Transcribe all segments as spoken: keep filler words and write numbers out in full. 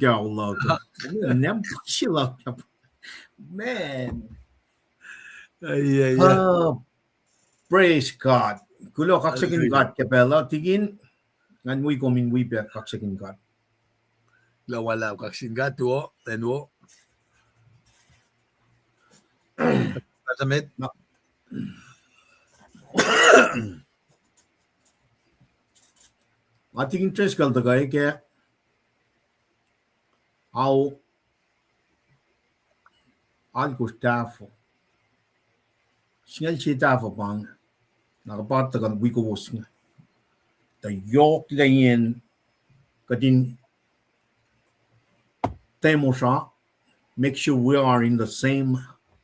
Kau luhk. Nam puhsra luhk. Man. Praise God. Kuloh kaksakihn God ke pacl uh, tikin, ngan wi kom in wi pac kaksakihn God. Kuloh ma luhlahp, kaksakihn God, tuo, lwen wo. Nga tikin Driscoll tuhkuh ke ao alkosr tahfuh. Singucul sie tahfuh pa inge. Na kuht pa tuhkuh wi kowos inge. Tuh yohk liyacacng kuht in tiac mosra, make sure we are in the same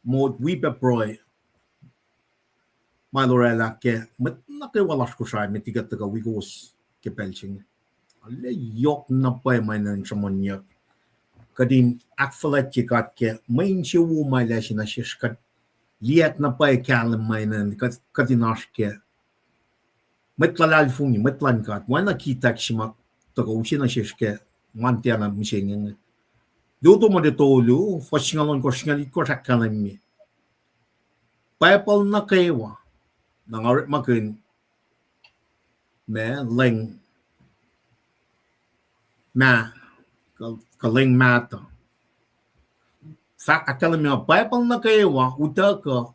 mode, wi pac pruhe. Ma el oraclah ke mwet nuh kwewa lasr Kosrae met liki kuht tuhkuh wi kowos ke pacl se inge. Arlac yohk na pwacye ma enenuh in sruhmuhnyuck. Kuht in ahkfuhlwactye God ke mwe insewowo ma el ase nuh sesr, kuht liyacack na pwacye kahlwem ma enenuh kuht in oasr ke mwet luhlahlfongi, mwet luhn God. Oacna kihtacl se ma tuhkuh use nuh sesr ke Monday na mihsenge inge. Luo Timothy tolu, fuhs singucul ohnkohsr, singucul itkohsr ahkkahlwemye Bible nuh kwewa, na nga orekmakihn ma leng ma, kuh, kuh leng mahtuh. Fahk ahkkahlwemye Bible nuh kwewa utuckuh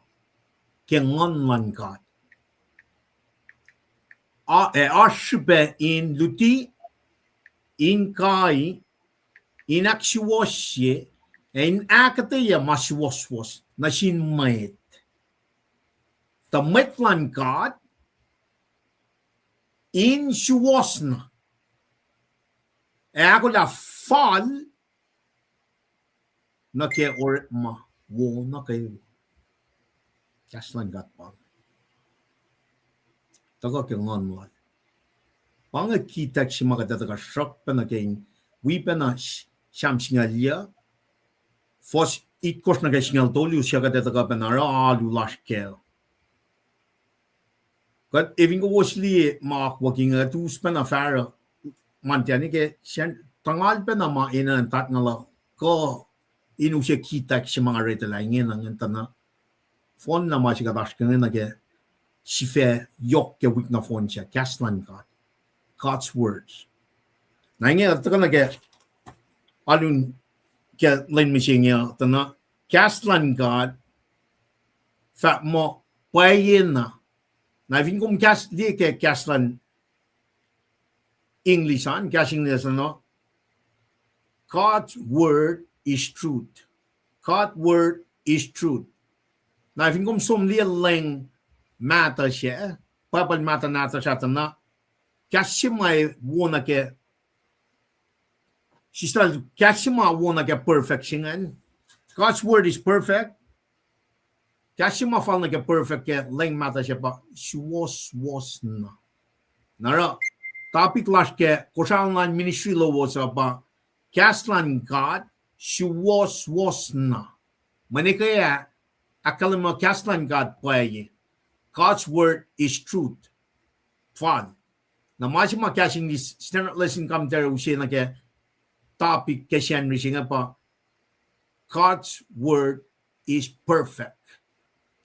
ke Nguhn luhn God. A, ac oasr srihpac in luti, in kai, in ahksuwohsye, ac in ahkuhtweyac ma suwohswohs nuh sin mwet. Tuh mwet luhn God in suwohs na, ac ahkolah fal nuh ke orekma wo nuh kwewa. Kahs luhn God pa inge. Tuhkuh ke Nguhn lal. Pa inge kihtacl se ma kuht ac tuhkuh sruhk pacna ke in wi pacna Sam singucul yuh, fuhs itkohsr nuh ke singucul tolu, suc kuht ac tuhkuh pacna oruh alu lasr kac. Kuht efin kowos liye ma akwuck inge, kuht us pacna fahsruh Monday na ke sacn, tuhngal pacna ma enenuh in tatngaluh kuh in use kihtacl se ma nga retuhlah ingena ingacn tuh na fohn na ma se kuht oasr ke inge nuh ke sifac yohk ke wik nohfohn sac, kahs luhn God. God's words. Na inge tuhkuh nuh ke alun ke lwen mihsenge uh tuh na kahs luhn God fahk muh pwacyena. Na fin kom kahs, liye ke kahs luhn English an, kahs English an, God's word is truth. God's word is truth. Na fin kom som liye leng mahtuh sac, Bible mahtuh nahtuhsr ah tuh na, kahs se ma wo nuh ke, sister, kahs se ma wo nuh ke perfect se ingacn. God's word is perfect. Kahs se ma fal nuh ke perfect ke leng mahtuh sac pa suwohswohs na. Na oruh topic lasr ke Kosrae Online Ministry lowos uh pa kahs luhn God suwohswohs na. Mwe nuh kwewa ahkkahlwemye kahs luhn God pwacye. God's word is truth. Fal. Na ma se ma kahs English Standard Lesson Commentary use nuh ke topic ke Sacnri se inge pa God's word is perfect.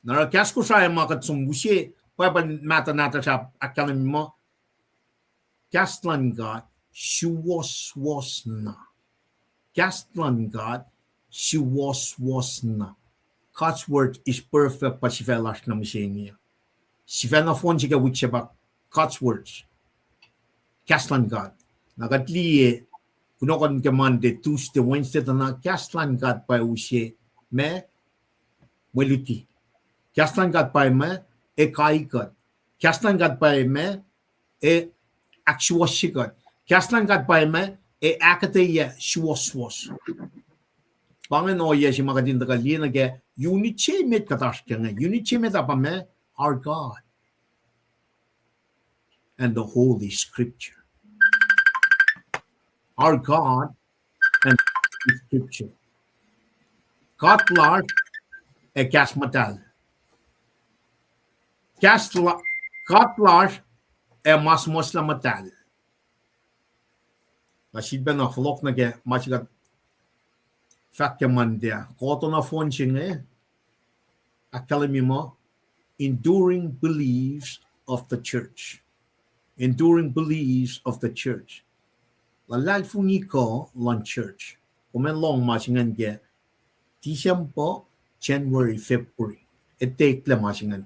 Na oruh kahs Kosrae ma kuht som use, Bible mahtuh nahtuhsr ah ahkkahlwemye muh kahs luhn God suwohswohs na. Kahs luhn God suwohswohs na. God's word is perfect pa sifac lasr nuh mihsenge. Sifac nohfohn se ke wik se pa God's words. Kahs luhn God. Na kuht liye, kunohkohn ke Monday, Tuesday, Wednesday tuh na kahs luhn God pa use ma, mwe luti. Kahs luhn God pa ma, e kai kuht. Kahs luhn God pa ma, e ahksuwohsye kuht. Kahs luhn God pa ma, e ahkuhtweyac suwohswohs. Pa ingacn ohiyac se ma kuht in tuhkuh liye nuh ke unit se met kuht oasr ke inge. Unit se met ah pa ma, our God and the Holy Scripture. Our God and the Holy Scripture. God lasr ac kahs muhtahl. Kahs la-, God lasr ac ma suhmuhslah muhtahl. Na sifilpacna fohlohk nuh ke ma se kuht fahk ke Monday ah. Kotoh nohfohn se inge, ahkkahlwemye muh, Enduring Beliefs of the Church. Enduring Beliefs of the Church. Luhlahlfongi kuh luhn church. Kom ac lohng ma se ingacn ke December, January, February. Etuh eklac ma se ingacn.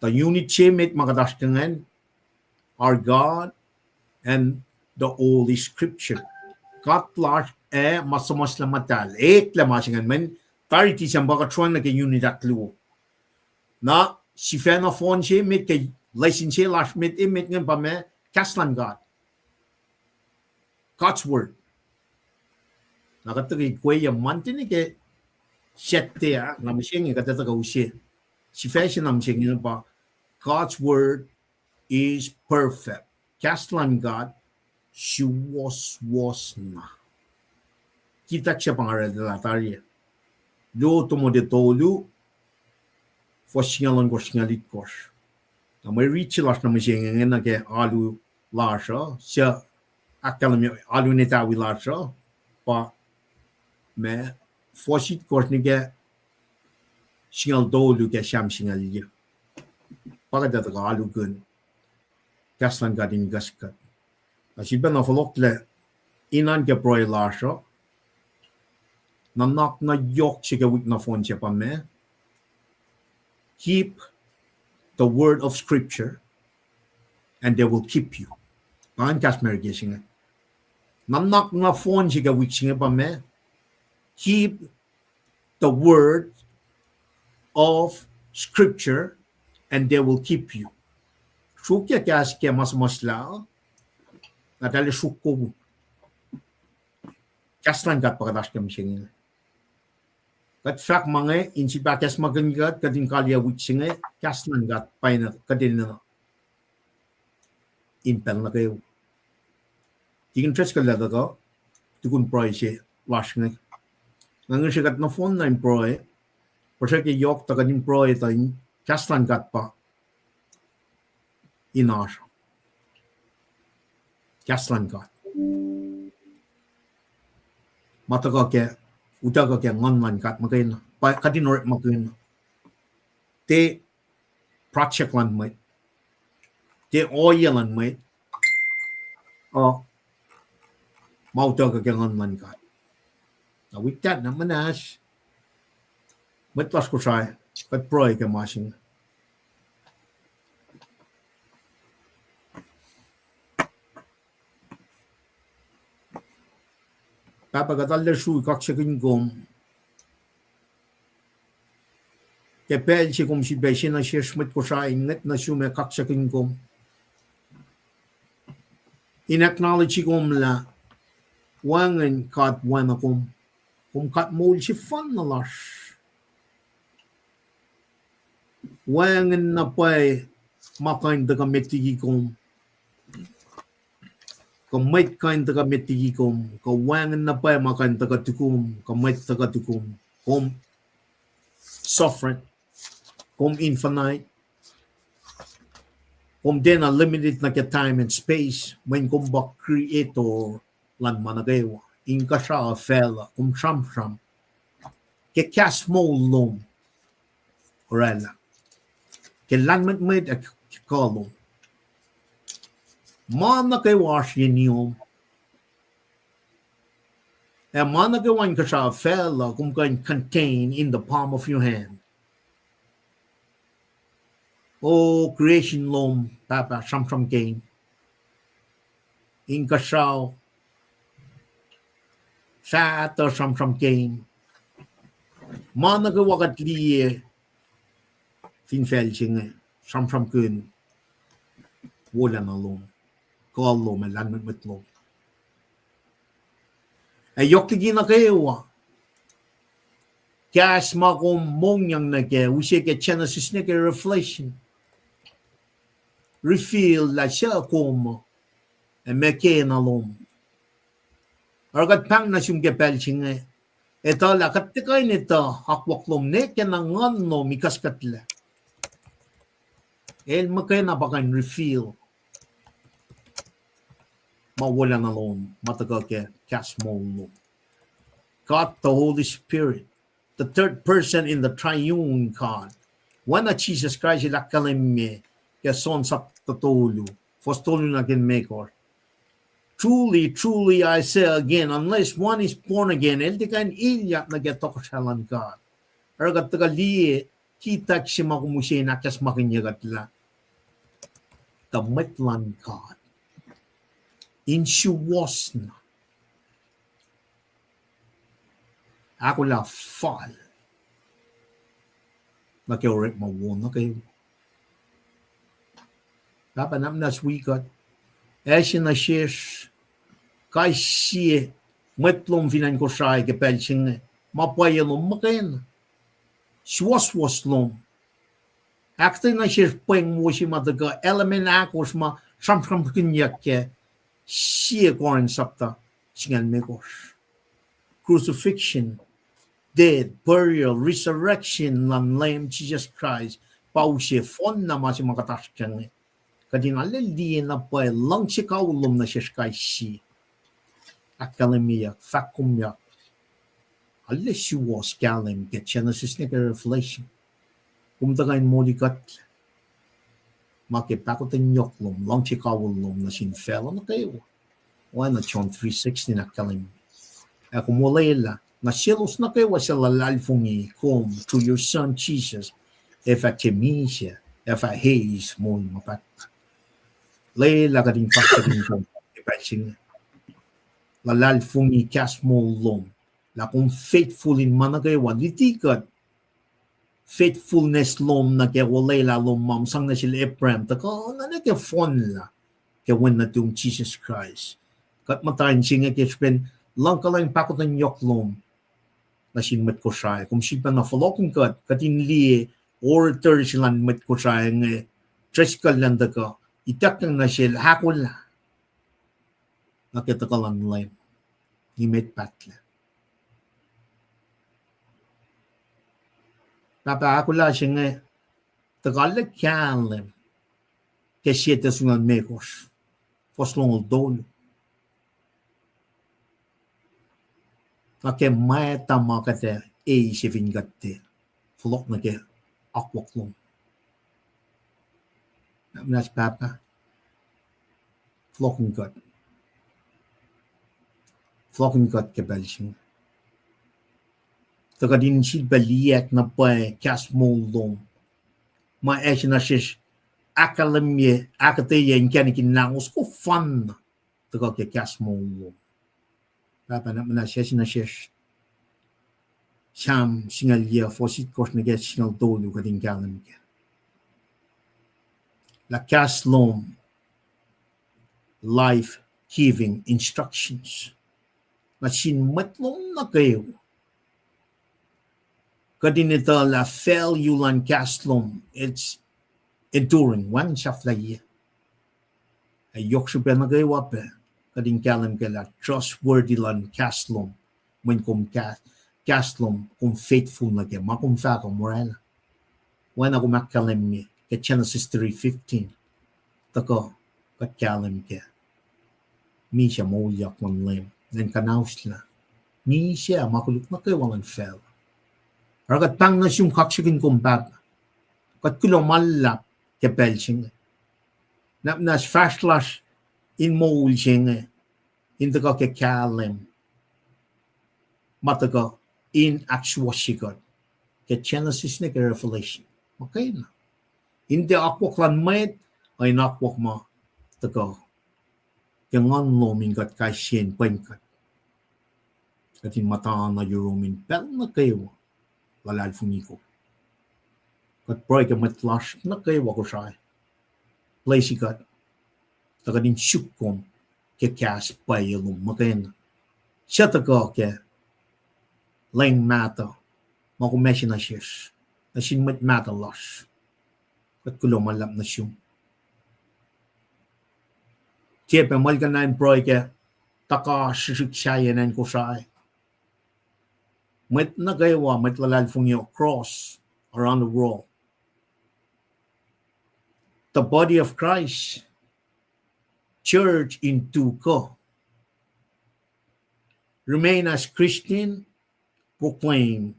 Tuh unit se met ma kuht oasr ke ingacn, Our God and the Holy Scripture. God lasr ac ma suhmuhslah muhtahl. Eklac ma se ingacn, mweyen tari December kuht sruhn nuh ke unit ahkluo. Na sifacna fohn se met ke lesson se lasr met, emet ingacn pa ma, Kahs luhn God. God's Word. Na kuht tuhkuh ikwe ye Monday nuh ke Saturday ah, na mihsenge kuht ac tuhkuh use. Sifac se na mihsenge pa, God's Word is perfect. Kahs luhn God suwohswohs na. Kitak se pa nga orwaclah tari. Luo Timothy tolu, fuhs singucul ohnkohsr, singucul itkohsr. Na mwe riti lasr na mihsenge inge nuh ke alu lasr uh, suc ahkkahlwemye alu in etawi lasr uh, pa ma fuhs itkohsr nuh ke singucul tolu ke Sam singucul yuh. Pa kuht ac tuhkuh alukihn kahs luhn God in ikaskkuht. Na sifilpacna fohlohklac inan ke pruhe lasr uh, nuhnak na yohk se ke wik nohfohn se pa ma, Keep the word of Scripture and they will keep you. Pa ingacn kahs Merike se inge. Nuhnak nohfohn se ke wik se inge pa ma, Keep the word of Scripture and they will keep you. Sruokyac kahs ke ma suhmuhslah, na eltahl ac sruok kom. Kahs luhn God pa kuht oasr ke mihsenge. Kuht fahk ma inge in sifilpac ahkacsmakihnye kuht, kuht in kaliyac wik se inge, kahs luhn God pa enenuh kuht enenuh in pacl nuh kwewa. Tikin Driscoll el tuhkuh, tukun pruhe se lasr inge. Nga ngihsre kuht nohfohn na in pruhe, puhsrwacke yohk tuh kuht in pruhe tuh in kahs luhn God pa in oasr. Kahs luhn God. Ma tuhkuh ke, utuckuh ke nguhn luhn God muhkwena, pa kuht in orekmakihn. Tiac project luhn mwet, tiac ohiyac luhn mwet, uh, ma utuckuh ke nguhn luhn God. Na with that, na muhnahs, mwet lasr Kosrae, kuht pruhe ke ma se inge. Pahpah, kuht arlac srui kaksakihn kom ke pacl se kom sifilpac se nuh sesr mwet Kosrae in ngwet nuh sum ac kaksakihn kom in acknowledge kom lah wacngihn God oacna kom. Kom God moul sefanna lasr. Wacngihn na pwacye ma kuh in tuhkuh met liki kom, kuh mwet kuh in tuhkuh met liki kom, kuh wacngihn na pwacye ma kuh in tuhkuh tukum, kuh mwet tuhkuh tukum. Kom sovereign, kom infinite, kom tiacna limited nuh ke time and space, mweyen kom pa creator luhn ma nuh kwewa, inkuhsrao facluh, kom sramsram ke kahs moul lom orwaclah, ke lahlmwetmwet ac ke kuh lom. Ma nuh kwewa oasr yeniyom. Ac ma nuh kwewa inkuhsrao facluh kom kuh in contain in the palm of your hand. O creation lom, Pahpah, sramsram keim. Inkuhsrao, fahtuh, sramsram keim. Ma nuh kwewa kuht liye fin facl se inge, sramsramkihn wolacna lom, kuh lom, ac lahlmwetmwet lom. Ac yohk liki nuh kwewa, kahs ma kom mongyang nuh kac, use ke Genesis nuh ke Revelation, reveal lah suc kom, ac meac kena lom. Oruh kuht pahng nuh sum ke pacl se inge, etuh lah kuht tiac kuh in etuh akwuck lom, ne ke na nguhn lom ikaskutlac. El muhkwena pa kuh in reveal. ma wolacna lom, ma tuhkuh ke kahs moul lom. God the Holy Spirit, the third person in the triune God. Oacna Jisus Kraist el ahkkahlwemye ke John sapta tolu, fuhs tolu nuh ke limekohsr. Truly, truly, I say again, unless one is born again, el tiac kuh in ilyak nuh ke tohkohsrahi luhn God. Oruh kuht tuhkuh liye kitak se ma kom use in ahkacsmakihnye kuht lah tuh mwet luhn God in suwohs na ahkolah fal nuh ke orekma wo nuh kwewa. Pahpah, na muhnahs wi kuht, ac se nuh sesr, kais sie mwet lom fin acn Kosrae ke pacl se inge, ma pwacye lom muhkwena, suwohswohs lom, ahkuhtweyac nuh sesr pweng wo se ma tuhkuh element ahkosr ma sramsramkihnyuck ke sie Corinth sapta singucul limekohsr. Crucifixion, death, burial, resurrection luhn Leum Jisus Kraist pa use fohnna ma se ma kuht oasr kac inge. Kuht in arlac liye na pwacye luhngse kawihl lom nuh sesr kais sie. Ahkkahlwemyeyuck, fahkkomyak, arlac suwohs kahlwem ke Genesis nuh ke Revelation. Kom tuhkuh in moli kuhtlac ma ke pahkotwen yohk lom, luhngse kawihl lom nuh sin facluh nuh kwewa. Oacna John three sixteen ahkkahlwemye. Ac kom olwelah, na selos nuh kwewa suc luhlahlfongi kom through your Son Jesus, ac fah tiac misac, ac fah eis moul ma pahtpaht. Lwelah kuht in kaksakihn kom ke pacl se inge. Luhlahlfongi kahs moul lom, lah kom faithful in ma nuh kwewa, luti kuht faithfulness lom nuh ke olwelah lom ma kom sang nuh sel Abraham, tuhkuh na nuh ke fohnlah ke Wen nuhtum Jisus Kraist. Kuht muhta in se inge ke srihpen luhngkuhlwacng pahkotwen yohk lom nuh sin mwet Kosrae. Kom sifilpacna fohlohkihn kuht, kuht in liye orator se luhn mwet Kosrae inge, Driscoll el tuhkuh ituckyang nuh sel ahkolah nuh ke tuhkuh luhn Leum nimet pahtlac. Pahpah, ahkolah se inge tuhkuh arlac kahlwem ke sie Thessalonians limekohsr, fuhs longoul tolu. Na ke mwata ma kuht ac eis fin kuht tiac fohlohk nuh ke akwuck lom. Na muhnahs Pahpah, fohlohkihn kuht. Fohlohkihn kuht ke pacl se inge, tuh kuht in sifilpac liyacack na pwacye kahs moul lom ma ac se nuh sesr ahkkahlwemye, ahkuhtweyac inkacnek in lahngo soko fanna tuhkuh ke kahs moul lom. Pahpah, na muhnahs ac se nuh sesr, Sam singucul yac, fuhs itkohsr nuh ke singucul tolu, kuht in kahlwem kac lah kahs lom life-giving instructions nuh sin mwet lom nuh kwewa. Kuht in etuh lah value luhn kahs lom, it's enduring, wacngihn sahflahiyac. Ac yohk srihpac nuh kwewa pac, kuht in kahlwem kac lah trustworthy luhn kahs lom, mweyen kom kah-, kahs lom, kom faithful nuh ke ma kom fahk uh oraclah. Oacna kom ahkkahlwemye ke Genesis three fifteen, tuhkuh kuht kahlwem kac misac moulyak luhn Leum, elan kuhnauslah misac ma koluk nuh kwewa luhn facluh. Oruh kuht pahng nuh sum, kaksakihn kom Pahpah. Kuht kuloh ma luhlahp ke pacl se inge. Na muhnahs fahsr lasr in moul se inge in tuhkuh ke kahlwem ma tuhkuh in ahksuwohsye kuht ke Genesis nuh ke Revelation muhkwena. In tiac akwuck luhn mwet, uh, in akwuck ma tuhkuh ke nguhn lom in kuht kais sie in pwen kuht. Kuht in muhta nuh yurum in pacl nuh kwewa luhlahlfongi kom. Kuht pruhe ke mwet lasr nuh kwewa Kosrae. Bless kuht, tuh kuht in suk kom ke kahs pwacye lom muhkwena, suc tuhkuh ke leng mahtuh ma kom ase nuh sesr, nuh sin mwet mahtuh lasr. Kuht kuloh ma luhlahp nuh sum. Tiac pac muhlkuhnlah in pruhe ke tuhka srihsrihk sahyacn acn Kosrae, mwet nuh kwewa, mwet luhlahlfongi across, around the world, the body of Christ, church in Tuka. Remain as Christian, proclaim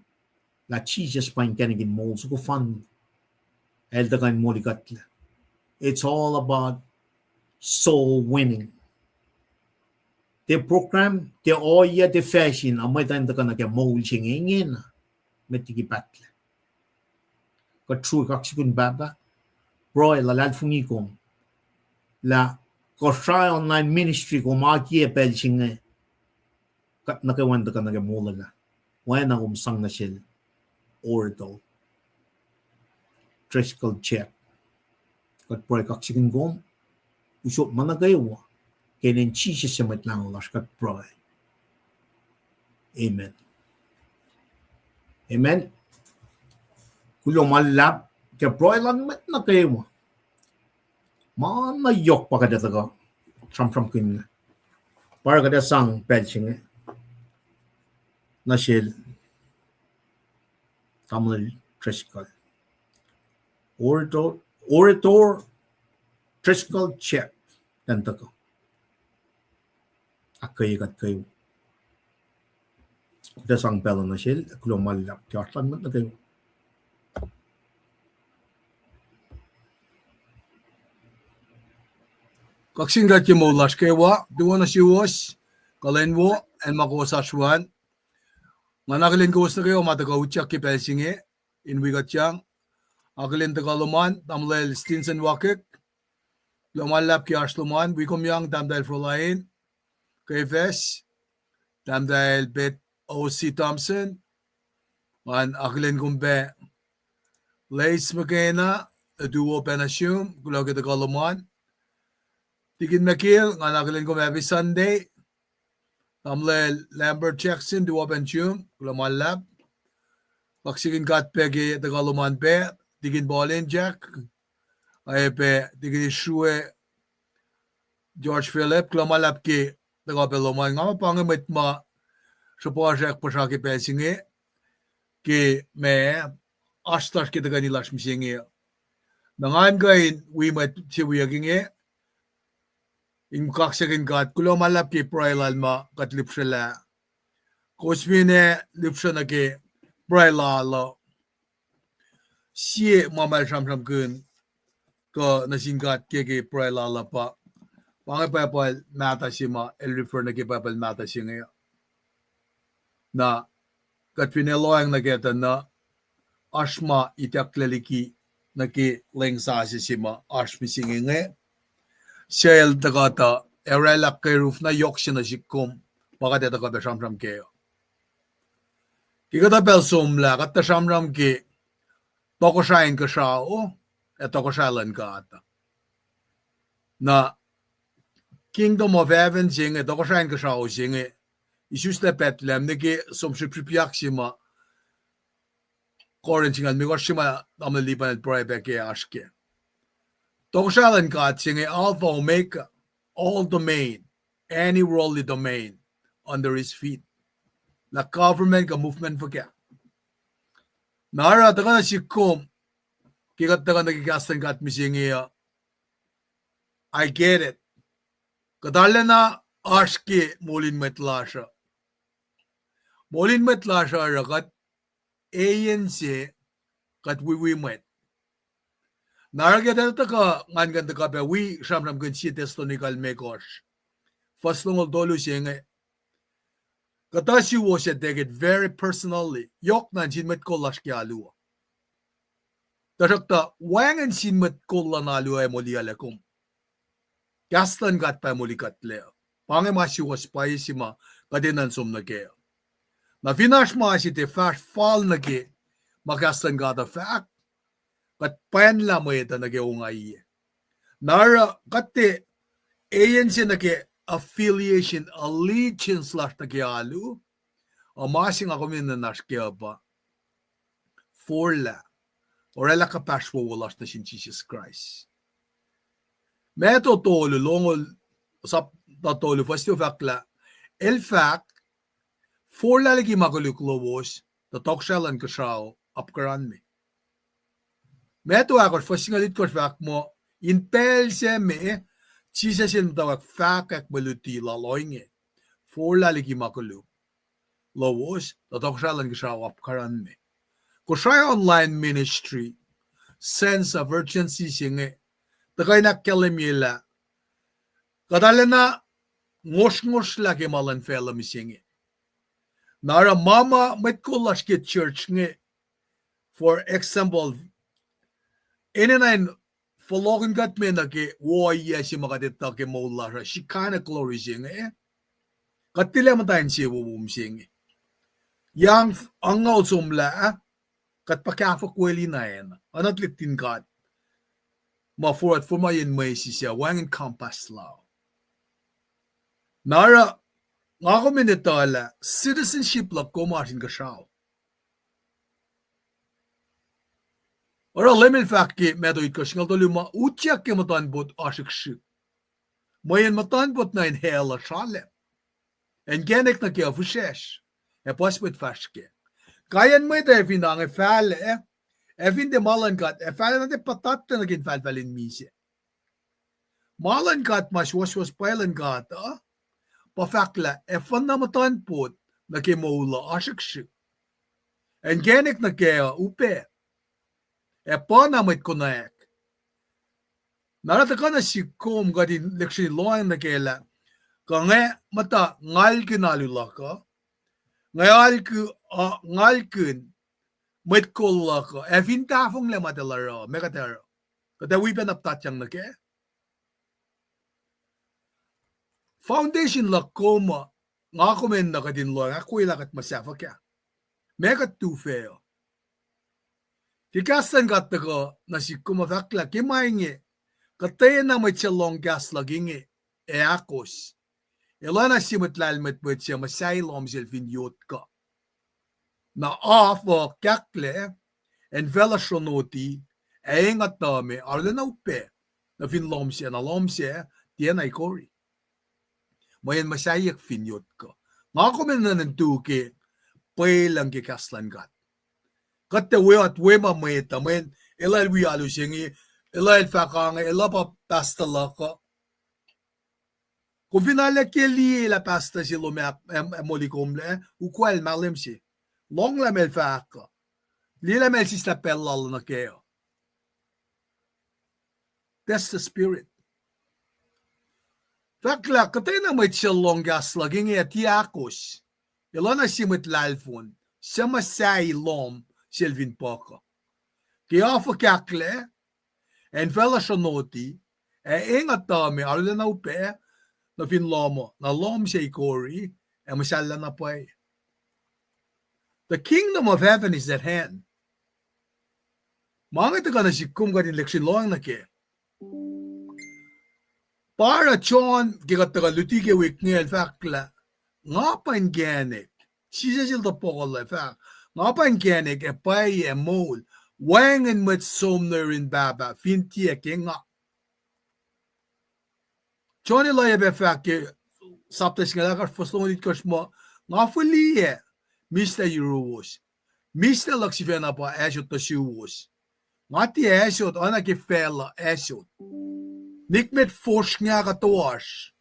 lah Jisus pa inkacnek in moul soko fan, el tuhkuh in molikuhtlac. It's all about soul winning. Tiac program, tiac ohiyac, tiac fashion, a mwet an tuhkuh nuh ke moul se inge ingena, met liki pahtlac. Kuht sruhk kaksakihn Pahpah, pruhe luhlahlfongi kom lah Kosrae online ministry kom akiyac pacl se inge, kuht nuh kwewa in tuhkuh nuh ke molwelah. Oacna kom sang nuh sel Orator Driscoll Jack. Kuht pruhe kaksakihn kom, usot ma nuh kwewa, ke inen Jisus su Mwet Lahngo lasr kuht pruhe. Amen. Amen. Kuloh ma luhlahp ke pruhe luhn mwet nuh kwewa. Ma na yohk pa kuht ac tuhkuh sramsramkihn. Pa oruh kuht ac sang pacl se inge nuh sel Tamuhlwel Driscoll. Orator, Orator Driscoll Jack, elan tuhkuh ahkkweye kuht kwewa. Kuht ac sang pacl uh nuh sel, kuloh ma luhlahp ke oasr luhn mwet nuh kwewa. Kaksakihn God ke moul lasr kwewa, tuo nuh suwos, kuhlwacnwo, acn ma kowos oasr we an. Nga akihlen kowos nuh kwewa ma tuhkuh utyak ke pacl se inge, in wi kuhtyang. Akihlen tuhkuh lom an, Tamuhlwel Stinson Wakek. Kuloh ma luhlahp ke oasr lom an, wi kom yang, Tahmtahel Frolain Kefas, Tahmtahel Beth O C Thompson, ngan akihlen kom pac Leis Makena, tuwo pacna sum, kuloh ke tuhkuh lom an. Tikin McKill, ngan akihlen kom Happy Sunday. Tamuhlwel Lambert Jackson, tuwo pacna sum, kuloh ma luhlahp. Kaksakihn God pac ke tuhkuh lom an pac, Tikin Paulin Jack, ac pac Tikin Israel George Philip, kuloh ma luhlahp ke tuhkuh pac lom an. Nga muh pa inge mwet ma sruhpuhsrak puhsra ke pacl se inge, ke ma oasr lasr ke tuhkweni lasr mihsenge. Na ngan kuh in wi mwet se wiyuck inge, in kaksakihn God, kuloh ma luhlahp ke pruhe lal ma kuht lihpsrwelah. Kowos fin ac lihpsre nuh ke pruhe lal uh, sie ma ma el sramsramkihn kuh nuh sin God ke, ke pruhe lal uh pa, pa inge Bible mahtuh se ma el refer nuh ke Bible mahtuh se inge. Na kuht fin ac lohacng nuh kac tuh na, oasr ma itucklac liki nuh ke lwen sasuc se ma oasr mihsenge inge. Suc el tuhkuh tuh oraclah ke ruf na yohk se nuh sihk kom, ma kuht ac tuhkuh pac sramsram kac uh. Ke kuhtuh pacl somlah kuht tuh sramsram ke tohkohsrah inkuhsrao ac tohkohsrah luhn God. Na kingdom of heaven se inge, tohkohsrah inkuhsrao se inge, isuslac Bethlehem, nuh ke som srihpsrihpyak se ma Corinth singucul limekohsr se ma tamuhlwel Lipan el pruhe pac ke oasr ke. Tohkohsrah luhn God se inge, Alpha, Omega, all domain, any worldly domain under his feet. Lah government kuh movement fuhkah. Na oruh tuhkuh nuh sihk kom, ke kuht tuhkuh nuh ke kahs luhn God mihsenge uh, I get it. Kuht arulacna oasr ke moul in mwet lasr uh. Moul in mwet lasr uh oruh kuht eiinse kuht wiwi mwet. Na oruh ke kuht tuhkuh, ngan kuh in tuhkuh pac wi sramsramkihn sie Thessalonica limekohsr, fuhs longoul tolu se inge. Kuhtuh suwos ac take it very personally. Yohk na nuh sin mwet kol lasr ke alu uh. Tuhsruhktuh wacngihn sin mwet kol luhn alu uh ac moliyuclac kom. Kahs luhn God pa molikuhtlac. Pa inge ma suwohs pwacye se ma kuht enenuh in som nuh kac. Na fin oasr ma se tiac fahsr fal nuh ke ma kahs luhn God uh fahk, kuht pwacnlah mwet uh nuh ke ongaiyac. Na oruh kuht tiac eiinse nuh ke affiliation, allegiance lasr nuh ke alu, uh, ma se nga kom enenuh in oasr kac uh pa forlah, oraclah kuhpahsr wowo lasr nuh sin Jisus Kraist. Matthew tolu, longoul, sapta tolu, fuhs luo fahk lah, el fahk, forlah liki ma koluk lowos, tuh tohkohsrah luhn inkuhsrao apkuhran me. Matthew ahkosr, fuhs singucul itkohsr fahk muh, in pacl se me, Jisus el muhtwacwacack fahkwack mwe luti lal ohinge, forlah liki ma koluk lowos, tuh tohkohsrahi luhn Kosrae apkuhranme. Kosrae online ministry, sense of urgency se inge, tuhkuh in ahkkahlwemye lah kuht arulacna ngosrngosrlah ke ma luhn facluh mihsenge. Na oruh ma ma mwet kol lasr ke church inge, for example, enenuh in fohlohkihn kuht me nuh ke ohiyac se ma kuht etuh ke moul lasr uh, Shekinah glory se inge, kuht tilac muhta insewowo mihsenge. Yang angngaul somlah, kuht pa kahfokwelah na acn, oacna tuhlihk nuhtin God ma forward, forma yen mwesis uh, wacngihn compass lal. Na oruh, nga kom in etuh lah citizenship luhk kom oasr inkuhsrao. Oruh Leum el fahk ke Matthew itkohsr singucul tolu muh utyak ke muhtuhnpot oasr srihk. Mweyen muhtuhnpot nuh in hell uh sralacp. Inkacnek nuh kac uh fihsracsr, ac puhs mwet fahsr kac. Kaiyacn mwet uh ac fin ange fahlac, ac fin tiac ma luhn God, ac fahlac na tiac puhtatlac nuh ke infahlfahl in misac. Ma luhn God, ma suwohswohs pwacye luhn God uh, pa fahk lah ac fuhnuh muhtuhnpot nuh ke moul uh oasr srihk. Ac inkacnek nuh kac uh upac, ac puhna mwet konwacack. Na oruh tuhkuh nuh sihk kom kuht in lihksreni lohacng nuh kac lah, kuh nga muhta ngalkihn alu luhk uh, nga alki, uh, ngalkihn mwet kol luhk uh, ac fin tahfonglac ma tuh oruh, meac kuht ac oruh? Kuht ac wi pacna puhtatyang nuh kac? Foundation luhk kom uh, nga kom enenuh kuht in lohacng, ahkwoyelah kuht muhsahi fuhkah, meac kuht tu fac uh. Ke kahs luhn God tuhkuh nuh sihk kom uh fahk lah ke ma inge, kuhtwena mwet suc lohng kahs luhk inge ac ahkos, el oacna sie mwet lahlmwetmwet suc muhsahi lohm sel fin yot kuh. Na af uh kahklac, ac infacl uh sronoti, ac enguhtuh me arulacna upac nuh fin lohm sac, na lohm sac tiacna ikori. Mweyen muhsahiyuck fin yot kuh. Nga kom enenuh in tu ke pwelucng ke kahs luhn God. Kuht tiac weot we ma mwet uh, mweyen elah el wi alu se inge, elah el fahk ange, elah pa pastor luhk uh. Kom fin arlac ke liye lah pastor se lom ac, ac, ac moli komlac, ukwacl mahlwem se. Lohng lah meac el fahk uh. Liye lah meac el sislah pacl lal nuh kac uh. That's the spirit. Fahk lah kuhtwena mwet suc lohng kahs luhk inge ac tiac ahkos, el oacna sie mwet lahlfon suc muhsahi lohm sel fin puhk uh. Ke af uh kahklac, ac infacl uh sronoti, ac enguhtuh me arulacna upac nuh fin lohm uh, na lohm sac ikori, ac muhsahllah na pwacye. The kingdom of heaven is at hand. Ma inge tuhkuh nuh sihk kom kuht in lihksreni lohacng nuh kac. Pa oruh John ke kuht tuhkuh luti ke wik inge el fahk lah, nga pa inkacnek. Jisus el topuk lah fahk, nga pa inkacnek ac pwacye ac moul. Wacngihn mwet som nuh yurin Pahpah fin tiac ke nga. John el oacyacpac fahk ke sapta singucul ahkosr fuhs longoul itkohsr muh, nga fihliyac mihslac yuruwos. Mihslac luhk sifacna pa asot nuh suwos. Nga tiac asot, oacna ke facluh asot. Nikmet fosrngah kuh toasr,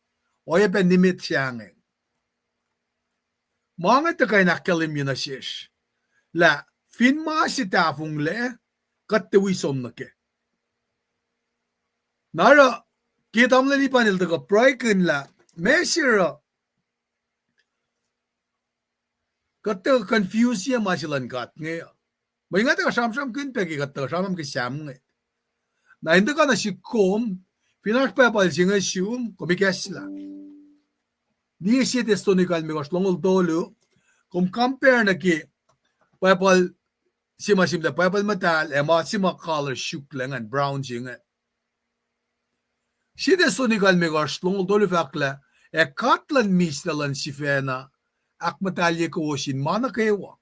oacyacpac nimet sahngweng. Ma inge tuhkuh in ahkkahlwemye nuh sesr lah fin ma se tahfonglac, kuht tiac wi som nuh kac. Na oruh, ke tamuhlwel Lipan el tuhkuh pruhekihn lah, meac se oruh kuht tuhkuh confuse-ye ma se luhn God inge uh. Mwe nga tuhkuh sramsramkihn pac ke kuht tuhkuh sramsram ke Sam inge. Na in tuhkuh nuh sihk kom, fin oasr Bible se inge sum, kom ikacslah. Liye Sie Thessalonica limekohsr longoul tolu, kom compare nuh ke Bible se ma sihmlac Bible Muhtahl ac ma se ma color sukla ingacn, brown se inge. Sie Thessalonica limekohsr longoul tolu fahk lah, ac God luhn mihslac luhn sifacna ahkmuhtahlye kowos in ma nuh kwewa.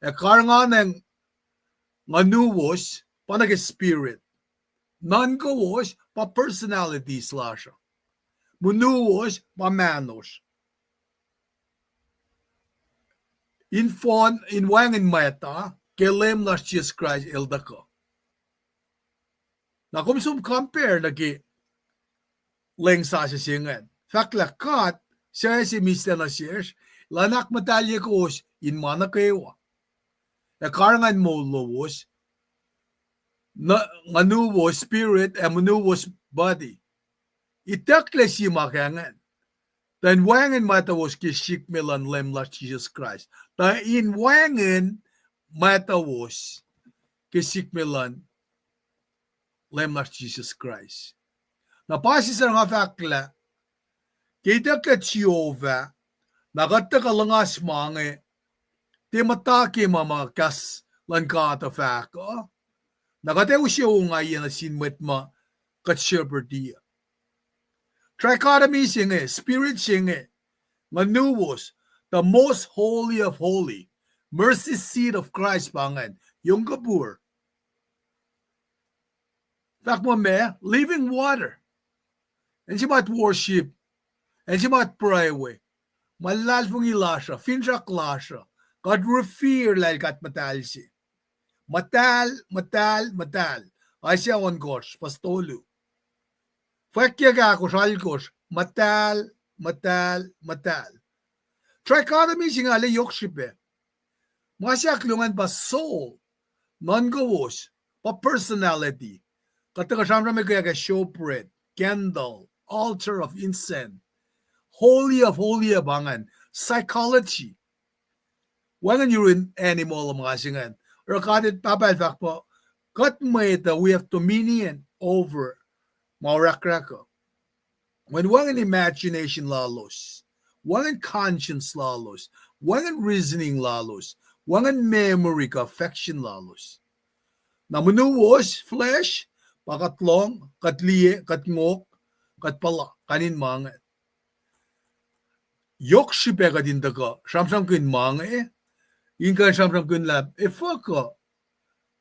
Ac karihngihn nguhnuwos pa nuh ke spirit. Nuhnkowos pa personalities lasr uh. Nguhnuwos pa mahnosr. In fohn, in wacngihn mwacta, ke Leum lasr Jisus Kraist el tuhkuh. Na kom som compare nuh ke leng sasuc se ingacn. Fahk lah God, suc se mihslac nuh sesr, elan ahkmuhtahlye kowos in ma nuh kwewa. Ac karihngihn moul lowos, ngunuwos spirit, ac monuwos body. Itucklac sie ma ke ingacn, tuh in wacngihn matwacwos ke srihk me luhn Leum lasr Jisus Kraist. Tuh in wacngihn matwacwos ke srihk me luhn Leum lasr Jisus Kraist. Na pa sisacng nga fahk lah, ke itucklac Jehovah, na kuht tuhkuh luhngas ma inge, tiac muhta ke ma ma kahs luhn God uh fahk uh. Na kuht ac use ongaiyac nuh sin mwet ma kuht shepherd-i uh. Trichotomy se inge, spirit se inge, ngunuwos, the most holy of holy, mercy seat of Christ pa ingacn, Yom Kippur. Fahk muh ma, living water. Acn se ma worship, acn se ma pruhe we, ma luhlahlfongi lasr uh, finsrak lasr uh, kuht revere lah el God muhtahl se. Muhtahl, muhtahl, muhtahl. Isaiah ohnkohsr, fuhs tolu. Fwackyuck ahkosr, alkosr, muhtahl, muhtahl, muhtahl. Trichotomy se inge arlac yohk srihpac. Ma se ahkluo ingacn pa soul, nuhnkowos, pa personality. Kuht tuhkuh sramsram ke showbread, candle, altar of incense, holy of holy, pa ingacn, psychology. Wacngihn yurin animal ma se ingacn. Oruh God el Pahpah el fahk muh, kuht mwet uh, we have dominion over ma orahkrahk uh. Wacngihn, wacngihn imagination lalos, wacngihn conscience lalos, wacngihn reasoning lalos, wacngihn memory kuh affection lalos. Na monuwos, flesh, pa kuht lohng, kuht liye, kuht ngok, kuht puhla, kain in ma inge. Yohk srihpac kuht in tuhkuh sramsramkihn ma inge, in kuh in sramsramkihn lah efuh kuh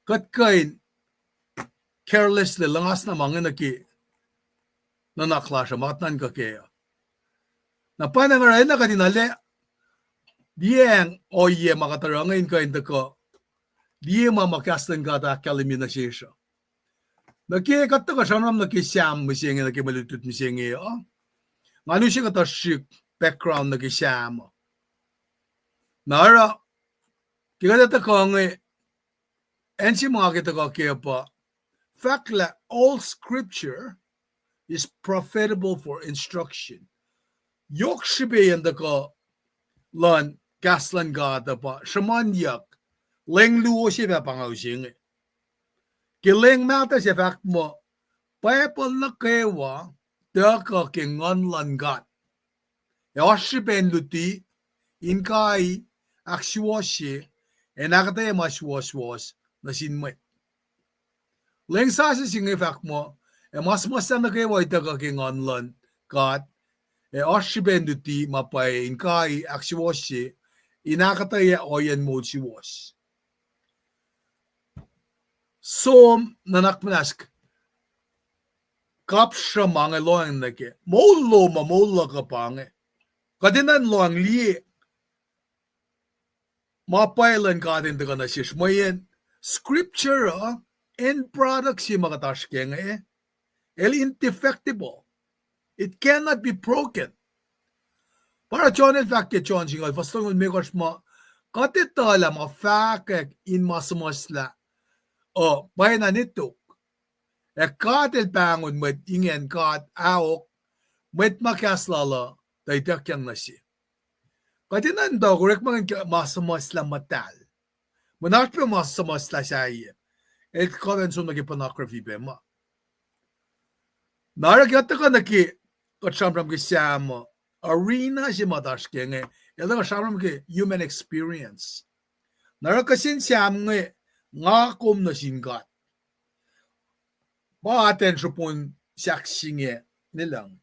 kuht kuh in carelessly luhngasna ma inge nuh ke nuhnak lasr uh, ma kuht nuhnkuh kac uh. Na pa na nga oruh enenuh kuht in arlac liyacacng ohiyac ma kuht oruh inge in kuh in tuhkuh liye ma ma kahs luhn God ahkkahlwemye nuh sesr uh. Nuh ke kuht tuhkuh sramsram nuh ke Sam mihsenge, nuh ke mwe lutlut mihsenge uh, nga use kuhtuh srihk background nuh ke Sam uh. Na oruh ke kuht tuhkuh inge, acn se ma ke tuhkuh kac pa, fahk lah all scripture is profitable for instruction. Yohk srihpac in tuhkuh luhn kahs luhn God uh pa sruhmuhnyuck, leng luo se fah pa nga use inge. Ke leng mahtuh se fahk muh, Bible nuh kwewa tuhkuh ke Nguhn luhn God. Ac oasr srihpac in luti, in kai, ahksuwohsye, ac in ahkuhtweyac ma suwohswohs nuh sin mwet. Leng sasuc se inge fahk muh, ac ma suhmuhslah nuh kwewa tuhkuh ke Nguhn luhn God, ac oasr srihpac in luti, ma pwacye, in kai, ahksuwohsye, in ahkuhtweyac ohiyacn moul suwohs. Som nuhnak muhnahs kapsruh ma inge lohacng nuh ke moul lom uh, moul luhk uh pa inge. Kuht enenuh in lohacng liye ma pwacye luhn God in tuhkuh nuh sesr, mweyen scripture uh, end product se ma kuht oasr ke inge, el indefectible. It cannot be broken. Pa oruh John el fahk ke John singucul, fuhs tolngoul limekohsr muh, kuht etuh lah ma fahkwack in ma suhmuhslah uh pwacye na netok. Ac God el pahngon mwet ingacn God aok, mwet ma kahs lal uh tuh ituckyang nuh se. Kuht enenuh in tuh orekmakihn ke ma suhmuhslah muhtahl. Mwe na oasr pac ma suhmuhslah sahyac, el kuh in som nuh ke pornography pac ma. Na oruh ke kuht tuhkuh nuh ke, kuht sramsram ke Sam uh, arena se ma oasr ke inge, el tuhkuh sramsram ke human experience. Na oruh kihsen Sam inge, nga kom nuh sin God. Pa atacn srihpon sahk singe nilucng.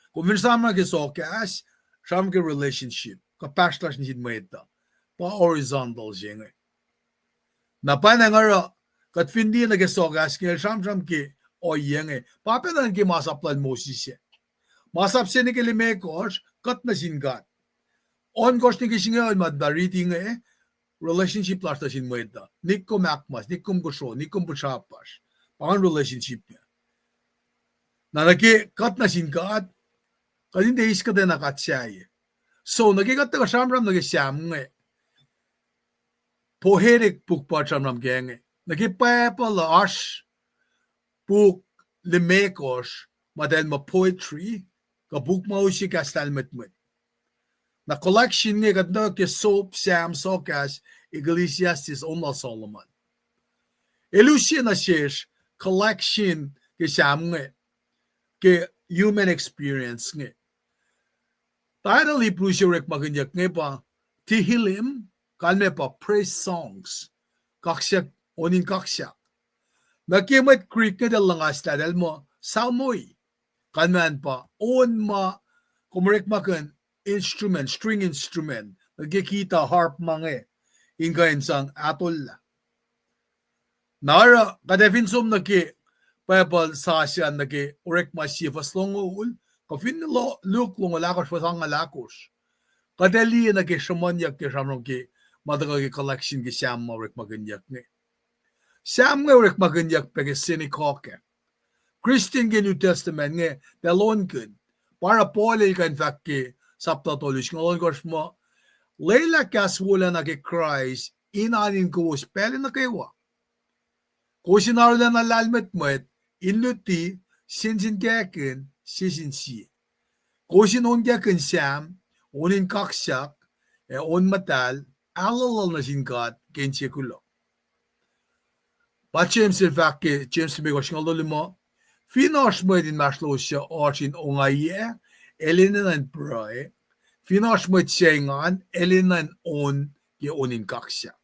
Kom fin sramsram ke sohkahs, sramsram ke relationship, kuhpahsr lasr nuh sin mwet uh. Pa horizontal se inge. Na pwacnwacng oruh, kuht fin liye nuh ke sohkahs inge el sramsram ke ohiyac inge, pa pacna nuh ke masap lal Moses ah. Masap se nuh ke limekohsr, kuht nuh sin God. Ohnkohsr nuh ke singucul ma tuh riti inge, relationship lasr nuh sin mwet uh. Nik kom ahkmas, nik kom kosro, nik kom pihsrapasr. Pa ingacn relationship inge. Na nuh ke kuht nuh sin God, kuht in tiac eis kuhtwena God sahyac. So, nuh ke kuht tuhkuh sramsram nuh ke Sam inge, poetic book pa sramsram kac inge. Nuh ke Bible uh oasr puk limekohsr ma eltahl muh poetry, kuh puk ma use kahs lahlmwetmwet. Na collection inge kuht tuh ke Job, Sam, Sohkahs, Ecclesiastes, on lal Solomon. El use nuh sesr collection ke Sam inge, ke human experience inge. Title Hebrew se orekmakihnyuck inge pa Tehillim, kalmac pa praise songs, kaksak, on in kaksak. Nuh ke mwet Greek inge eltahl luhngaslah, eltahl muh psalmoi, kalmac pa on ma kom orekmakihn instrument, string instrument, nuh ke guitar, harp ma inge, in kuh in sang ahtolah. Na oruh kuht ac fin som nuh ke Bible sasuc an nuh ke Orekma sie fuhs longoul, kuh fin lo-, Luke longoul ahkosr fuhs angngaul ahkosr, kuht ac liye nuh ke sruhmuhnyuck ke sramsram ke ma tuhkuh ke collection ke Sam ma orekmakihnyuck inge. Sam inge orekmakihnyuck pac ke synagogue. Christian ke New Testament inge eltahl onkihn. Pa oruh Paul el kuh in fahk ke sapta tolu singucul ohnkohsr muh, lwelah kahs wolacna ke Kraist in oan in kowos pacl nuh kwewa. Kowos in arulacna lahlmwetmwet, in luti, sensenkackihn sie sin sie. Kowos in onkakihn Sam, on in kaksak, ac on muhtahl, ahlolol nuh sin God ke inse kuloh. Pa James el fahk ke James limekohsr singucul tolu muh, fin oasr mwet inmahsrlosr suc oasr in ongaiyac, el enenuh in pruhe, fin oasr mwet se engan, el enenuh in on ke on in kaksak.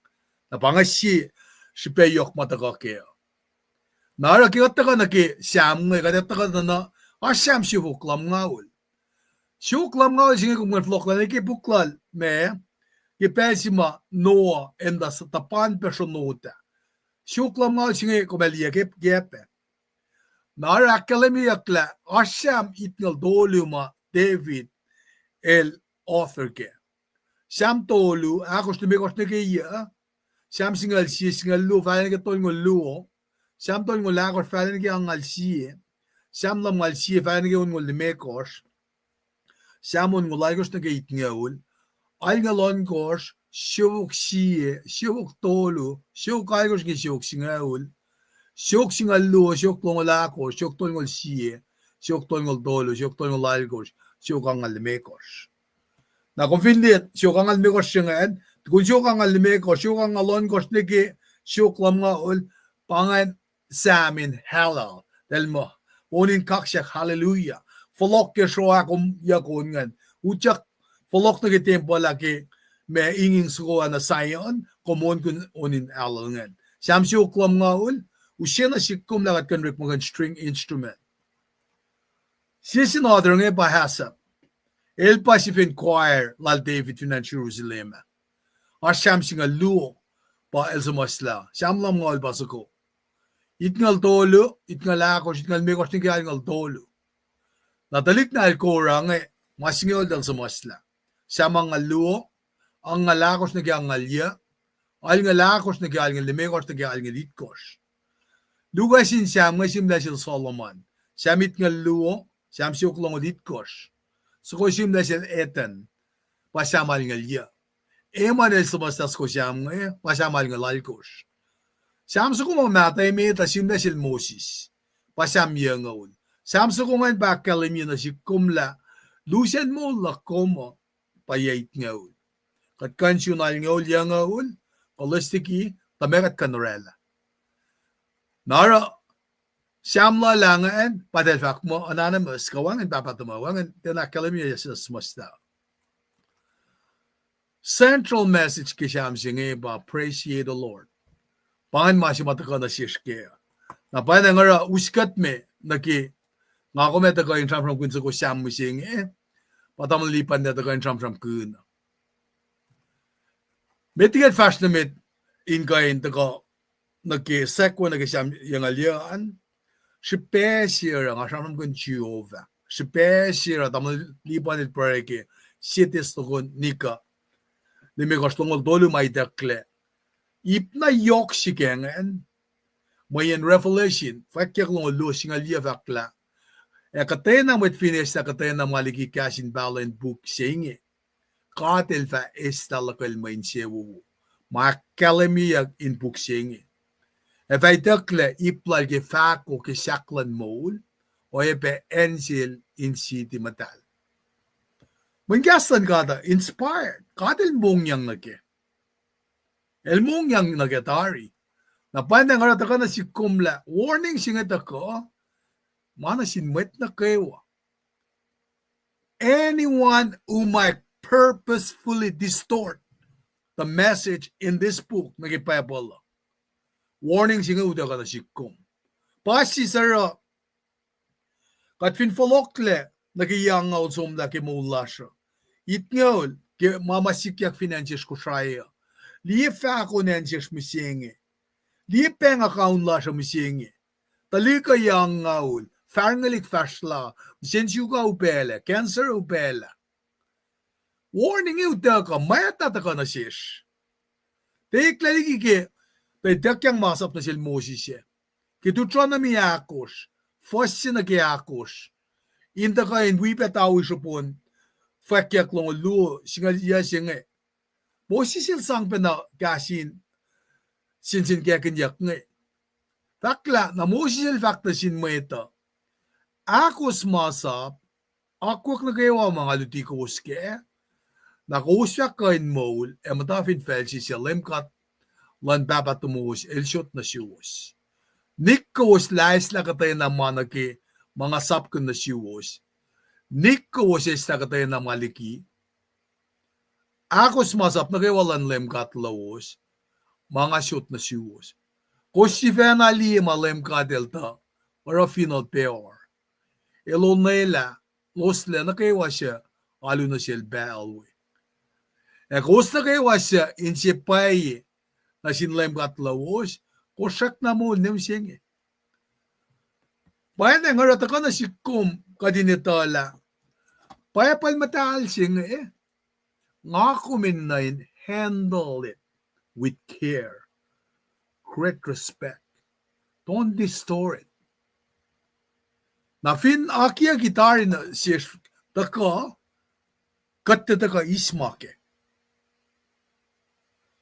Na pa inge sie srihpac yohk ma tuhkuh kac. Na oruh ke kuht tuhkuh nuh ke Sam inge, kuht ac tuhkuh nuh, oasr Sam siofok lumngaul. Siofok lumngaul se inge kom kuh in fohlohklah nuh ke puk lal ma, ke pacl se ma Noah enenuh tuhpan pac sronot ah. Siofok lumngaul se inge kom ac liye ke, ke pac. Na oruh ahkkahlwemyeyuck lah oasr Sam itngucul tolu ma David el author kac. Sam tolu, ahkosr limekohsr nuh ke yuh, Sam singucul sie, singucul luo, fahla nuh ke tolngucul luo, Sam tolngucul ahkosr, fahla nuh ke angngaul sie, Sam lumngaul sie, fahla nuh ke onngucul limekohsr, Sam onngucul alkosr nuh ke itngucul, alngucul ohnkohsr, siofok sie, siofok tolu, siofok alkosr nuh ke siofok singucul, siofok singucul luo, siofok longoul ahkosr, siofok tolngucul sie, siofok tolngucul tolu, siofok tolngucul alkosr, siofok angngaul limekohsr. Na kom fin liye siofok angngaul limekohsr se ingacn, tukun siofok angngaul limekohsr, siofok angngaul ohnkohsr nuh ke siofok lumngaul, pa ingacn Sam in Hallel, eltahl muh, on in kaksak, hallelujah. Fohlohk ke sroa kom yuck on ingacn. Utyak fohlohk nuh ke tempuhl ah ke ma inging soko ah nuh Zion, kom onkihn on in Hallel ingacn. Sam siofok lumngaul, use nuh sihk kom lah kuht kuh in orekmakihn string instrument. Sie sin author inge pa Asaph. El pa sifacn choir lal David fin acn Jerusalem ah. Oasr Sam singucul luo pa el suhmuhslah. Sam lumngaul pa soko. Itngucul tolu, itngucul ahkosr, itngucul limekohsr nuh ke alngucul tolu. Na tuhlihk nahtuhl Korah inge, ma singucul eltahl suhmuhslah. Sam angngaul luo, angngaul ahkosr nuh ke angngaul yuh, alngucul ahkosr nuh ke alngucul limekohsr nuh ke alngucul itkohsr. Luo sin Sam inge sihmlac sel Solomon, Sam itngucul luo, Sam siofok longoul itkohsr. Soko sihmlac sel Ethan, pa Sam alngucul yuh. Eman el suhmuhslah soko Sam inge, pa Sam alngucul alkosr. Sam soko ma mahtuh emet ah sihmlac sel Moses, pa Sam yucngucul. Sam soko ingacn pa ahkkahlwemye nuh sihk kom lah lusen moul luhk kom uh pa yac itngucul. Kuht kuh in sun alngucul, yucngucul, kuh listiki, tuh meac kuht kuh in oraclah. Na oruh Sam luhlahp ingacn pa eltahl fahk muh anonymous, kuh wacngihn pahpah tuhmwacl, wacngihn tiacna ahkkahlwemye suhmuhslah. Central message ke Sam se inge pa praise ye the Lord. Pa ingacn ma se ma tuhkuh nuh sesr kac. Na pwacnwacng oruh us kuht me nuh ke nga kom ac tuhkuh in sramsramkihn soko Sam mihsenge, pa tamuhlwel Lipan ac tuhkuh in sramsramkihn. Met liki kuht fahsr nuh met in kuh in tuhkuh nuh ke sackuh nuh ke Sam yucngucul yuc an, srihpac se oruh nga sramsramkihn Jehovah. Srihpac se oruh tamuhlwel Lipan el pruhe ke sie Thessalonians limekohsr longoul tolu ma itucklac. Ip na yohk srihke ingacn, mweyen Revelation, fwackyuck longoul luo singucul yuc fahk lah, Ac kuhtwena mwet fin eslah kuhtwena ma liki kahs in pahluh in puk se inge, God El fah eslah luhkel mwe insewowo ma ahkkahlwemyeyuck in puk se inge. Ac fah itucklac ip lal ke fahko ke sahk luhn moul, oacyacpac acn sel in siti muhtahl. Mwe kahs luhn God uh inspired. God El mongyang nuh kac. El mongyang nuh kac tari. Na pwacnwacng oruh tuhkuh nuh sihk kom lah warning se inge tuhkuh ma nuh sin mwet nuh kwewa. Anyone who might purposefully distort the message in this book, nuh ke Bible uh, warning se inge utuckuh nuh sihk kom. Pa sisor uh, kuht fin fohlohklac nuh ke yac angngaul somlah ke moul lasr uh, itngoul ke ma ma sikyak fin acn sesr Kosrae uh, liye fahko in acn sesr mihsenge, liye bank account lasr uh mihsenge, tuhlihk uh yac angngaul, fahrngelihk fahsrlah, mihsen suka upaclah, cancer upaclah. Warning inge utuckuh, mwata tuhkuh nuh sesr. Tuh eklac liki ke, tuh ituckyang masap nuh sel Moses ah. Ke Deuteronomy ahkosr, fuhs se nuh ke ahkosr, in tuhkuh in wi pac tawi sropon fwackyuck longoul luo, singucul yac se inge, Moses el sang pacna kahs in sensenkackihnyuck inge. Fahk lah, na Moses el fahk nuh sin mwet uh, ahkos masap, akwuck nuh kwewa ma nga luti kowos kac, na kowos fah kuh in moul ac muhta fin facl se suc Leum God luhn pahpah tomowos el sot nuh suwos. Nik kowos laeslah kuhtwena ma nuh ke ma nga sapkihn nuh suwos. Nik kowos eslah kuhtwena ma liki. Ahkos masap nuh kwewa luhn Leum God lowos ma nga sot nuh suwos. Kowos sifacna liye ma Leum God el tuh oruh fin Peor. El onwelah loslac nuh kwewa suc alu nuh sel Baal we. Ac kowos nuh kwewa suc inse pwacye nuh sin Leum God lowos, kowos srackna moul ne mihsenge. Pwacnwacng oruh tuhkuh nuh sihk kom kuht in etuh lah Bible muhtahl se inge, nga kom enenuh in handle it with care, great respect. Don't distort it. Na fin akiyucki tari nuh sesr tuhkuh, kuht tiac tuhkuh eis ma kac.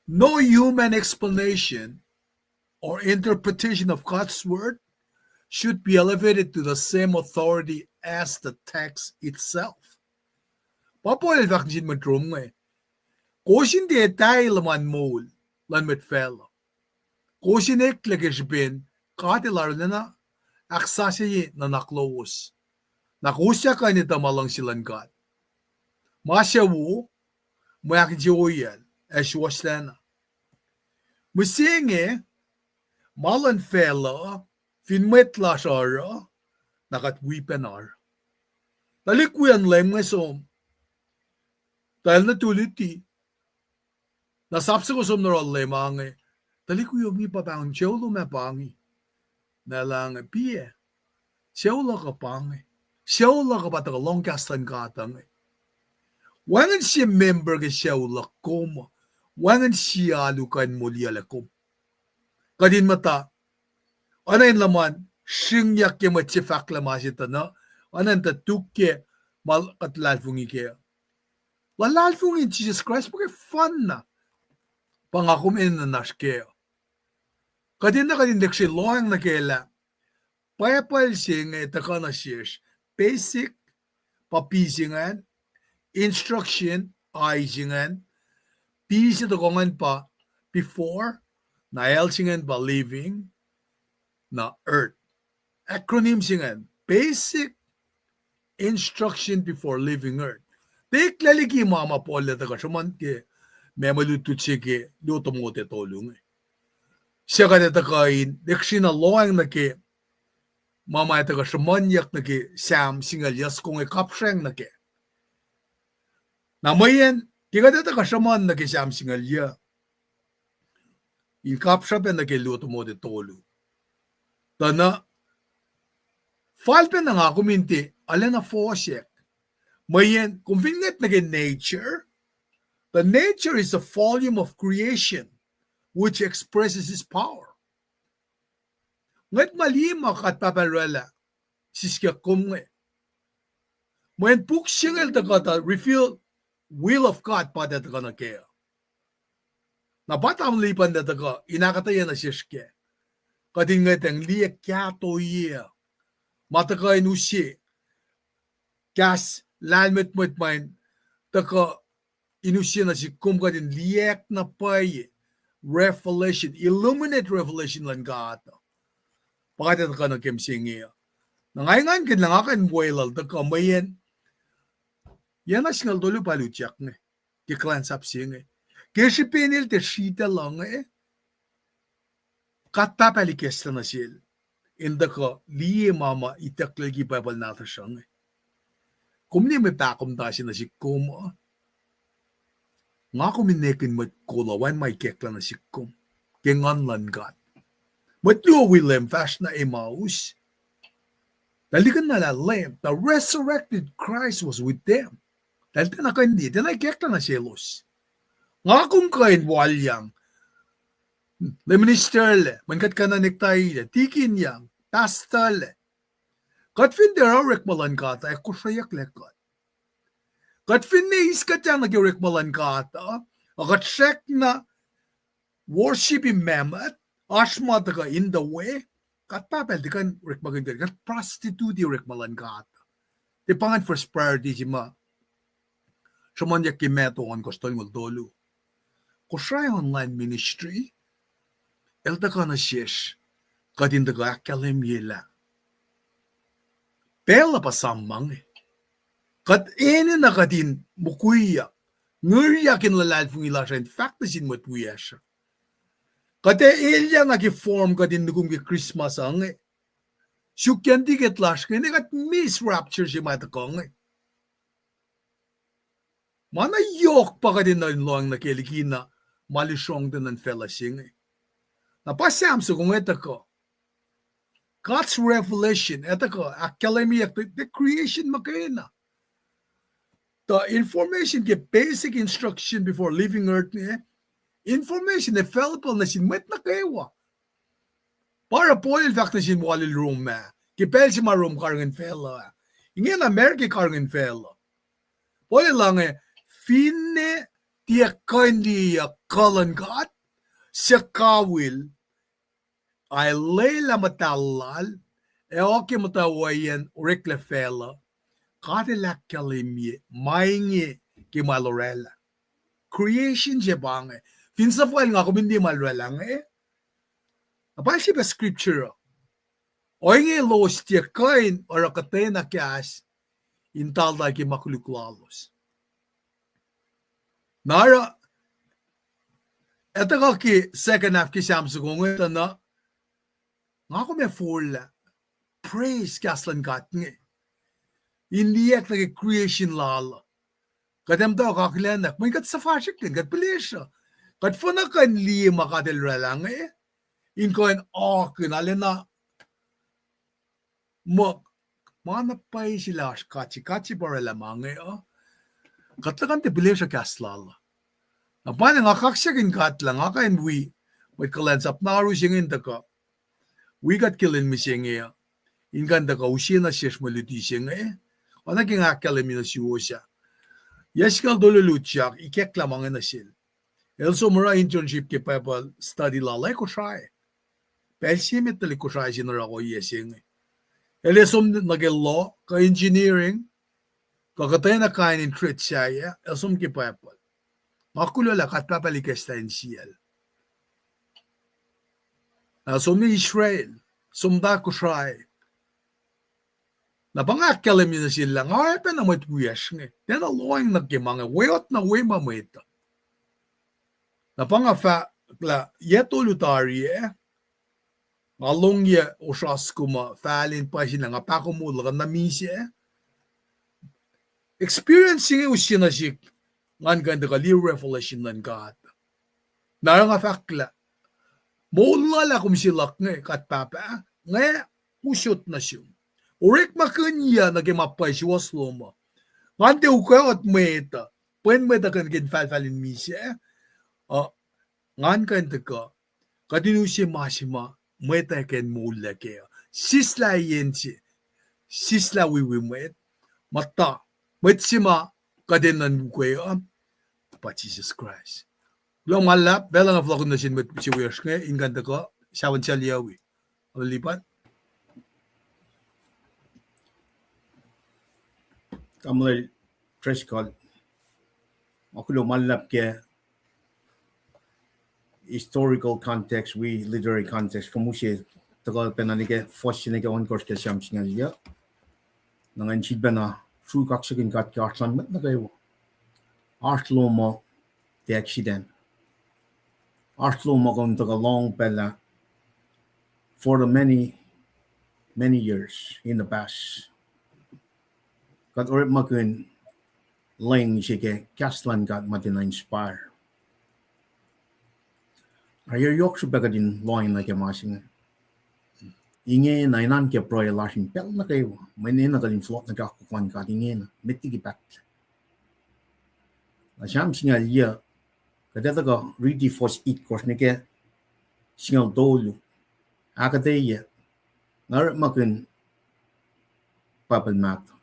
No human explanation or interpretation of God's word should be elevated to the same authority as the text itself. Pa Paul el fahk nuh sin mwet Rom inge, kowos in tiac etwacl luhman moul luhn mwet facluh. Kowos in eklac ke srihpen God el arulacna ahksasucye nuhnak lowos. Na kowos ac kuh in etuh ma luhngse luhn God, ma suc wo, mwe ahkinsewowoyacl, ac suwohslacna. Mihsenge, ma luhn facluh, fin mwet lasr oruh, na kuht wi pacna oruh. Tuhlihk wiyacn Leum inge som, tuh el nuh tu luti, na sap soko som nuh yohrohl Leum ah inge, tuhlihk wiom inge pa pahngon, sucu lom ah pa inge. Na el ah inge, piac, sucu luhk uh pa inge. Sucu luhk uh pa tuhkuh lohng kahs luhn God uh inge. Wacngihn sie member ke sucu luhk kom, wacngihn sie alu kuh in moliyuclac kom. Kuht in muhta, oacna in luhman srihngyak ke mwet se fahklah ma se tuh na, oacna in tuh tuk ke ma kuht luhlahlfongi kac. Luhlahlfongi in Jisus Kraist pa ke fun na, pa nga kom enenuh in oasr kac. Kuht in na kuht in lihksreni lohacng nuh kac lah Bible se inge tuhkuh nuh sesr, basic, pa P se ingacn, instruction, I se ingacn, P se tohkoh ingacn pa before, na L se ingacn pa living, na earth. Acronym se ingacn, basic instruction before leaving earth. Tiac eklac liki ma ma Paul el tuhkuh sruhmuhn ke ma mwe lutlut se ke luo Timothy tolu inge. Suc kuht ac tuhkuh in lihksreni lohacng nuh ke ma ma ac tuhkuh sruhmuhnyuck nuh ke Sam singucul yac soko inge, kapsracng nuh kac. Na mweyen ke kuht ac tuhkuh sruhmuhn nuh ke Sam singucul yac, in kapsra pac nuh ke luo Timothy tolu. Tuh na, fal pac na nga kom in tiac arulacna fohsack. Mweyen kom fin ngwet nuh ke nature, the nature is a volume of creation which expresses his power. Ngwet ma liye ma God Pahpah orwaclah siskuck kom inge. Mweyen puk se inge el tuhkuh tuh reveal will of God pa tuh tuhkuh nuh kac. Na pa tamuhlwel Lipan el tuhkuh in ahkuhtweyac nuh sesr kac, kuht in ngwetacng liye kahto ohiyac ma tuhkuh in use kahs lahlmwetmwet ma in tuhkuh in use nuh sihk kom kuht in liyacack na pwacye revelation, illuminate revelation luhn God. Pa kuht ac tuhkuh nuh ke mihsenge uh. Na nga engankihn lah nga kuh in weluhl tuhkuh mweyen yac na singucul tolu pa el utyak inge, ke kuhlwacnsap se inge. Ke srihpen el tiac sritacl uh inge, God Pahpah El ikacslah nuh sel in tuhkuh liye ma ma ituckyang ke Bible nahtuhsr uh inge. Kom liye mwe pahkomuhta se nuh sihk kom uh. Nga kom in nekihn mwet kol uh, wacngihn ma ikacklah nuh sihk kom ke Nguhn luhn God. Mwet luo wi Leum fahsr nuh Emmaus. Eltahl likihnlah Leum, the resurrected Christ was with them. Eltahl tiacna kuh in liye, tiacna ikacklah nuh selos. Nga kom kuh in walyang, lay ministerlac, mweyen kuht kuh in anektahilac, tikinyang, pastorlac. Kuht fin tiac oruh orekma luhn God uh, ac kosreyucklac kuht. Kuht finne eis kuhtyang nuh ke orekma luhn God uh, ac kuht srackna worship-i mamot, oasr ma tuhkuh in the way, God Pahpah El tiac kuh in orekmakihn kuht, kuht prostitute orekma luhn God. Tiac pa ingacn first priority se ma sruhmuhnyuck ke Matthew ohnkohsr tolngoul tolu. Kosrae online ministry el tuhkuh nuh sesr, kuht in tuhkuh ahkkahlwemye lah pacl uh pa sam ma inge. Kuht enenuh kuht in mukwiyuck, ngiryak in luhlahlfongi lasr uh in fahk nuh sin mwet wiyacsr uh. Kuht ac elyah na ke form kuht in nukum ke Christmas uh inge, sukyacn tiket lasr inge, ne kuht miss rapture se ma tuhkuh inge. Ma na yohk pa kuht enenuh in lohacng nuh ke likina ma lusrongten nuh facluh se inge. Na pa Sam soko inge tuhkuh God's revelation, ac tuhkuh ahkkahlwemyeyuck the creation muhkwena. The information ke basic instruction before leaving earth inge, information available nuh sin mwet nuh kwewa. Pa oruh Paul el fahk nuh sin walil Rom ah, ke pacl se ma Rom karihngihn facluh ah. Ingena America karihngihn facluh. Paul el ange, finne tiac kuh in liyeyuck kuh luhn God, suc kawihl, ac lwelah muhtahl lal, ac oakiyac muhtwacwacyacn oreklac facluh, God el ahkkahlwemye ma inge ke ma el oraclah. Creation se pa inge. Fin suhfal nga kom in liye ma el oraclah inge. Na pa el se pac scripture uh. Ohinge elos tiac kuh in oruh kuhtwena kahs in taltal ke ma koluk lalos. Na oruh, etuh kuh ke second half ke Sam soko inge tuh na, nga kom ac forlah praise kahs luhn God inge, in liyacack nuh ke creation lal uh. Kuht ac muhta kakihlacnak, mweyen kuht suhfasrihk lin, kuht pihlesruh. Kuht fuhnuh kuh in liye ma God el oraclah inge, in kuh in akihlen arulacna muh, ma na pwacye se lah oasr God se, God se pa oraclah ma inge uh. Kuht tuhkuh in tiac pihlesruh kahs lal uh. Na pa na nga kaksakihn God lah nga kuh in wi mwet kuhlwacnsap na oaru se inge in tuhkuh wi kuht ke lwen mihsenge uh, in kuh in tuhkuh use nuh sesr mwe luti se inge. Oacna ke nga ahkkahlwemye nuh suwos ah, yac singucul tolu el utyak, ikacklah ma inge nuh sel. El som oruh internship ke Bible study lal ah Kosrae. Pacl se met tuhlihk Kosrae se in oruh ohiyac se inge. El ac som nuh ke law kuh engineering, kuh kuhtwena kain in trade sahyac, el som ke Bible. Nga kuloh lah God Pahpah el ikacslah insiyacl. Na som nuh Israel, som muhta Kosrae. Na pa nga ahkkahlwemye nuh sel lah nga oacyacpac na mwet wiyacsr inge, tiacna lohacng nuh ke ma inge, weot na we ma mwet uh. Na pa nga fahk lah yac tolu tari ah, nga lohngyac osra soko ma fal in pwacye lah nga pahkomuhlah kuh na misac. Experience se inge use nuh sihk, ngan kuh in tuhkuh liye revelation luhn God. Na oruh nga fahk lah moul lal ah kom se luhk inge, God Pahpah, nga usot nuh sum. Orekmakihnyuc nuh ke ma pwacye suwohs lom uh. Ngan tiac ukwe mwet uh, pwen mwet uh kuh in ke infahlfahl in misac uh. Ngan kuh in tuhkuh, kuht in use ma se ma mwet uh kuh in moullac kac uh. Sislah yen se, sislah wiwi mwet, muhta Mwet se ma kuht enenuh in ukwe uh pa Jisus Kraist. Kuloh ma luhlahp, pacl uh nga fohlohkihn nuh sin mwet se wiyacsr inge in kuh in tuhkuh sahflah sel yawi. Alu lipan. Tamuhlwel Driscoll, ma kuloh ma luhlahp ke historical context, wi literary context, kom use tuhkuh pacna nuh ke fuhs se nuh ke ohnkohsr ke Sam singucul yuh. Na ngan sifilpacna sru kaksakihn God ke oasr luhn mwet nuh kwewa. Oasr lom uh the accident. Oasr lom uh kom tuhkuh lohng pacl ah for the many, many years in the past. Kuht orekmakihn leng se ke kahs luhn God ma tiacna inspire. Ac yohk srihpac kuht in lohacng nuh ke ma se inge. Ingena, enenuh ke pruhe lasr in pacl nuh kwewa, mweyen enenuh kuht in fohlohk nuh ke akwuck luhn God ingena met liki pahtlac. Na Sam singucul yuh, kuht ac tuhkuh riti fuhs itkohsr nuh ke singucul tolu. Ahkuhtweyac, nga orekmakihn Bible mahtuh.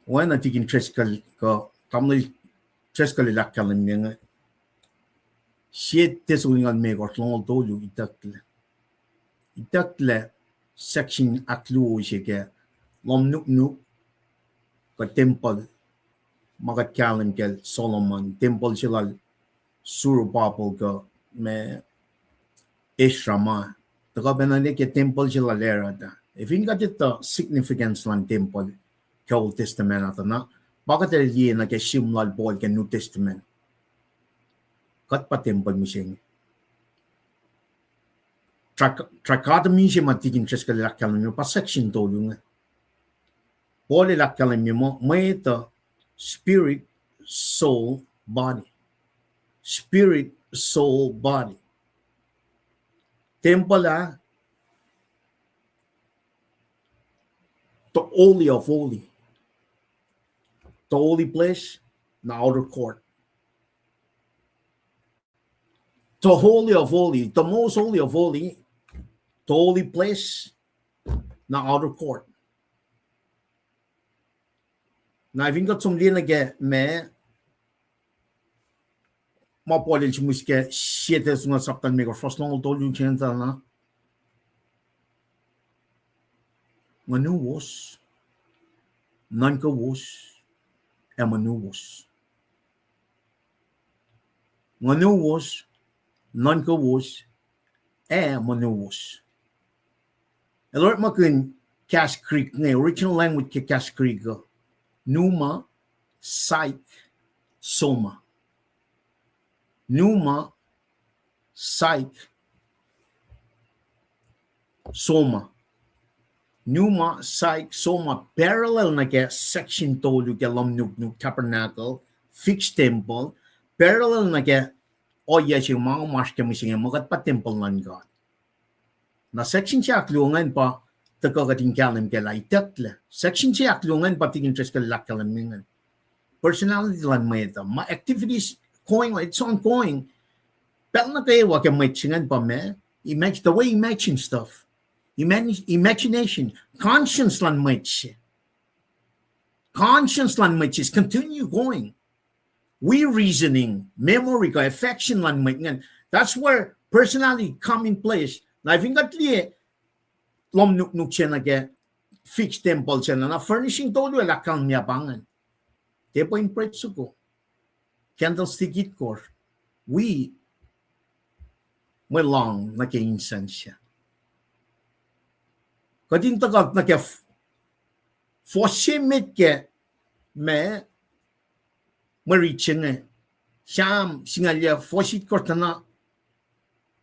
Oacna tikin Driscoll kuh tamuhlwel Driscoll el ahkkahlwemye inge, Sie Thessalonians limekohsr, longoul tolu, itucklac. Itucklac section ahkluo se ke lohm nuknuk kuh tempuhl ma kuht kahlwem kacl Solomon, tempuhl se lal Zerubbabel kuh ma Ezra ma tuhkuh pacna nuh ke tempuhl se lal Herod ah. Ac fin kuht etuh significance luhn tempuhl ke Old Testament ah tuh na, pa kuht ac liye nuh ke sihm lal Paul ke New Testament. Kuht pa tempuhl mihsenge. Trichotomy se ma tikin Driscoll el ahkkahlwemye pa section tolu inge. Paul el ahkkahlwemye muh mwet uh spirit, soul, body. Spirit, soul, body. Tempuhl ah, the holy of holy. The holy place, na outer court. The holy of holy, the most holy of holy, the holy place, na outer court. Na fin kuht som liye nuh ke ma, ma Paul el sihmihs ke Sie Thessalonians sapta limekohsr, fuhs longoul tolu se inge tuh na, ngunuwos, nuhnkowos, ac monuwos. Ngunuwos, nuhnkowos, ac monuwos. El orekmakihn kahs Greek inge, original language ke kahs Greek uh, pneuma, psyche, soma. Pneuma, psyche, soma. Pneuma, psyche, soma, parallel nuh ke section tolu ke lohm nuknuk, tabernacle, fixed temple, parallel nuh ke ohiyac se ma oasr ke mihsenge, ma kuht pa tempuhl luhn God. Na section se ahkluo ingacn pa tuhkuh kuht in kahlwem kac lah itucklac. Section se ahkluo ingacn pa tikin Driscoll el ahkkahlwemye ingacn. Personality luhn mwet uh, ma activities going on, it's ongoing. Pacl nuh kwewa ke mwet se ingacn pa ma, imag-, the way imagine stuff. Imagine, imagination, conscience luhn mwet se. Conscience luhn mwet se is continue going. Wi reasoning, memory kuh affection luhn mwet ingacn. That's where personality come in place. Na fin kuht liye lohm nuknuk se nuh ke fixed temple se na, na furnishing tolu el ahkkahlwemye pa ingacn. Table in bread soko, candlestick itkohsr, wi mwe lohng nuh ke incense. Kuht in tuhkuh nuh ke f-, fuhs se met ke ma mwe rit se inge, Sam singucul yuh, fuhs itkohsr tuh na,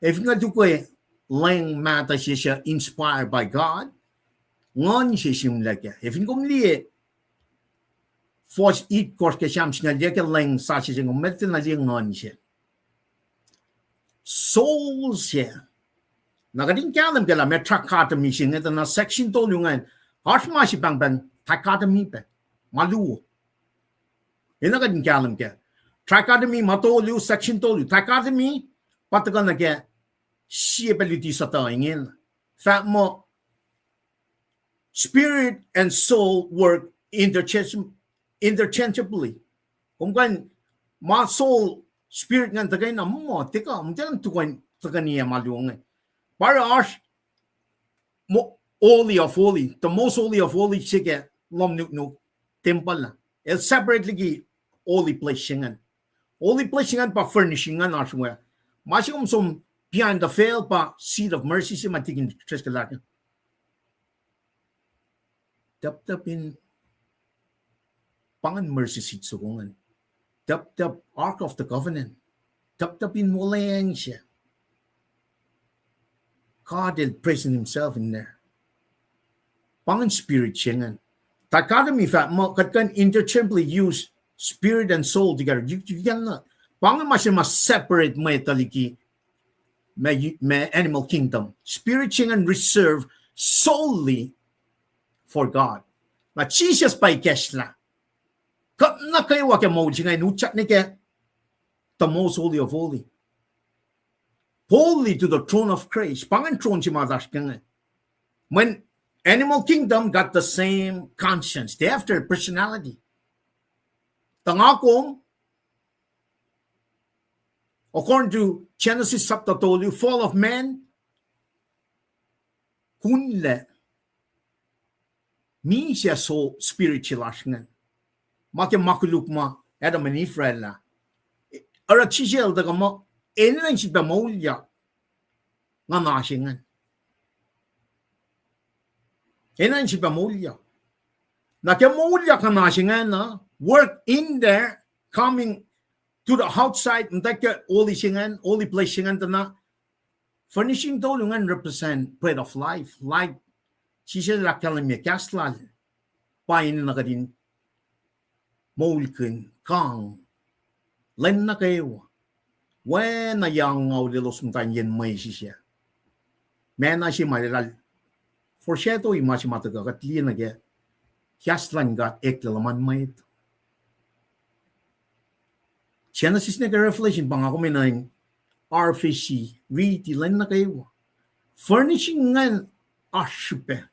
ac fin kuht ukwe leng mahtuh se suc inspired by God, nguhn se sihmlac kac. Ac fin kom liye fuhs itkohsr ke Sam singucul yuh ke leng sasuc se, kom met na liye nguhn se. Soul se. Na kuht in kahlwem kac lah ma trichotomy se inge tuh na section tolu ingacn, oasr ma se pahngpahng dichotomy pac, ma luo. Enenuh kuht in kahlwem kac. Trichotomy ma tolu, section tolu. Dichotomy pa tuhkuh nuh ke sie pac luti sutuh ingena. Fahk muh spirit and soul work interchange-, interchangeably. Kom kuh in ma soul, spirit ingacn tuhkweni na muh, tiac kuh, muh tiac kuh in tuhkweni, tuhkweni ma luo inge. Pa oruh oasr mo-, holy of holy, the most holy of holy se ke lohm nuknuk tempuhl ah. El separate liki holy place se ingacn. Holy place se ingacn pa furnishing ingacn oasr we. Ma se kom som behind the veil pa seat of mercy se ma tikin Treskelahk. Tap tap in, pa ingacn mercy seat soko ingacn. Tap tap Ark of the Covenant. Tap tap in wolacna se. God El present himself in there. Pa ingacn spirit se ingacn. Dichotomy fahk muh kuht kuh in interchangeably use spirit and soul together. You, you cannot. Pa ingacn ma se ma separate mwet uh liki ma, ma animal kingdom. Spirit se ingacn reserve solely for God. Na Jisus pa ikacslah. Kuht nuh kwewa ke moul se ingacn utyak nuh ke the most holy of holy. Boldly to the throne of grace. Pa ingacn throne se ma oasr ke inge. Mweyen animal kingdom got the same conscience. They have their personality. Tuh nga kom, according to Genesis chapter tolu, fall of man, kunlac, misac soul, spirit se lasr ingacn. Ma ke ma koluk ma Adam and Eve oraclah. Oruh Jisus El tuhkuh muh, enenuh in sifilpac moulyak nguhna se ingacn. Enenuh in sifilpac moulyak. Na ke moulyak nguhna se ingacn uh, work in there, coming to the outside, muhta ke holy se ingacn, holy place se ingacn tuh na, furnishing tolu ingacn represent bread of life, life. Jisus El ahkkahlwemye kahs lal pa enenuh kuht in moulkihn kang lwen nuh kwewa. Oacna yang nga ulelos muhta in yen mwesis ah. Manna se ma lal foreshadow-i ma se ma tuhkuh kuht liye nuh ke kahs luhn God eklac luhman mwet. Genesis nuh ke Revelation pa nga kom enenuh in arfesi, riti lwen nuh kwewa. Furnishing ingacn oasr srihpac.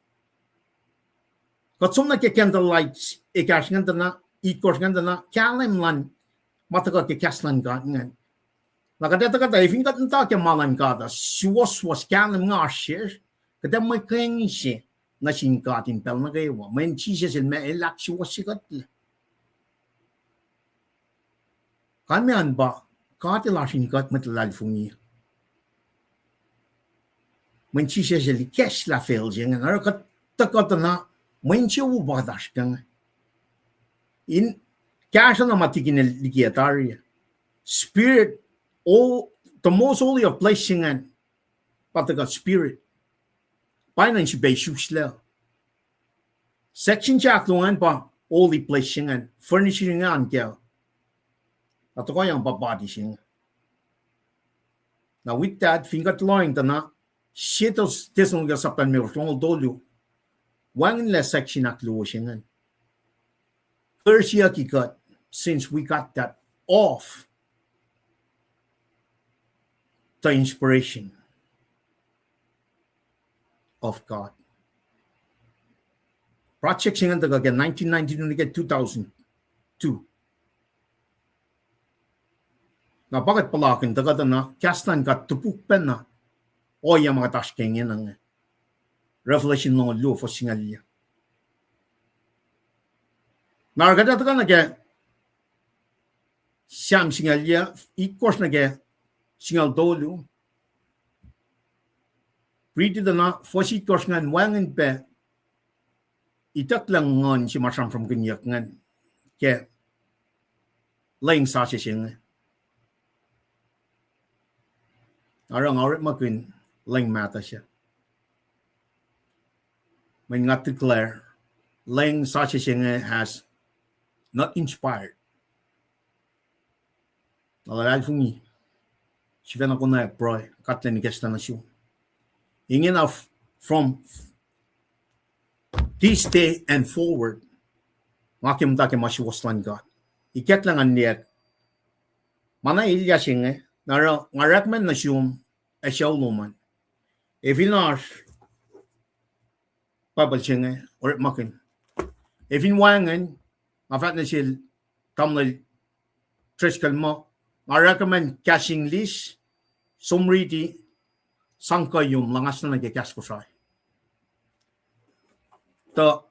Kuht som nuh ke candle lights ekahsr ingacn tuh na, itkohsr ingacn tuh na, kahlwem luhn ma tuhkuh ke kahs luhn God ingacn. Na kuht ac tuhkuh tuh, efin kuht muhta ke ma luhn God uh, suwohswohs kahlwem nga oasr sesr, kuht ac mwe kengse nuh sin God in pacl nuh kwewa. Mweyen Jisus El ma El ahksuwohsye kuhtlac. Kalmac an pa, God El oasr in kuht mwet luhlahlfongi. Mweyen Jisus El ikacslah facl se ingacn, oruh kuht tuhkuh tuh na, mwe insewowo pa kuht oasr ke inge. In kahsruh na ma tikin el liki tari. Spirit, o, the most holy of place se ingacn, pa tuhkuh spirit. Pa enenuh in sifilpac isuslac. Section se ahkluo ingacn pa holy place se ingacn, furnishing ingacn kac. Na tohkohyang pa body se inge. Na with that, fin kuht lohacng tuh na, Sie Thessalonians sapta limekohsr, longoul tolu, wacngihnlac section ahkluo se ingacn. Kursiyucki kuht, since we got that off the inspiration of God. Project se ingacn tuhkuh ke nineteen ninety-two nuh ke two thousand two. Na pa kuht puhlakihn tuhkuh tuh na kahs luhn God topuk pacna ohiyac ma kuht oasr ke inge na inge. Revelation longoul luo fuhs singucul yac. Na oruh kuht ac tuhkuh nuh ke Sam singucul yac, itkohsr nuh ke singucul tolu. Riti tuh na fuhs itkohsr ingacn wacngihn pac itucklac nguhn se ma sramsramkihnyuck ingacn ke leng sasuc se inge. Oruh nga orekmakihn leng mahtuh se. Mweyen nga declare, leng sasuc se inge has not inspired. Na luhlahlfongi, sifacna konwacack pruhe, God El ikacslah nuh sum. Ingena f-, from this day and forward, nga ke muhta ke ma suwohs luhn God. Ikacklah ngan liye ma na elyah se inge, na oruh nga orekma nuh sum, ac sucu lom an. Efin oasr Bible se inge, orekmakihn. Ac fin wacngihn, nga fahk nuh sel tamuhlwel Driscoll muh, nga recommend kahs English, som riti, sang kuhiyom, luhngasna nuh ke kahs Kosrae. Tuh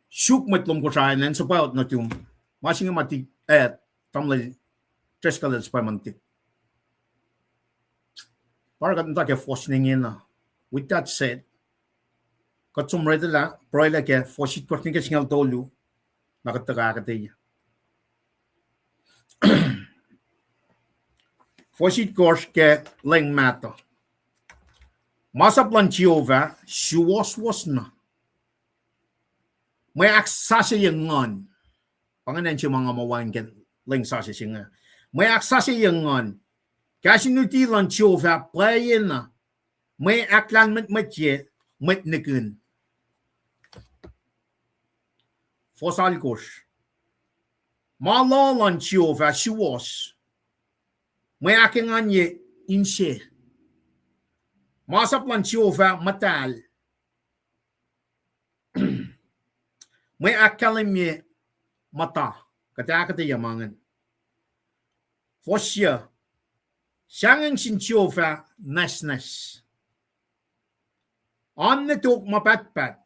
suk mwet lom Kosrae, nacn suhpwacot nuhtum. Ma se inge ma ti, eh, tamuhlwel Driscoll el suhpwacma nuhtihk. Pa oruh kuht muhta ke fohs ne ingena. With that said, kuht som retelah, pruhelah ke fohs itkohsr nuh ke singucul tolu, na kuht tuhkuh ahkuhtweyac. Fohs itkohsr ke leng mahtuh. Masap luhn Jehovah suwohswohs na. Mwe ahksasucye nguhn. Pa ingacn se ma nga muh wacngihn ke leng sasuc se inge. Mwe ahksasucye nguhn. Kahs in luti luhn Jehovah pwacyena. Mwe ahklahlmwetmwetye mwet nihkihn. Fohs alkosr. Ma loh luhn Jehovah suwohs. Mwe ahkenganye inse. Masap luhn Jehovah muhtahl. Mwe ahkkahlwemye muhta. Kuht ahkuhtweyac ma ingacn. Fohs yuc. Sahngweng sin Jehovah nwacsnwacs. Oan nuh tok ma pahtpaht.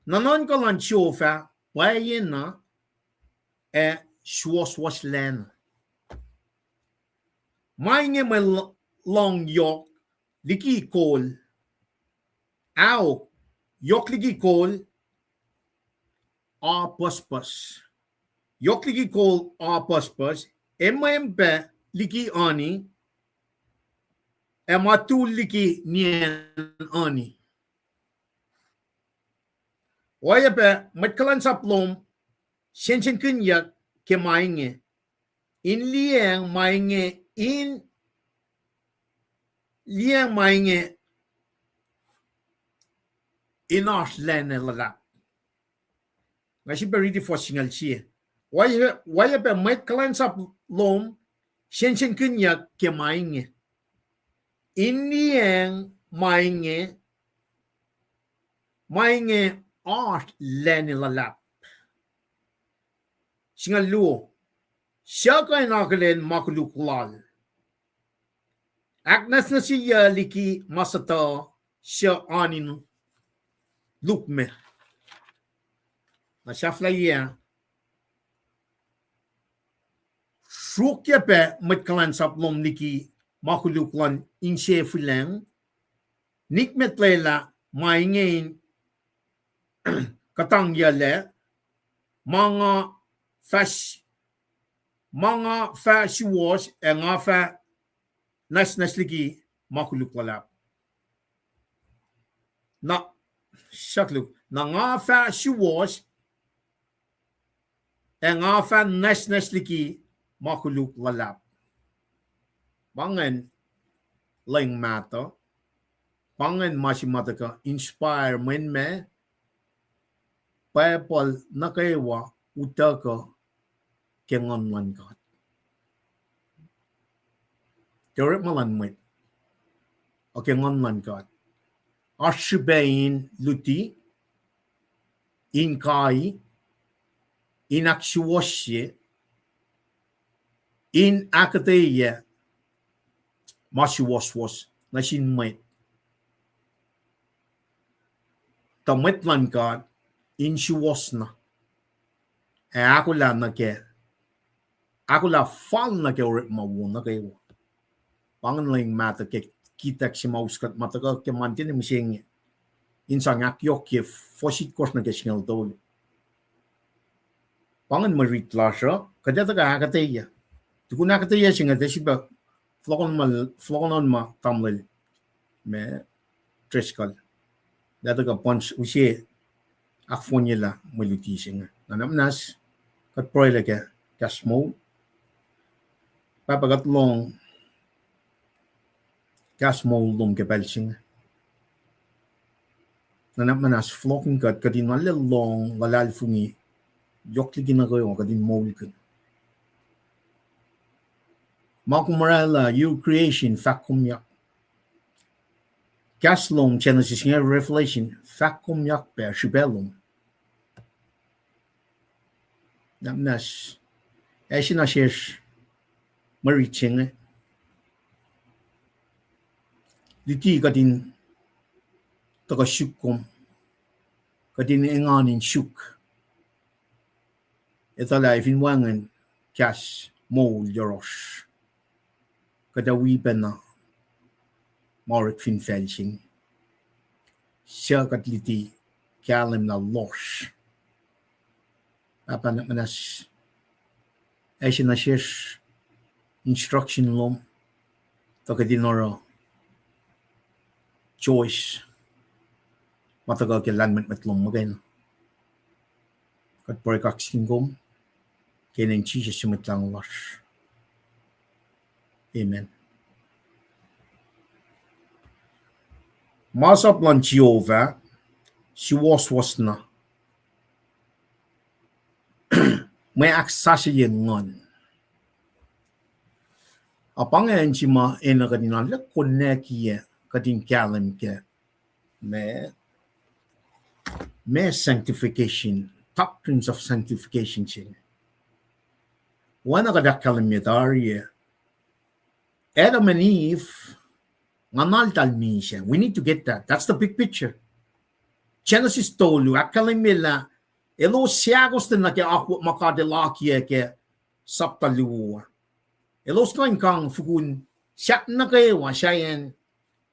Nuhnuhnkuh luhn Jehovah pwacyena ac suwohswohslacna. Ma inge mwe l-, lohng yohk liki kol. Ahok, yohk liki kol, a pucspucs. Yohk liki kol a pucspucs, emwem pac liki ani, ac ma tul liki nien ani. Oacyacpac mwet kuhlwacnsap lom sensenkihnyuck ke ma inge, in liyacacng ma inge, in liyacacng ma inge in oasr lwen ac luhlahp. Nga sifilpac riti fohs singucul sie. Oacyacpac, oacyacpac mwet kuhlwacnsap lom sensenkihnyuck ke ma inge, in liyacacng ma inge, ma inge oasr lwen ac luhlahp. Singucul luo. Suc kuh in akihlen ma koluk lal? Ahknwacsnwacsyeyuc liki ma suhtuhuh, suc oan in lukmac. Na sahflahiyac, sruokyac pac mwet kuhlwacnsap lom liki ma koluk luhn insefuhlwacng, nikmet lwelah ma inge in kuhtangyuclac, ma nga fah s-, ma nga fah suwohs ac nga fah nwacsnwacs liki ma koluk luhlahp. Na, sahk luk, na nga fah suwohs ac nga fah nwacsnwacs liki ma koluk luhlahp. Pa ingacn leng mahtuh. Pa ingacn ma se ma tuhkuh inspire mwe, mwe Bible nuh kwewa utuckuh ke Nguhn luhn God. Tiac orekma luhn mwet, a ke Nguhn luhn God. Oasr srihpac in luti, in kai, in ahksuwohsye, in ahkuhtweyac ma suwohswohs nuh sin mwet. Tuh mwet luhn God in suwohs na, ac ahkolah nuh ke, ahkolah fal nuh ke orekma wo nuh kwewa. Pa ingacn leng mahtuh ke kitack se ma us kuht ma tuhkuh ke Monday ne mihsenge, in sang ahkyohkye fohs itkohsr nuh ke singucul tolu. Pa ingacn mwe rit lasr uh, kuht ac tuhkuh ahkuhtweyac. Tukun ahkuhtweyac se inge, tiac srihpac fohlohkohn ma, fohlohkohn ma tamuhlwel me Driscoll. Lah tuhkuh puhs use ahkfohnyelah mwe luti se inge. Nuhnak muhnahs, kuht pruhelah ke kahs moul. Pahpah, kuht lohng kahs moul lom ke pacl se inge. Nuhnak muhnahs fohlohkihn kuht, kuht in arlac lohng luhlahlfongi yohk liki nuh kwewa, kuht in moulkihn. Ma kom orwaclah, your creation fahk kom yak. Kahs lom Genesis inge Revelation, fahk kom yak pac srihpac lom. Na muhnahs, ac se na sesr mwe rit se inge. Luti kuht in tuhkuh suk kom, kuht in engan in suk. Etuh lah fin wacngihn kahs moul yohrohsr, kuht ac wi pacna ma orek fin facl se inge. Suc kuht luti kahlwem na lohsr. Pahpah, na muhnahs, ac se na sesr instruction lom, tuh kuht in oruh choice ma tuhkuh ke lahlmwetmwet lom muhkwena. Kuht pruhe kaksakihn kom ke inen Jisus su Mwet Lahngo lasr. Amen. Masap luhn Jehovah suwohswohs na, mwe ahksasucye nguhn. A pa inge acn se ma enenuh kuht in arlac konwacack, kuht in kahlwem ke ma, ma sanctification, doctrines of sanctification se inge. Oacna kuht ahkkahlwemye tari ah, Adam and Eve, nguhnaltahl misac. We need to get that. That's the big picture. Genesis tolu ahkkahlwemye lah elos seahkostwen nuh ke akwuck ma God el akiyac ke sapta luo. Elos kuh in kang fukun sahk nuh kwewa sahyacn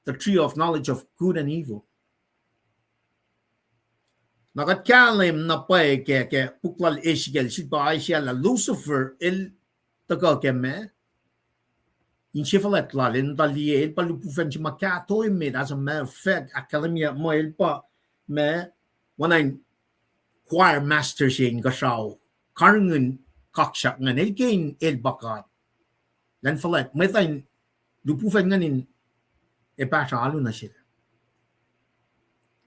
the tree of knowledge of good and evil. Na kuht kahlwem na pwacye ke, ke puk lal Ezekiel, sifilpac Isaiah, lah Lucifer el tuhkuh ke ma, insefuhlwact lal, el muhta liye, el pa lihpufacn se ma kahto emet, as a matter of fact, ahkkahlwemye muh el pa ma, oacna in choir master se inkuhsrao, karihngihn kaksak ingacn, el ke in el pa God. Elan fuhlwact, mwet uh in lihpufacn ingacn in epahsr alu nuh sel.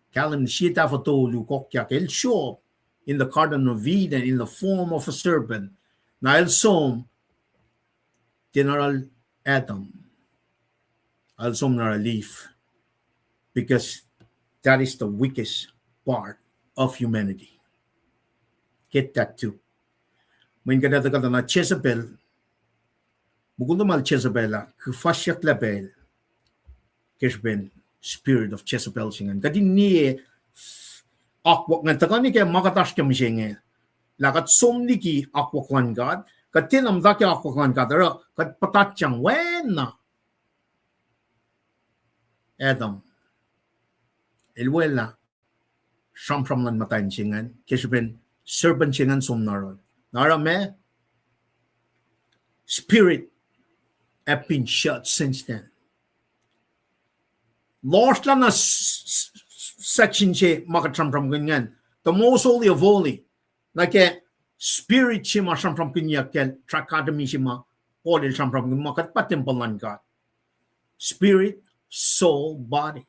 Kahlwem sie tahfuh tolu kokyak, el show up in the Garden of Eden in the form of a serpent. Na el som tiac oruh Adam, el som oruh Eve, because that is the weakest part of humanity. Get that too. Mweyen kuht etuh kuht na Jezebel, mukul tuhmal Jezebel ah, kuhfuhsyak lah pacl ke srihpen spirit of Jezebel se ingacn. Kuht in liye akwuck ingacn tuhkuh nuh ke ma kuht oasr ke mihsenge, lah kuht som liki akwuck luhn God, kuht tiacna muhta ke akwuck luhn God, oruh kuht puhtatyang wacna Adam el welah sramsram luhn muhtwacn se ingacn ke srihpen serpent se ingacn som na oruh. Na oruh ma, spirit have been shut since then. Lohsrlah na s-, s-, section se ma kuht sramsramkihn ingacn, the most holy of holy. Na ke spirit se ma sramsramkihnyuck ke trichotomy se ma Paul el sramsramkihn ma kuht pa tempuhl luhn God. Spirit, soul, body.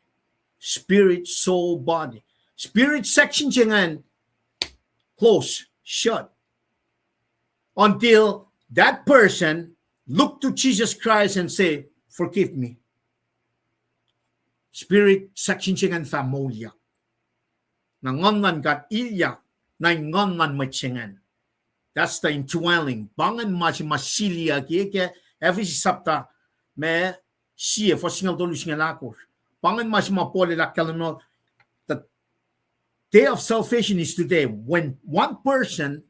Spirit, soul, body. Spirit section se ingacn close, shut, until that person look to Jesus Christ and say, Forgive me. Spirit section se ingacn fah moulyak. Na nguhn luhn God ilyak, na in nguhn luhn mwet se ingacn. That's the indwelling. Pa ingacn ma se ma siliyucki ke Ephesus sapta ma sie, fuhs singucul tolu singucul ahkosr. Pa ingacn ma se ma Paul el ahkkahlwemye, the day of salvation is today. When one person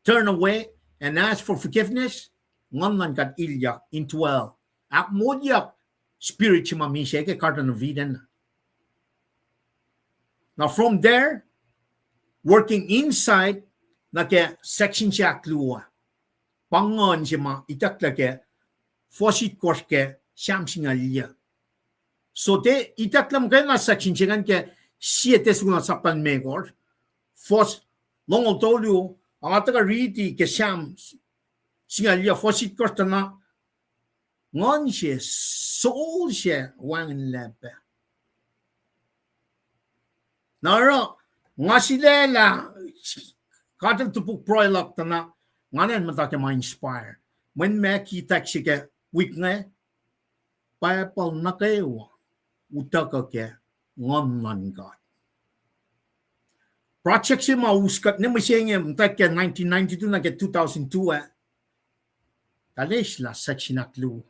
turn away and ask for forgiveness, nguhn luhn God ilyak, indwell, ahkmoulyak spirit se ma misac ke Garden of Eden. Na from there, working inside, nuh ke section se ahkluo, pa nguhn se ma itucklac ke fuhs itkohsr ke Sam singucul yuh. So tiac itucklac muhkwena section se ingacn ke Sie Tesalonika sapta limekohsr, fuhs longoul tolu, a nga tuhkuh riti ke Sam singucul yuh fuhs itkohsr tuh na nguhn se, soul se wacngihnlac pac. Na oruh nga sulaclah God el topuk pruhe luhk tuh na nga nacn muhta ke ma inspire. Mweyen ma key text se ke wik inge, Bible nuh kwewa utuckuh ke Nguhn luhn God. Project se ma us kuht ne mihsenge muhtwacwacack nineteen ninety-two nuh ke two thousand two ah, tuh eislah section ahkluo.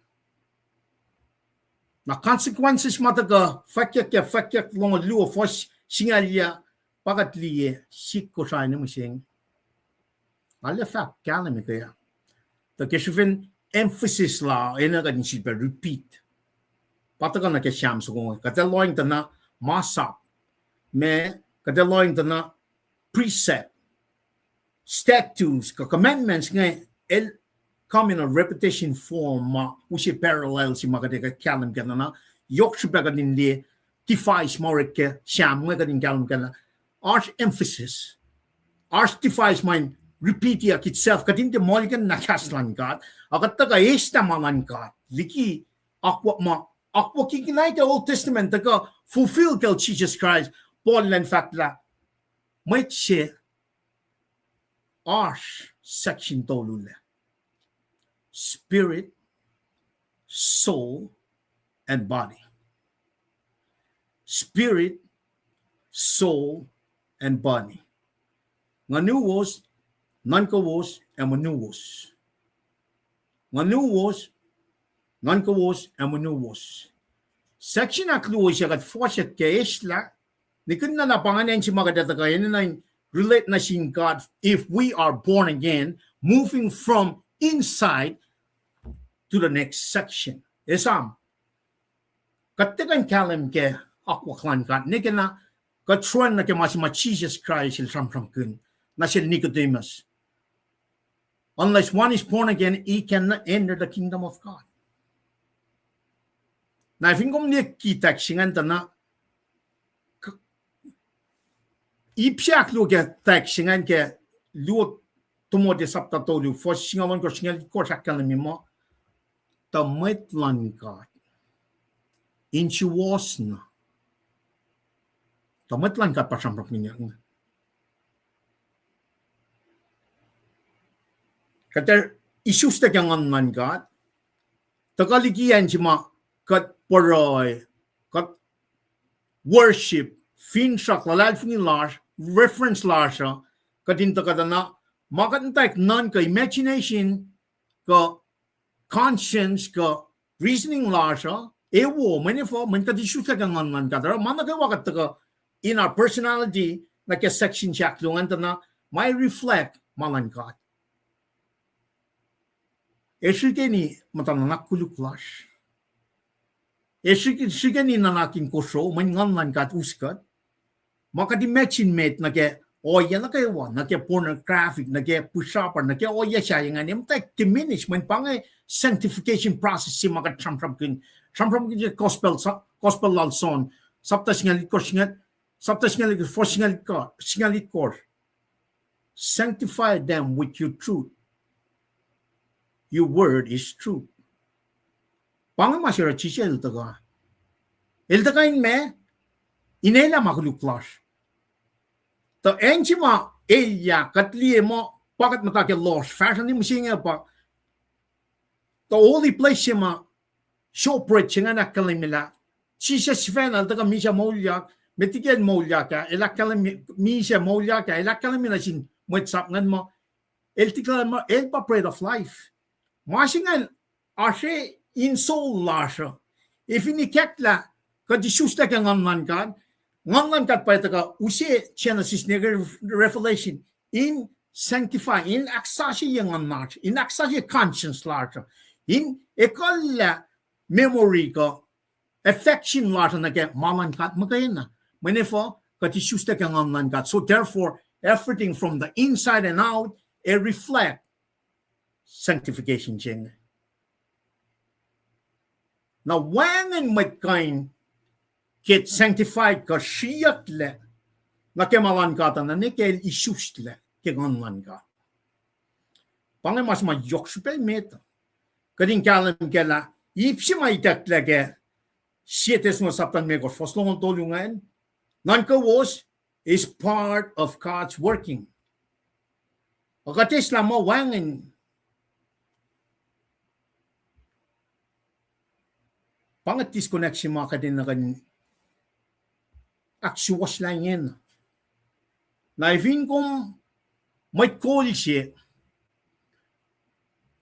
Na consequences ma tuhkuh fwackyuck ke fwackyuck longoul luo fuhs singucul yac, pa kuht liye sik Kosrae ne mihsenge. Arlac fahk kahlwem ke ah. Tuh ke srihpen emphasis la enenuh kuht in sifilpac repeat. Pa tuhkuh nuh ke Sam soko inge. Kuht ac lohng tuh na masap, ma kuht ac lohng tuh na precept, statutes, kuh commandments inge el come in a repetition form ma use parallel se ma kuht ac kahlwem kac na, yohk srihpac kuht in liye device ma orek ke Sam inge kuht in kahlwem kac na. Oasr emphasis. Oasr device ma in repeatiyuck itself. Kuht in tiac muhlkuhnlah kahs luhn God, a kuht tuhkuh eslah ma luhn God liki akwuck ma, akwuck in kunac ke Old Testament tuhkuh fulfill kacl Jisus Kraist. Paul elan fahk lah mwet se oasr section tolu lac: spirit, soul, and body. Spirit, soul, and body. Nguhnuwos, nuhnkowos, ac monuwos. Nguhnuwos, nuhnkowos, ac monuwos. Section ahkluo se kuht fohsack ke eslah, nikihn na pa ingacn se ma kuht ac tuhkuh enenuh in relate nuh sin God if we are born again, moving from inside to the next section. Esam, kuht tiac kuh in kahlwem ke akwuck luhn God ne ke na kuht sroacng nuh ke ma se ma Jisus Kraist el sramsramkihn nuh sel Nicodemus. Unless one is born again, he cannot enter the kingdom of God. Na fin kom liye ki text se ingacn tuh na, ip se ahkluo ke text se ingacn ke luo Timothy sapta tolu, fuhs singucul ohnkohsr, singucul itkohsr ahkkahlwemye muh, tuh mwet luhn God in suwohs na, tuh mwet luhn God pa sramsramkihnyuck inge. Kuht ac isuslac ke Nguhn luhn God, tuhkuh liki acn se ma kuht pruhe, kuht worship, finsrak, luhlahlfongi lasr, reference lasr uh, kuht in tuhkuh tuh na ma kuht muhtwacwacack nuhnkuh, imagination, kuh conscience, kuh reasoning lasr uh, e wo, mweyen efuh, mweyen kuht isuslac ke Nguhn luhn God, oruh ma nuh kwewa kuht tuhkuh in our personality nuh ke section se ahkluo ingacn tuh na ma reflect ma luhn God. Ac srihkeni muhta nuhnak koluk lasr. Ac srihke-, srihkeni nuhnak in kosro, mweyen Nguhn luhn God us kuht. Ma kuht imagine met nuh ke ohiyac nuh kwewa, nuh ke pornographic, nuh ke pihsrapar, nuh ke ohiyac sahyac ingacn, e muhtwacwacack diminish, mweyen pa inge sanctification process se ma kuht sramsramkihn, sramsramkihn ke gospel, gospel lal John, sapta singucul itkohsr, singucul, sapta singucul itkohsr, fuhs singucul itkohsr. Sanctify them with your truth. Your word is truth. Pa inge ma se oruh Jisus el tuhkuh. El tuhkuh in ma, in elah ma koluk lasr. Tuh acn se ma elyah, kuht liye muh pa kuht muhta ke lohsr, fahsruh ne mihsenge pa the holy place se ma showbread se ingacn ahkkahlwemye lah Jisus sifacna el tuhkuh misac moulyak, met liki el moulyak ah, el ahkkahlwemye, misac moulyak ah, el ahkkahlwemye nuh sin mwet sap ingacn muh, el tiklah muh el pa bread of life. Ma se ingacn oasr in soul lasr uh. Ac fin ikacklah kuht isuslac ke Nguhn luhn God, Nguhn luhn God pa tuhkuh use Genesis nuh ke Revelation in sanctify, in ahksasucye nguhn lasr, in ahksasucye conscience lasr uh, in ekuhllah memory kuh affection lasr uh nuh ke ma luhn God muhkwena. Mweyen efuh, kuht isuslac ke Nguhn luhn God. So therefore, everything from the inside and out, ac reflect sanctification se inge. Na wacngihn mwet kuh in get sanctified kuh sriyucklac nuh ke ma luhn God uh, na nwe ke el isuslac ke Nguhn luhn God. Pa inge ma se ma yohk srihpac met. Kuht in kahlwem kac lah ip se ma itucklac ke Sie Tessalonians sapta limekohsr, fuhs longoul tolu ingacn, nuhnkowos is part of God's working. Ac kuht eslah muh wacngihn, pa inge disconnect se ma kuht in nuh kuh in ahksuwohslah ingena. Na fin kom mwet kol se,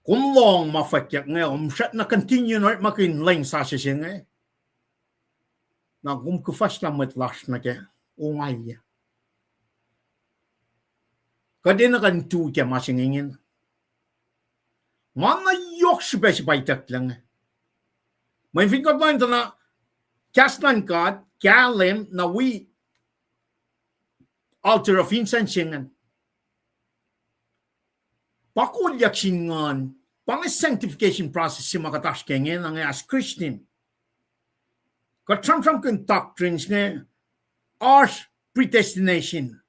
kom lohng ma fwackyuck inge, kom srackna continue in orekmakihn lwen sasuc se inge, na kom kuhfahsrlah mwet lasr nuh ke ongaiyac. Kuht enenuh kuh in tu ke ma se inge ingena. Ma na yohk srihpac se pa itucklac inge. Mweyen fin kuht lohng tuh na kahs luhn God kahlwem na wi altar of incense se ingacn, pa kolyuck sin Nguhn, pa inge sanctification process se ma kuht oasr ke ingena inge as Christian. Kuht sramsramkihn doctrines inge, oasr predestination,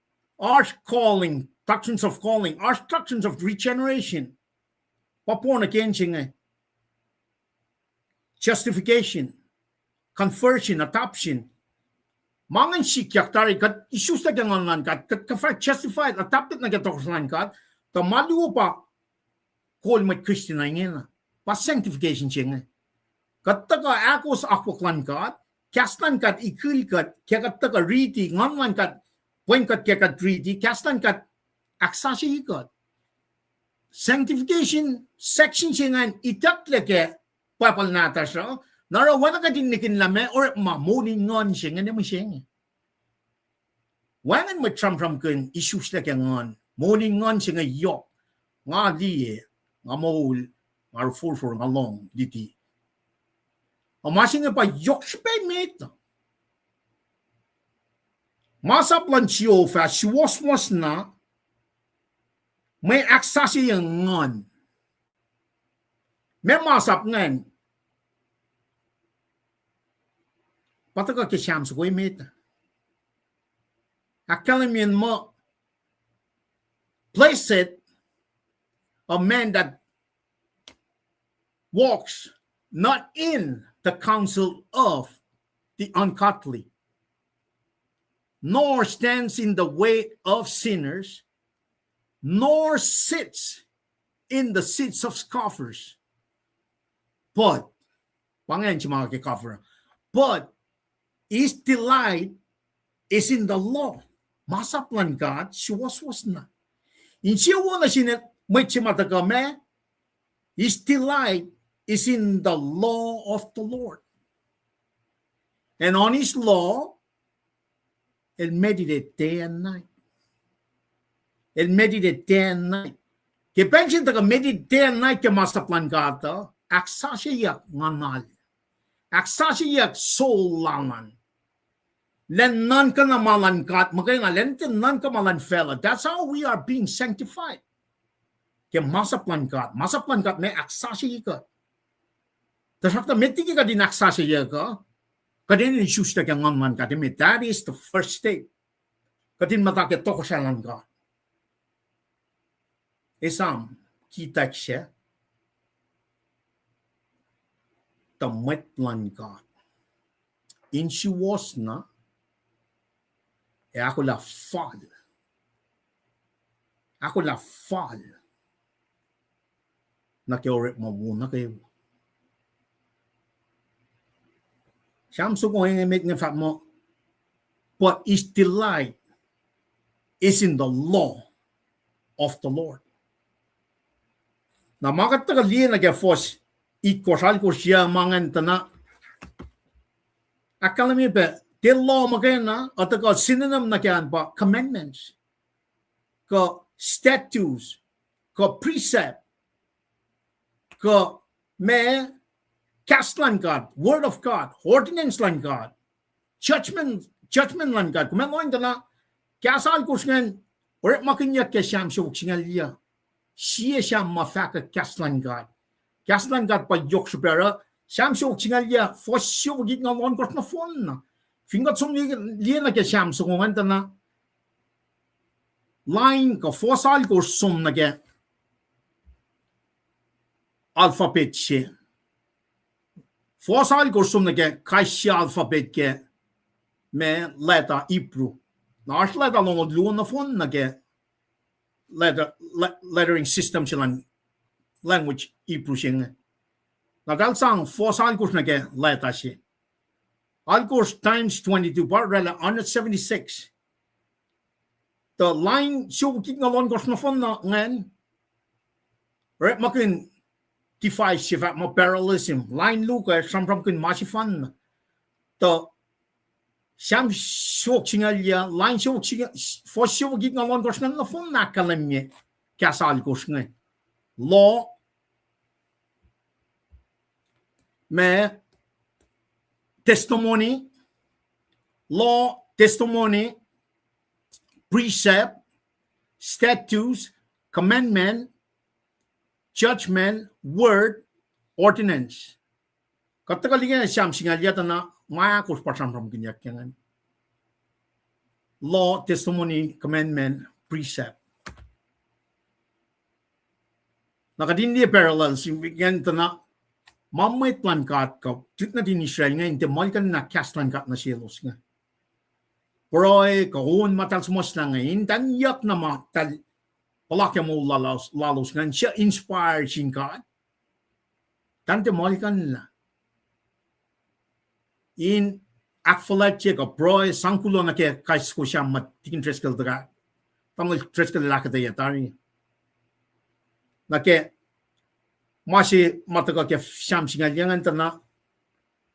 oasr calling, doctrines of calling, oasr doctrines of regeneration. Pa born again se inge, justification, conversion, adoption. Ma ingacn sikyak tari, kuht isuslac ke Nguhn luhn God, kuht kuh fah justified, adopted nuh ke tohkohsrahi luhn God, tuh ma luo pa kol mwet Christian uh ingena, pa sanctification se inge. Kuht tuhkuh ahkos akwuck luhn God, kahs luhn God ikihn kuht ke kuht tuhkuh riti, Nguhn luhn God pwen kuht ke kuht riti, kahs luhn God ahksasuc kuht. Sanctification section se ingacn itucklac ke Bible nahtuhsr uh, na oruh oacna kuht in nihkihn lah meac orekma moul in nguhn se inge ne mihsenge. Wacngihn mwet sramsramkihn isuslac ke Nguhn, moul in nguhn se inge yohk. Nga liye, nga moul, nga forfor, nga lohng liti. A ma se inge pa yohk srihpac met. Masap luhn Jehovah suwohswohs na, mwe ahksasucye nguhn. Meac masap ingacn? Pa tuhkuh ke Sam soko emet. Ahkkahlwemye muh, blessed a man that walks not in the counsel of the ungodly, nor stands in the way of sinners, nor sits in the seats of scoffers. But, pa ingacn se ma ke scoffers, but his delight is in the law. Masap luhn God suwohswohs na. Insewowo nuh sin mwet se ma tuhkuh ma, his delight is in the law of the Lord, and on his law el meditate day and night. El meditate day and night. Ke pacl se tuhkuh meditate day and night ke masap luhn God uh, ahksasucyeyuck nguhnal, ahksasucyeyuck soul lal an. Lwen nuhnkuh na ma luhn God muhkwena, lwen nuhnkuh ma luhn facluh. That's how we are being sanctified. Ke masap luhn God, masap luhn God ma ahksasucye kuht. Tuhsruhktuh met liki kuht in ahksasucyeyuck uh, kuht enenuh in isuslac ke Nguhn luhn God emet. That is the first step. Kuht in muhta ke tohkohsrahi luhn God. Esam, kitack se, tuh mwet luhn God insewowo na, ac ahkolah fal, ahkolah fal nuh ke orekma wo nuh kwewa. Sam soko inge met inge fahk muh, but his delight is in the law of the Lord. Na ma kuht tuhkuh liye nuh ke fuhs itkohsr, alkohsr, yac ma ingacn tuh na ahkkahlwemye pac, the law muhkwena uh tuhkuh synonym nuh ke an pa commandments, kuh statutes, kuh precept, kuh ma, kahs luhn God, word of God, ordinance luhn God, judgment, judgment luhn God. Kom ac lohng tuh na kahs alkohsr ingacn orekmakihnyuck ke Sam siofok singucul yac. Sie Sam ma fahkwack kahs luhn God. Kahs luhn God pa yohk srihpac oruh Sam siofok singucul yac, fuhs siofok itngoul ohnkohsr nohfohn na. Fin kuht som liye nuh ke Sam soko ingacn tuh na line kuh fuhs alkohsr som nuh ke alphabet se. Fuhs alkohsr som nuh ke kais sie alphabet ke ma letter Hebrew. Na oasr letter longoul luo nohfohn nuh ke letter, le-, lettering system se luhn language Hebrew se inge. Na eltahl sang fuhs alkohsr nuh ke letter se. Alkosr times twenty-two, pa oraclah hundred seventy-six. Tuh lain siofok itngoul ohnkohsr nohfohn na ingacn, orekmakihn device se fahk muh parallelism. Lain luo uh sramsramkihn ma sefanna. Tuh Sam siofok singucul yac, lain siofok singucul, fuhs siofok itngoul ohnkohsr ingacn nohfohn na ahkkahlwemye kahs alkosr inge. Law, ma, testimony, law, testimony, precept, statutes, commandment, judgment, word, ordinance. Kuht tuhkuh liki na Sam singucul yac tuh na ma ahkosr pa sramsramkihnyuck ke ingacn. Law, testimony, commandment, precept. Na kuht in liye parallel se ingacn tuh na ma mwet luhn God kuh tuhlihk nuhtin Israel inge in tiac muhlkuhnlah kahs luhn God nuh selos inge. Pruhe kuh on ma eltahl suhmuhslah inge in tahnyuck na ma eltahl puhlakihn moul lalos, lalos ingacn, suc inspired sin God, eltahl tiac muhlkuhnlah in ahkfuhlwactye kuh pruhe sang kuloh nuh ke kais Kosrae ma tikin Driscoll tuhkuh, tamuhlwel Driscoll el ahkuhtweyac tari nuh ke ma se ma tuhkuh ke Sam singucul yac ingacn tuh na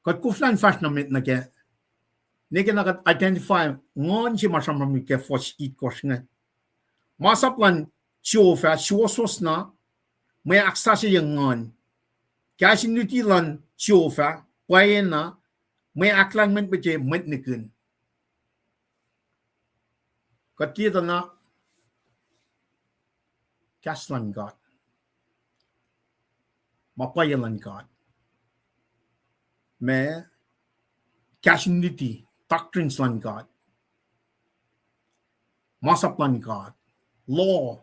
kuht koflah in fahsr nuh met nuh ke, ne ke na kuht identify nguhn se ma sramsram ke fuhs itkohsr inge. Masap luhn Jehovah suwohswohs na, mwe ahksasucye nguhn. Kahs in luti luhn Jehovah pwacyena, mwe ahklahlmwetmwet mwet nihkihn. Kuht liye tuh na kahs luhn God, ma pwacye luhn God, ma, kahs in luti, doctrines luhn God, masap luhn God, law,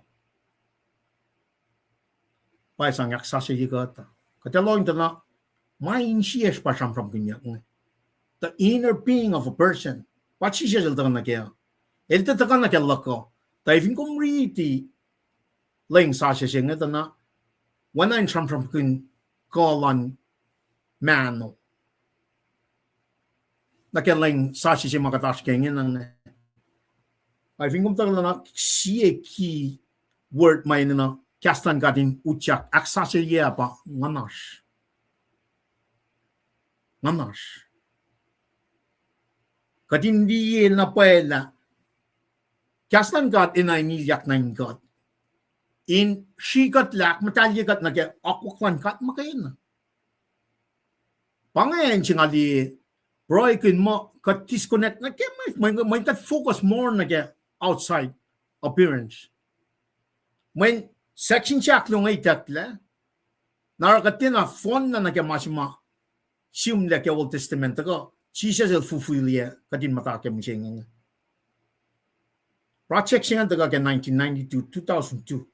pa sang ahksasucye kuht. Kuht ac lohng tuh na ma insiyacsr pa sramsramkihnyuck inge. The inner being of a person. Pa Jisus el tuhkuh nuh kac. El tuh tuhkuh nuh ke luhk uh. Tuh fin kom riti lwen sasuc se inge tuh na, oacna in sramsramkihn kuh luhn mahno nuh ke lwen sasuc se ma kuht oasr ke ingena inge. Ac fin kom tuhkuh na, sie key word ma enenuh kahs luhn God in utyak ahksasucye pa nguhnasr. Nguhnasr. Kuht in liye na pwacye lah kahs luhn God enenuh in ilyak nuh in kuht, in srihkuhtlac, ahkmuhtahlye kuht nuh ke akwuck luhn God muhkwena. Pa ingacn se nga liye, pruhekihn muh kuht disconnect nuh ke mwe, mwe, mwe kuht focus more nuh ke outside appearance. Mweyen section se ahkluo inge itucklac, na oruh kuht tiacna fohnlah nuh ke ma se ma sihmlac ke Old Testament tuhkuh Jisus el fulfillye kuht in muhta ke mihsenge inge. Project se ingacn tuhkuh ke nineteen ninety-two, two thousand two.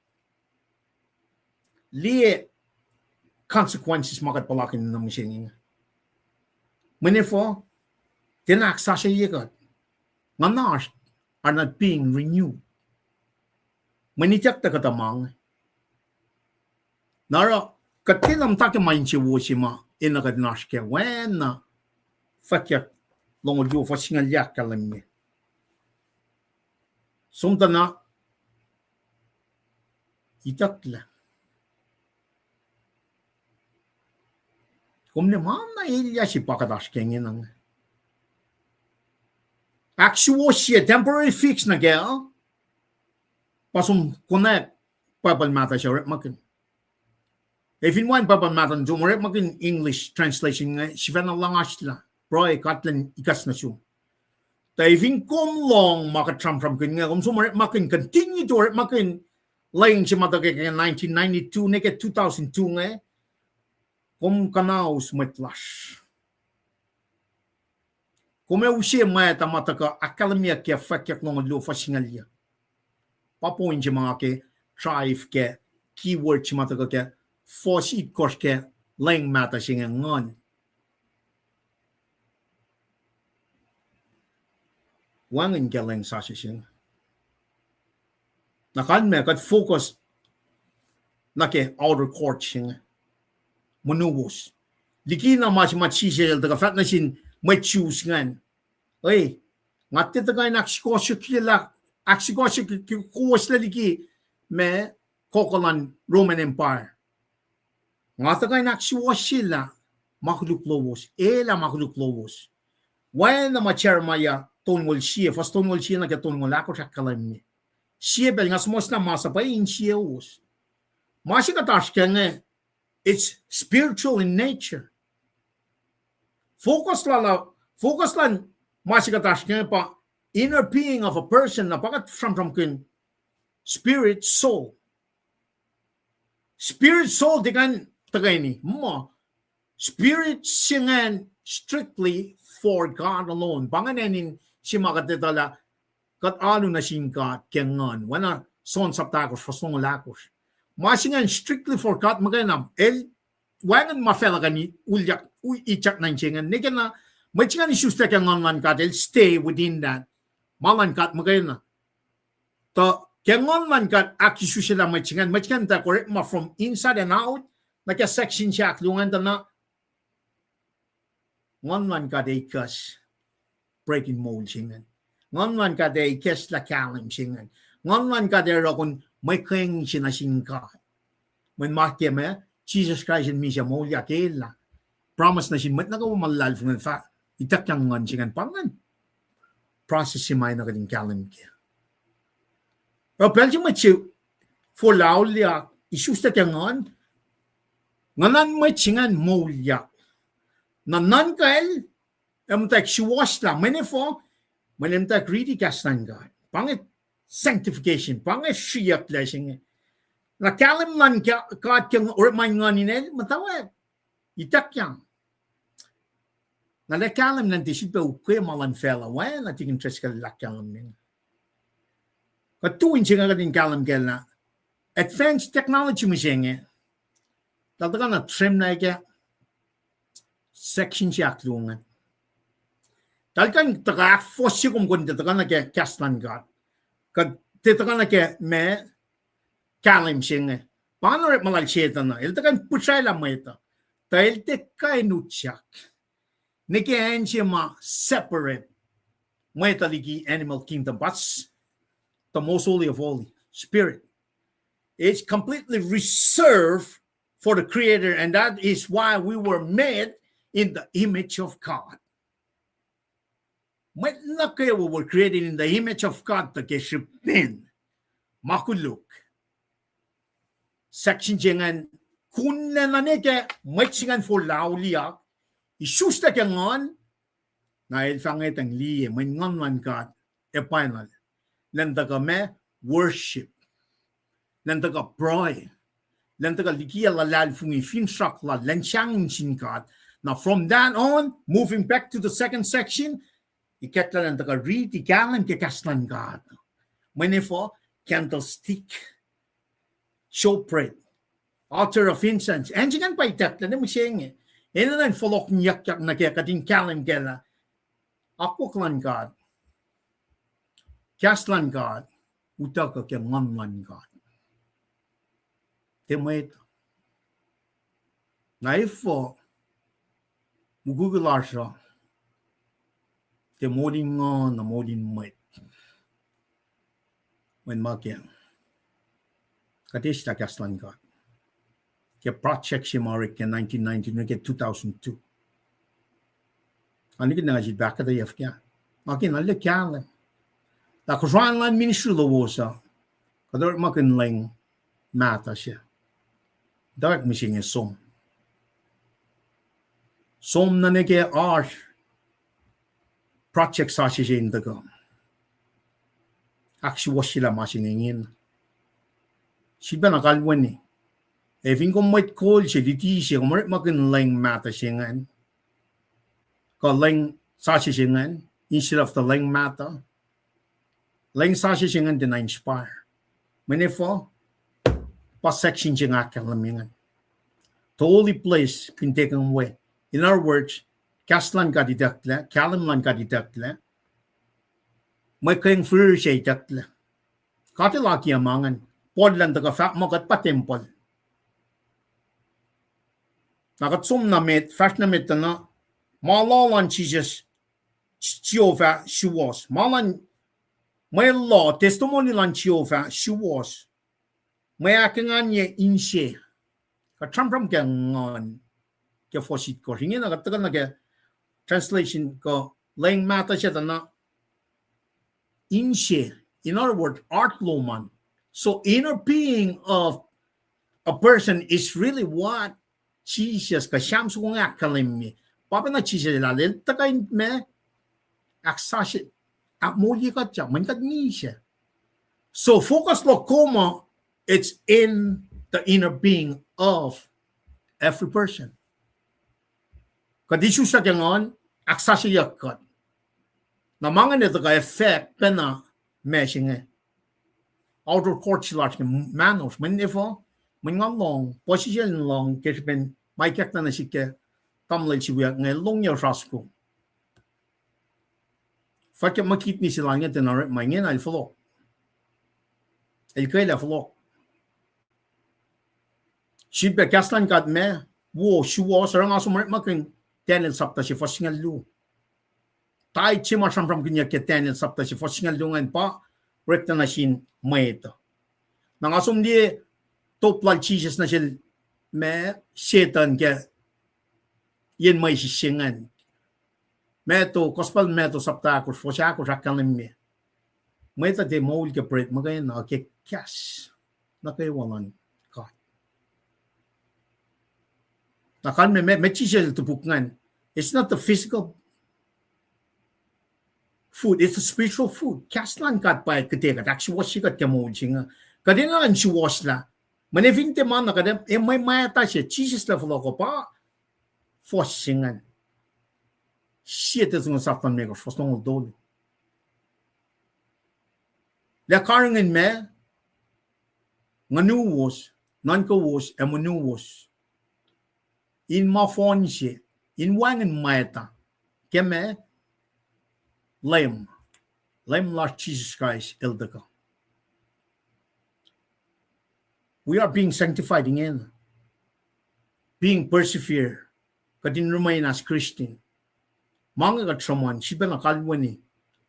Liye consequences ma kuht puhlakihn nuh mihsenge inge. Mweyen efuh, tiacna ahksasucye kuht. Nguhnasr are not being renewed. Mweyen itucklac kuhtuh ma inge. Na oruh kuht tiacna muhta ke ma insewowo se ma enenuh kuht in oasr kac, oacna fwackyuck longoul luo fuhs singucul yac ahkkahlwemye. Som tuh na itucklac. Kom liye ma na elyah se pa kuht oasr ke ingena inge. Ahksuwohsye, temporary fix nuh kac uh, pa som konwacack Bible mahtuh se orekmakihn. Ac fin wacngihn Bible mahtuh nuh sum, orekmakihn English translation inge, sifacna luhngaslah, pruhe God Elan ikacs nuh sum. Tuh ac fin kom lohng ma kuht sramsramkihn inge, kom som orekmakihn, continue to orekmakihn lwen se ma tuhkuh ke nineteen ninety-two nuh ke two thousand two inge, kom kuhnaus mwet lasr. Kom ac use mwacta ma tuhkuh ahkkahlwemyeyuck ke fwackyuck longoul luo fuhs singucul yac. Pa point se ma nga ke drive ke keyword se ma tuhkuh ke fuhs itkohsr ke lwen mahtuh se inge, nguhn. Wacngihn ke lwen sasuc se inge. Na kalmac kuht focus nuh ke outer court se inge. Monowos. Likina ma se ma Jisus el tuhkuh fahk nuh sin mwet Jews ingacn. Ei, nga tiac tuhkuh in ahksukohsohkye lah, ahksukohsohkye kowos liki ma, kokolan Roman Empire. Nga tuhkuh in ahksuwohsye lah ma koluk lowos, elah ma koluk lowos. Oacna ma Jeremiah tolngoul sie, fuhs tolngoul sie nuh ke tolngoul ahkosr ahkkahlwemye. Sie pacl nga suhmuhslah masap uh insiowos. Ma se kuht oasr kac inge, it's spiritual in nature. Focus lal, focus lal ma se kuht oasr kac inge pa inner being of a person, na pa kuht sramsramkihn spirit, soul. Spirit, soul tiac kuh in tuhkweni muh spirit se ingacn strictly for God alone. Pa ingacn acn in se ma kuht etuh lah kuht alu nuh sin God ke nguhn. Oacna John sapta ahkosr, fuhs longoul ahkosr. Ma se ingacn strictly for God muhkwena, el wacngihn ma facluh kuh in ulyak, u-, ityak nuh in se ingacn. Ne ke na, mwet se ingacn isuslac ke nguhn luhn God, el stay within that. Ma luhn God muhkwena. Tuh ke nguhn luhn God ahkisuslac lah mwet se ingacn, mwet se ingacn tuh orekma from inside and out, nuh ke section se ahkluo ingacn tuh na, nguhn luhn God ikacs breaking mold se ingacn. Nguhn luhn God ikacslah kahlwem se ingacn. Nguhn luhn God oruh kom muhkwena se nuh sin God. Mweyen ma ke ma, Jisus Kraist el misac, moulyak, elah. Promise nuh sin mwet nuh kwewa ma luhlahlfongi, fah ituckyang nguhn se ingacn, pa ingacn. Process se ma na kuht in kahlwem kac. Ac pacl se mwet se forlah auliyak, isuslac ke nguhn, nguhn luhn mwet se ingacn moulyak. Na nuhnkwacl, ac muhtwacwacack suwohslah, mweyen efuh, mweyen muhtwacwacack riti kahs luhn God. Pa inge sanctification, pa inge sriyucklac se inge. Na kahlwem luhn God ke orekma in nguhn in el, muhtwacwacack ituckyang. Na lah kahlwem luhn tiac sifilpac ukwe ma luhn facluh, oacna Tikin Driscoll el ahkkahlwemye. Kuht tu in se inge kuht in kahlwem kac lah advanced technology mihsenge, eltahl tuhkuh na trim na ke section se ahkluo ingacn. Eltahl kuh in tuhkuh ahkfohsye kom kuh in tiac tuhkuh nuh ke kahs luhn God. Kuh tiac tuhkuh nuh ke ma kahlwem se inge. Pa inge orekma lal Setuhn uh. El tuhkuh in pihsraclah mwet uh. Tuh el tiac kuh in utyak nuh ke acn se ma separate mwet uh liki animal kingdom. That's the most holy of holy, spirit. It's completely reserved for the Creator, and that is why we were made in the image of God. Mwet nuh kwewa were created in the image of God, tuh ke srihpen ma koluk. Section se ingacn, kunnacna nuh ke mwet se ingacn forlah auliyak, isuslac ke nguhn, na el fah ngwetacng liye mweyen nguhn luhn God ac pwacnwacl. Elan tuhkuh ma, worship. Elan tuhkuh pruhe. Elan tuhkuh likiyac luhlahlfongi, finsrak lal, elan sahngweng sin God. Now from that on, moving back to the second section, ikacklah elan tuhkuh riti kahlwem ke kahs luhn God. Mweyen efuh, candlestick, showbread, altar of incense. Acn se ingacn pa itucklac, ne mihsenge. Enenuh in fohlohkihnyuckyak nuh ke kuht in kahlwem kac lah akwuck luhn God, kahs luhn God, utuckuh ke nguhn luhn God. Tiac mwet. Na efuh, mukwikwi lasr uh, tiac moul in nguhn, na moul in mwet. Mweyen ma ke, kuht eslah kahs luhn God ke project se ma orek ke nineteen ninety nuh ke two thousand two. Nga nikihn na nga sifil pahkotweyuck ke, nga ke na lwe kahlwem lah kosran luhn ministry lowos uh, kuht orekmakihn leng mahtuh se. Tuh mihsenge som. Som nuh ke oasr project sasuc se in tuhkuh ahksuwohsyelah ma se inge ingena. Sifilpacna kalweni. Ac fin kom mwet kol se, luti se, kom orekmakihn leng mahtuh se ingacn, kuh leng sasuc se ingacn instead of the leng mahtuh, leng sasuc se ingacn tiacna inspire. Mweyen efuh, pa section se nga ahkkahlwemye ingacn. The holy place been taken away. In other words, kahs luhn God itucklac, kahlwem luhn God itucklac, mwe keng fihrihr se itucklac. God El akiyac ma ingacn. Paul elan tuhkuh fahk muh kuht pa tempuhl. Na kuht som na met, fahsr na met tuh na, Ma loh luhn Jisus, Jehovah suwohs. Ma luhn, mwe loh, testimony luhn Jehovah suwohs. Mwe ahkenganye inse. Kuht sramsram ke nguhn ke fuhs itkohsr. Ingena kuht tuhkuh nuh ke translation kuh leng mahtuh se tuh na inse. In other words, heart lom an. So inner being of a person is really what Jesus, kuh Sam soko inge ahkkahlwemye. Pa pacna Jisus el, el tuhkuh in ma, ahksasuc, ahkmoulye kuht, mweyen kuht misac. So focus luhk kom uh, it's in the inner being of every person. Kuht isuslac ke nguhn, ahksasucye kuht. Na ma ingacn tuhkuh affect pacna ma se inge. Outer court se lasr inge, mahnosr, mweyen efuh, mweyen nga lohng, puhsisacl in lohng ke srihpen ma ikackna nuh sihk ke tamuhlwel se wiyuck inge, el lohng yac srasku. Fahk ke ma kidney se lal inge tiacna orekma, ingena el fohlohk. El kwelah fohlohk. Sifilpac kahs luhn God ma wo suwohs, oruh nga som orekmakihn Daniel sapta se fuhs singucul luo. Tari se ma sramsramkihnyuck ke Daniel sapta se fuhs singucul luo ingacn pa orekna nuh sin mwet uh. Na nga som liye top lal Jisus nuh sel ma Setuhn ke yen mwesis se ingacn. Matthew, Gospel Matthew sapta ahkosr, fuhs ahkosr ahkkahlwemye, mwet uh tiac moul ke bread muhkwena, ke kahs nuh kwewa luhn God. Na kalmac, ma, ma Jisus el topuk ingacn, it's not the physical food, it's the spiritual food. Kahs luhn God pa kuhtwena kuht ahksuwohsye kuht ke moul se inge. Kuht enenuh in suwohslah. Mweyen fin tiac ma na kuht, e, mwe, mwet uh se, Jisus el fohlohk uh pa fuhs se ingacn. Sie Tessalonians sapta limekohsr, fuhs longoul tolu. Lah karihngihn ma, ngunuwos, nuhnkowos ac monuwos, in ma fohn se, in wacngihn mwet uh, ke ma, Leum, Leum lasr Jisus Kraist el tuhkuh. We are being sanctified ingena. Being persevere. Kuht in remain as Christian. Ma inge kuht sruhmuhn, sifilpacna kalweni.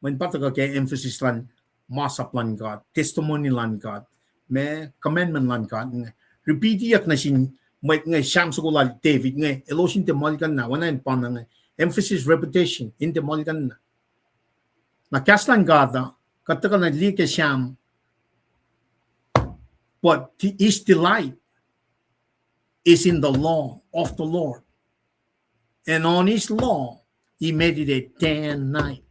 Mweyen pa tuhkuh ke emphasis luhn masap luhn God, testimony luhn God, ma commandment luhn God inge. Repeatiyuck nuh sin mwet inge, Sam soko lal David inge, elos in tiac muhlkuhnlah, oacna in pa inge. Emphasis, repetition, in tiac muhlkuhnlah. Na kahs luhn God uh, kuht tuhkuh na liye ke Sam, but his delight is in the law of the Lord. And on his law he meditated day and night.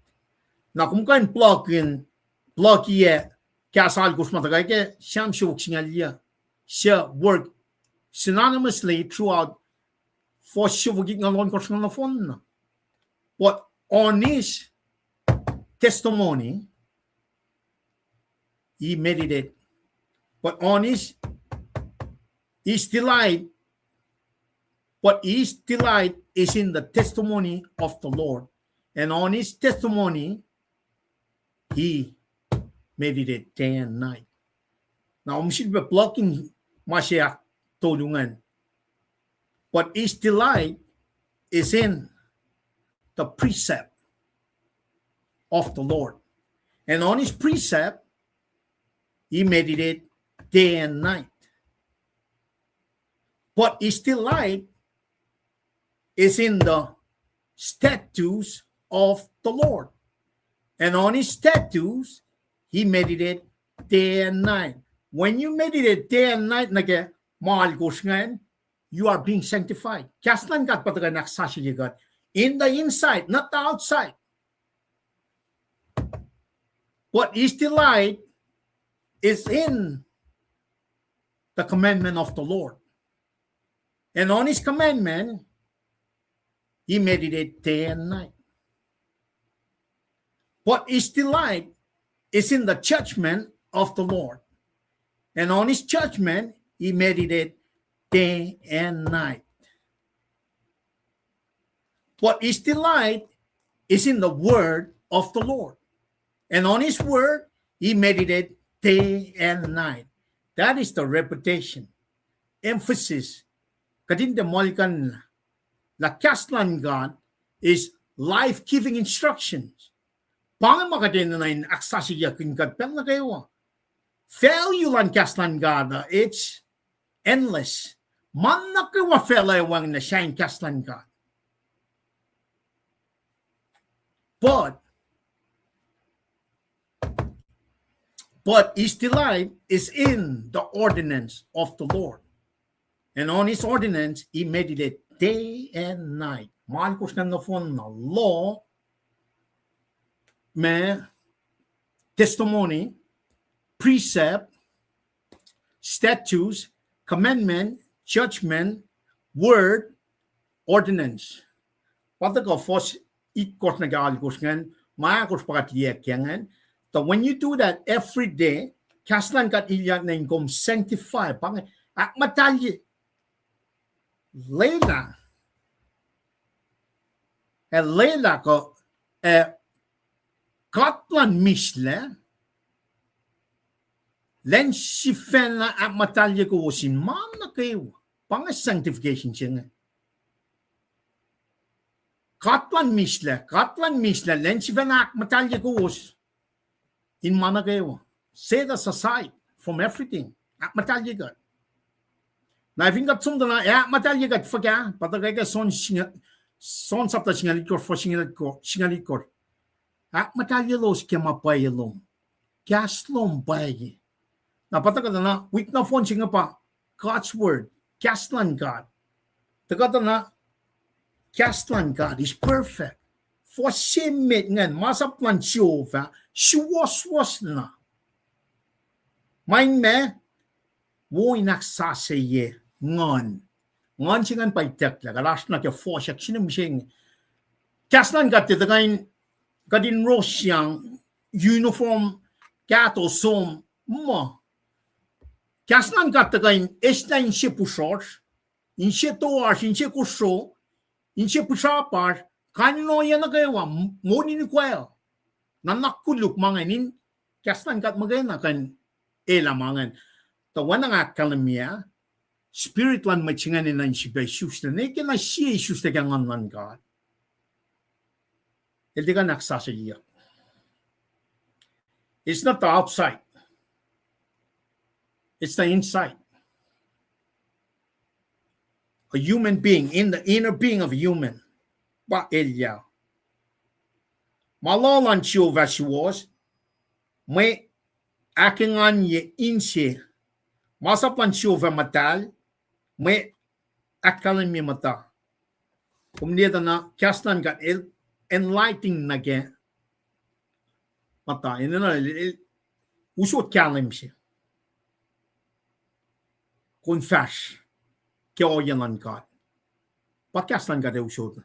Na kom kuh in plug in, plug-iyac kahs alkosr ma tuhkuh ke Sam siofok singucul yac, suc work synonymously throughout fuhs siofok itngoul ohnkohsr nohfohn na. But on his testimony, he meditated. But on his, his delight, but his delight is in the testimony of the Lord. And on his testimony, he meditated day and night. Na, kom sifilpac plug in ma se ahktolu ingacn. But his delight is in the precept of the Lord. And on his precept, he meditated day and night. But his delight is in the statutes of the Lord. And on his statutes, he meditated day and night. When you meditate day and night, nuh ke ma alkosr ingacn, you are being sanctified. Kahs luhn God pa tuhkuh in ahksasucye kuht. In the inside, not the outside. But his delight is in the commandment of the Lord. And on his commandment, he meditated day and night. But his delight is in the judgment of the Lord. And on his judgment, he meditated day and night. But his delight is in the word of the Lord. And on his word, he meditated day and night. That is the repetition, emphasis. Kuht in tiac muhlkuhnlah lah kahs luhn God is life-giving instructions. Pa inge ma kuht enenuh in ahksasucyeyuck in kuht pacl nuh kwewa. Value luhn kahs luhn God uh, it's endless. Ma nuh kwewa facluh wacngihn sahyacn kahs luhn God. But, but his delight is in the ordinance of the Lord. And on his ordinance, he meditate day and night. Ma alkosr ingacn nohfohn na law, ma, testimony, precept, statutes, commandment, judgment, word, ordinance. Pa tuhkuh fuhs itkohsr nuh ke alkosr ingacn, ma ahkosr pa kuht liye ke ingacn. Tuh when you do that every day, kahs luhn God ilyak nuh in kom sanctify, pa inge, ahkmuhtahlye, lwelah, ac lwelah kuh, ac God luhn mislac, lwen sifacna ahkmuhtahlye kowos in ma nuh kwewa. Pa inge sanctification se inge. God luhn mislac, God luhn mislac, lwen sifacna ahkmuhtahlye kowos in ma nuh kwewa. Set us aside from everything. Ahkmuhtahlye kuht. Na fin kuht som tuh na, ac ahkmuhtahlye kuht fuhkah, pa tuhkuh ke John singucul, John sapta singucul itkohsr, fuhs singucul itkohsr. Ahkmuhtahlyelos ke ma pwacye lom. Kahs lom pwacye. Na pa tuhkuh tuh na, wik nohfohn se inge pa God's word, kahs luhn God. Tuhkuh tuh na, kahs luhn God is perfect. Fuhs se met ingacn, masap luhn Jehovah, suwohswohs na. Ma in ma, wo in ahksasucye nguhn. Nguhn se ingacn pa itucklac, kuht oasr nuh ke fohsack se inge mihsenge. Kahs luhn God tiac tuhkuh in, kuht in rosyang uniform kahto som muh. Kahs luhn God tuhkuh in eslah inse pihsrosr, inse toasr, inse kosro, inse pihsrapasr, kain in ohiyac nuh kwewa, m-, monin ukwe. Nuhnak koluk ma ingacn in kahs luhn God muhkwena kuh in elah ma ingacn. Tuh oacna nga ahkkahlwemye, spirit luhn mwet se ingacn enenuh in sifilpac isuslac, ne ke na sie isuslac ke nguhn luhn God, el tiac kuh in ahksasucyeyuck. It's not the outside. It's the inside. A human being, in the inner being of a human. Pa elyah. Ma loh luhn Jehovah suwohs, mwe ahkenganye inse. Masap luhn Jehovah muhtahl, mwe ahkkahlwemye muhta. Kom liye tuh na kahs luhn God el enlightening nuh ke muhta, enenuh el, el usot kahlwem se. Kom fahsr ke ohiyac luhn God. Pa kahs luhn God ac usot.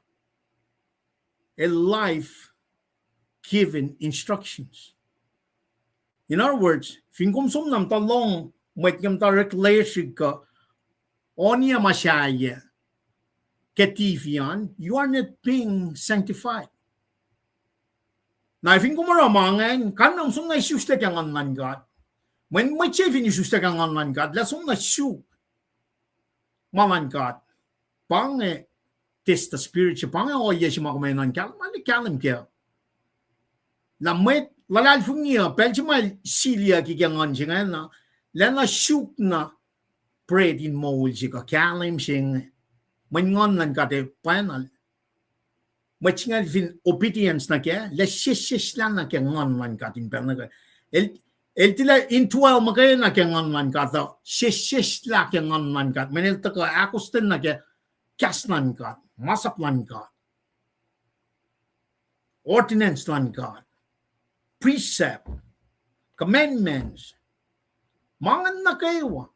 A life-giving instructions. In other words, fin kom som na muhta lohng mwet inge muhta orek lesrihk kuh oniyac ma sahyac ke T V an, you are not being sanctified. Na fin kom oruh ma ingacn, kain na som na isuslac ke nguhn luhn God. Mweyen mwet se fin isuslac ke nguhn luhn God, lah som na suk ma luhn God. Pa inge test the spirit se, pa inge ohiyac se ma kom enenuh in kahlwem, ma el kahlwem kac. Lah mwet luhlahlfongi uh, pacl se ma el siliyucki ke nguhn se ingacn, lah na suk na bread in moul se kuh kahlwem se inge. Mweyen nguhn luhn God ac pacna mwet se inge fin obedience nuh kac, lah sesseslah nuh ke nguhn luhn God in pacl nuh ke. El, el tilac indwell muhkwena ke nguhn luhn God uh, sesseslah ke nguhn luhn God. Mweyen el tuhkuh ahkostwen nuh ke kahs luhn God, masap luhn God, ordinance luhn God, precept, commandments, ma ingacn nuh kwewa.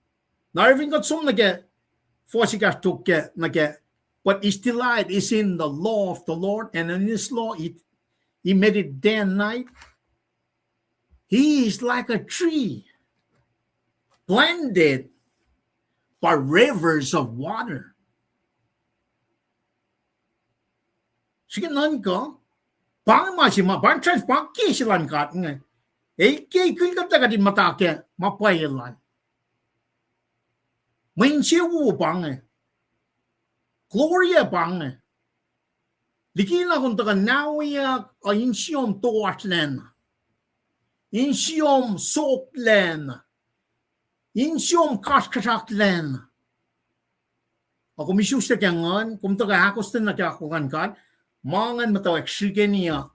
Na fin kuht som nuh ke fuhs ekahsr tok ke nuh ke, but his delight is in the law of the Lord, and in his law he, he meditate day and night. He is like a tree planted by rivers of water. Srihke nuhnkuh, pa inge ma se ma, pa in trans, pa ke se luhn God inge. El ke kihn kuhtuh kuht in muhta ke ma pwacye lal. Mwe insewowo pa inge. Glory pa inge. Likina kom tuhkuh na wiyuck uh, insiyom toasrlacna, insiyom soklacna, insiyom kasrkuhsraklacna. Ac kom isuslac ke nguhn, kom tuhkuh ahkostwen nuh ke akwuck luhn God, ma ingacn muhtwacwacack srihkeni uh,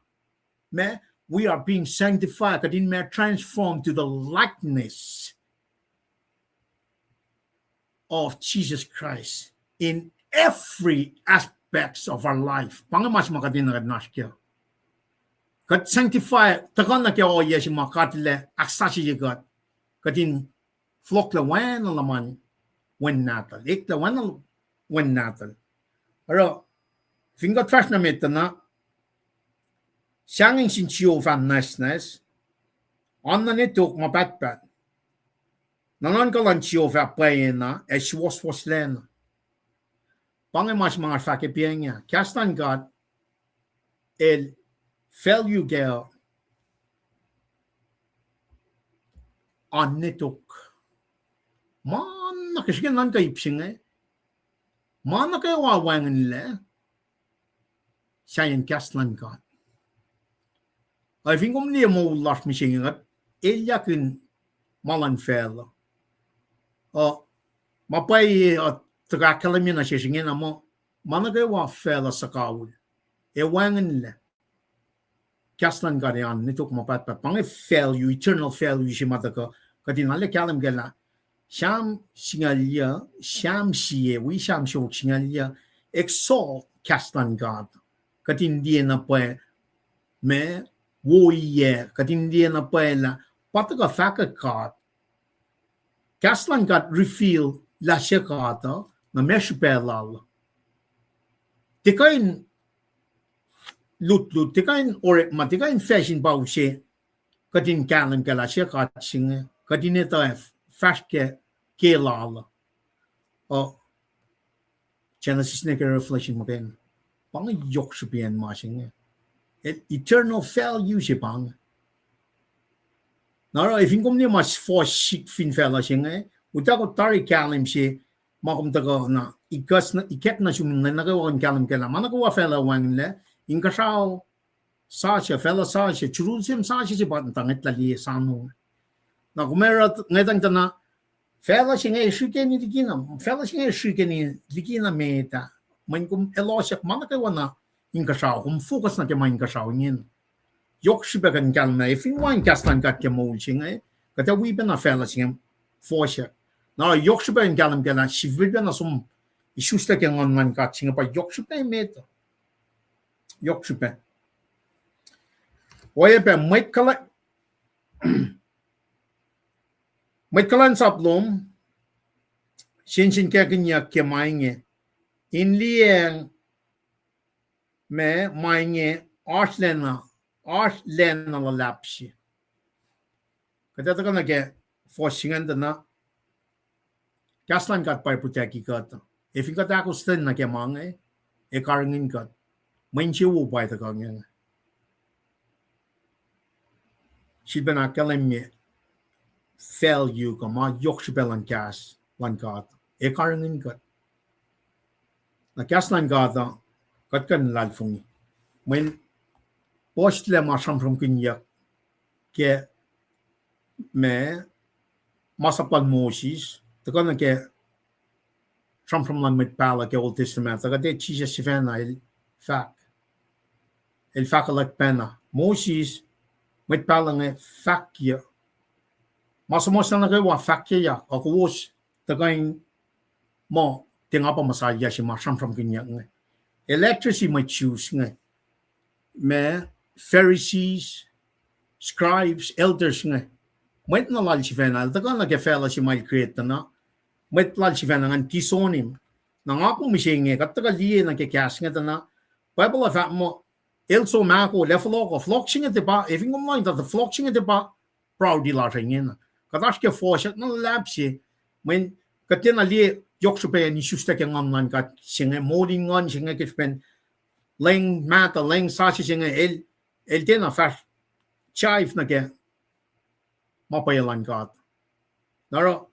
ma, we are being sanctified, kuht in ma transformed to the likeness of Jesus Christ in every aspects of our life. Pa inge ma se ma kuht enenuh kuht in oasr kac. Kuht sanctify tuhkuh nuh ke ohiyac se ma God El ahksasucye kuht. Kuht in fohlohklah oacna luhman Wen Nahtuhl, eklac oacna Wen Nahtuhl. Oruh, fin kuht fahsr nuh met uh na, sahngweng sin Jehovah nwacsnwacs, oan nuh netok ma pahtpaht. Nuhnuhnkuh luhn Jehovah pwacyena ac suwohswohslacna. Pa inge ma se ma nga fahk ke pacl inge, kahs luhn God El value kac oan netok. Ma nuh ke srihke nuhnkuh ip se inge, ma nuh kwewa wacngihnlac, sahyacn kahs luhn God. Ac fin kom liye moul lasr mihsenge, kuht elyahkihn ma luhn facluh. Uh, ma pwacye uh tuhkuh ahkkahlwemye nuh sesr ingena muh, ma nuh kwewa facluh suhkawihl, ac wacngihnlac. Kahs luhn God ac oan netok ma pahtpaht. Pa inge value, eternal value se ma tuhkuh, kuht in arlac kahlwem kac lah Sam singucul yuh, Sam sie, wi Sam siofok singucul yuh, exalt kahs luhn God. Kuht in liye na pwacye ma woiyac, kuht in liye na pwacye lah pa tuhkuh fahkwack God. Kahs luhn God reveal lah se God uh, na ma srihpac lal. Tiac kuh in lutlut, tiac kuh in orekma, tiac kuh in facsin pa use, kuht in kahlwem kac lah se God se inge, kuht in etuh fahsr ke, ke lal. Uh, Genesis nuh ke Revelation muhkwena. Pa inge yohk srihpaciyacn ma se inge. Eternal value se pa inge. Na oruh, fin kom liye ma fohs sik fin facluh se inge, utuckuh tari kahlwem se, ma kom tuhkuh na, ikack nuh sum in nuh kwewa in kahlwem kac lah ma nuh kwewa facluh wacngihnlac, inkuhsrao sasuc, facluh sasuc, Jerusalem sasuc se pa tuh ngwetlah liye sano. Na kom ac oruh ngwetang tuh na, facluh se inge srihkeni likina, facluh se inge srihkeni likina met ah. Mweyen kom elohsyak ma nuh kwewa na inkuhsrao, kom focus nuh ke ma inkuhsrao ingena. Yohk srihpac kuht in kahlwem lah, ac fin wacngihn kahs luhn God ke moul se inge, kuht ac wi pacna facluh se inge fohsyak. Na yohk srihpac in kahlwem kac lah sifilpacna som isuslac ke nguhn luhn God se inge pa yohk srihpac met. Yohk srihpac. Oacyacpac mwet kuhlwacnsap lom, sensenkackihnyuck ke ma inge, in liyacacng ma, ma inge oasr lacna, oasr lacna luhlahp se. Kuht ac tuhkuh nuh ke fohs se ingacn tuh na, kahs luhn God pa protect-i kuht. Ac fin kuht ahkostwen nuh ke ma inge, ac karihngihn kuht. Mwe insewowo pa tuhkuh inge. Sifilpacna ahkkahlwemye value kuh ma yohk srihpac luhn kahs luhn God. Ac karihngihn kuht. Na kahs luhn God uh, kuht kuh in luhlahlfongi. Mweyen puhslac ma sramsramkihnyuck ke ma, masap luhn Moses, tuhkuh nuh ke sramsram luhn mwet pahluh ke Old Testament, tuhkuh ke Jisus sifacna el fahk, el fahkwelihk pacna. Moses, mwet pahluh inge fahkye ma suhmuhslah nuh kwewa fahkyuck, ac kowos tuhkuh in muh, tiac nga pa Messiah se ma sramsramkihnyuck inge. El address-i mwet Jews inge, ma Pharisees, scribes, elders inge. Mwet na lal sifacna, el tuhkuh nuh ke facluh se ma el create tuh na, mwet lal sifacna ingacn disown him. Na nga kom mihsenge, kuht tuhkuh liye nuh ke kahs inge tuh na, Bible uh fahk muh, el som ahkolah fohlohk uh, fohlohk se inge tiac pa, ac fin kom lohng tuh fohlohk se inge tiac pa priority lasr ingena. Kuht oasr ke fohsack na luhlahp se, mweyen kuht tiacna liye yohk srihpac in isuslac ke nguhn luhn God se inge, moul in nguhn se inge ke srihpen leng mahtuh, leng sasuc se inge, el, el tiacna fahsr chive nuh ke ma pwacye luhn God. Na oruh,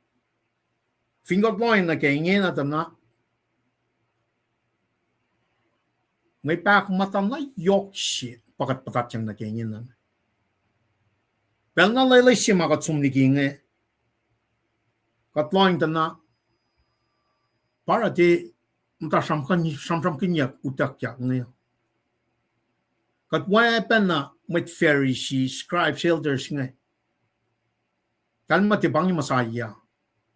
fin kuht lohng nuh ke ingena tuh na, Mwe pahkomuhta na yohk se pa kuht puhtatyang nuh ke ingena. Pacl na loeloes se ma kuht som liki inge, kuht lohng tuh na pa oruh tiac muhta sramsramkihnyuck utuckyak inge. Kuht oacpacna mwet Pharisee, scribes, elders inge. Kalmac tiac pa inge Messiah.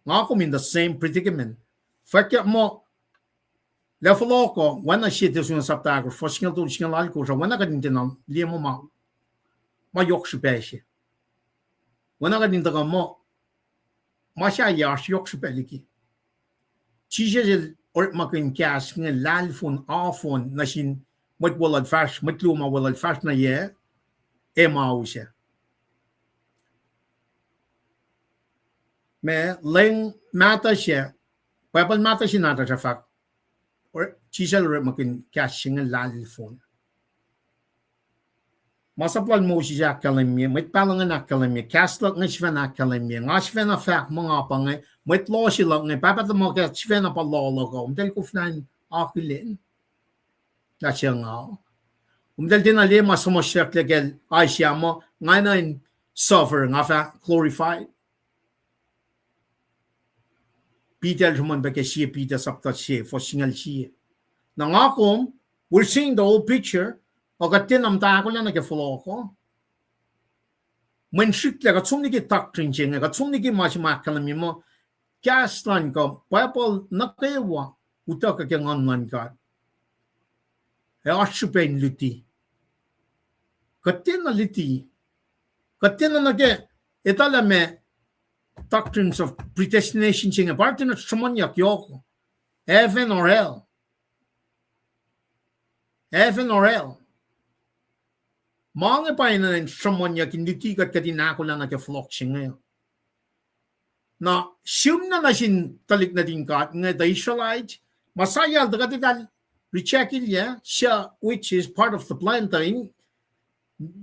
Nga kom in the same predicament. Fwackyuck muh, lah fohlohk uh, oacna sie Thessalonians sapta ahkosr, fuhs singucul tolu, singucul alkosr uh, oacna kuht in tiacna liye muh ma, ma yohk srihpac se. Oacna kuht in tuhkuh muh, ma sahyac oasr yohk srihpac liki. Jisus el orekmakihn kahs inge lahlfon, ofon, nuh sin mwet weluhl fahsr, mwet luo ma weluhl fahsr nuh yac, ac ma use. Ma leng mahtuh se, Bible mahtuh se nahtuhsr ah fahk, Jisus el orekmakihn kahs se inge lahlfon. Masap lal Moses ahkkahlwemye, mwet pahluh ingacn ahkkahlwemye, kahs luhk inge sifacna ahkkahlwemye, nga sifacna fahk muh nga pa inge, mwet lohsr luhk inge, Pahpah tuhmuhk ah sifacna pa loh luhk uh, kom tiac koflah in akihlen lah suc nga. Kom tiac tiacna liye ma suhmuhslah kacl Isaiah muh, nga enenuh in suffer, nga fah glorified. Peter el sruhmuhn pac ke sie Peter sapta se, fuhs singucul sie. Na nga kom, we're seeing the whole picture, ac kuht tiacna muhta ahkolah nuh ke fohlohk uh. Mwe srihklac, kuht som liki doctrine se inge, kuht som liki ma se ma ahkkahlwemye muh, kahs luhn God, Bible nuh kwewa, utuckuh ke Nguhn luhn God. Ac oasr srihpac in luti. Kuht tiacna luti. Kuht tiacna nuh ke, etuh lah ma doctrines of predestination se inge, pa tiacna sruhmuhnyuck yohk. Heaven or hell. Heaven or hell. Ma inge pa enenuh in sruhmuhnyuck in luti kuht, kuht in ahkolah nuh ke fohlohk se inge. Na, sihmlac nuh sin tuhlihk nuhtin God inge, the Israelites, Messiah el tuh kuht eltahl reject-ilyac, suc, which is part of the plan tuh in,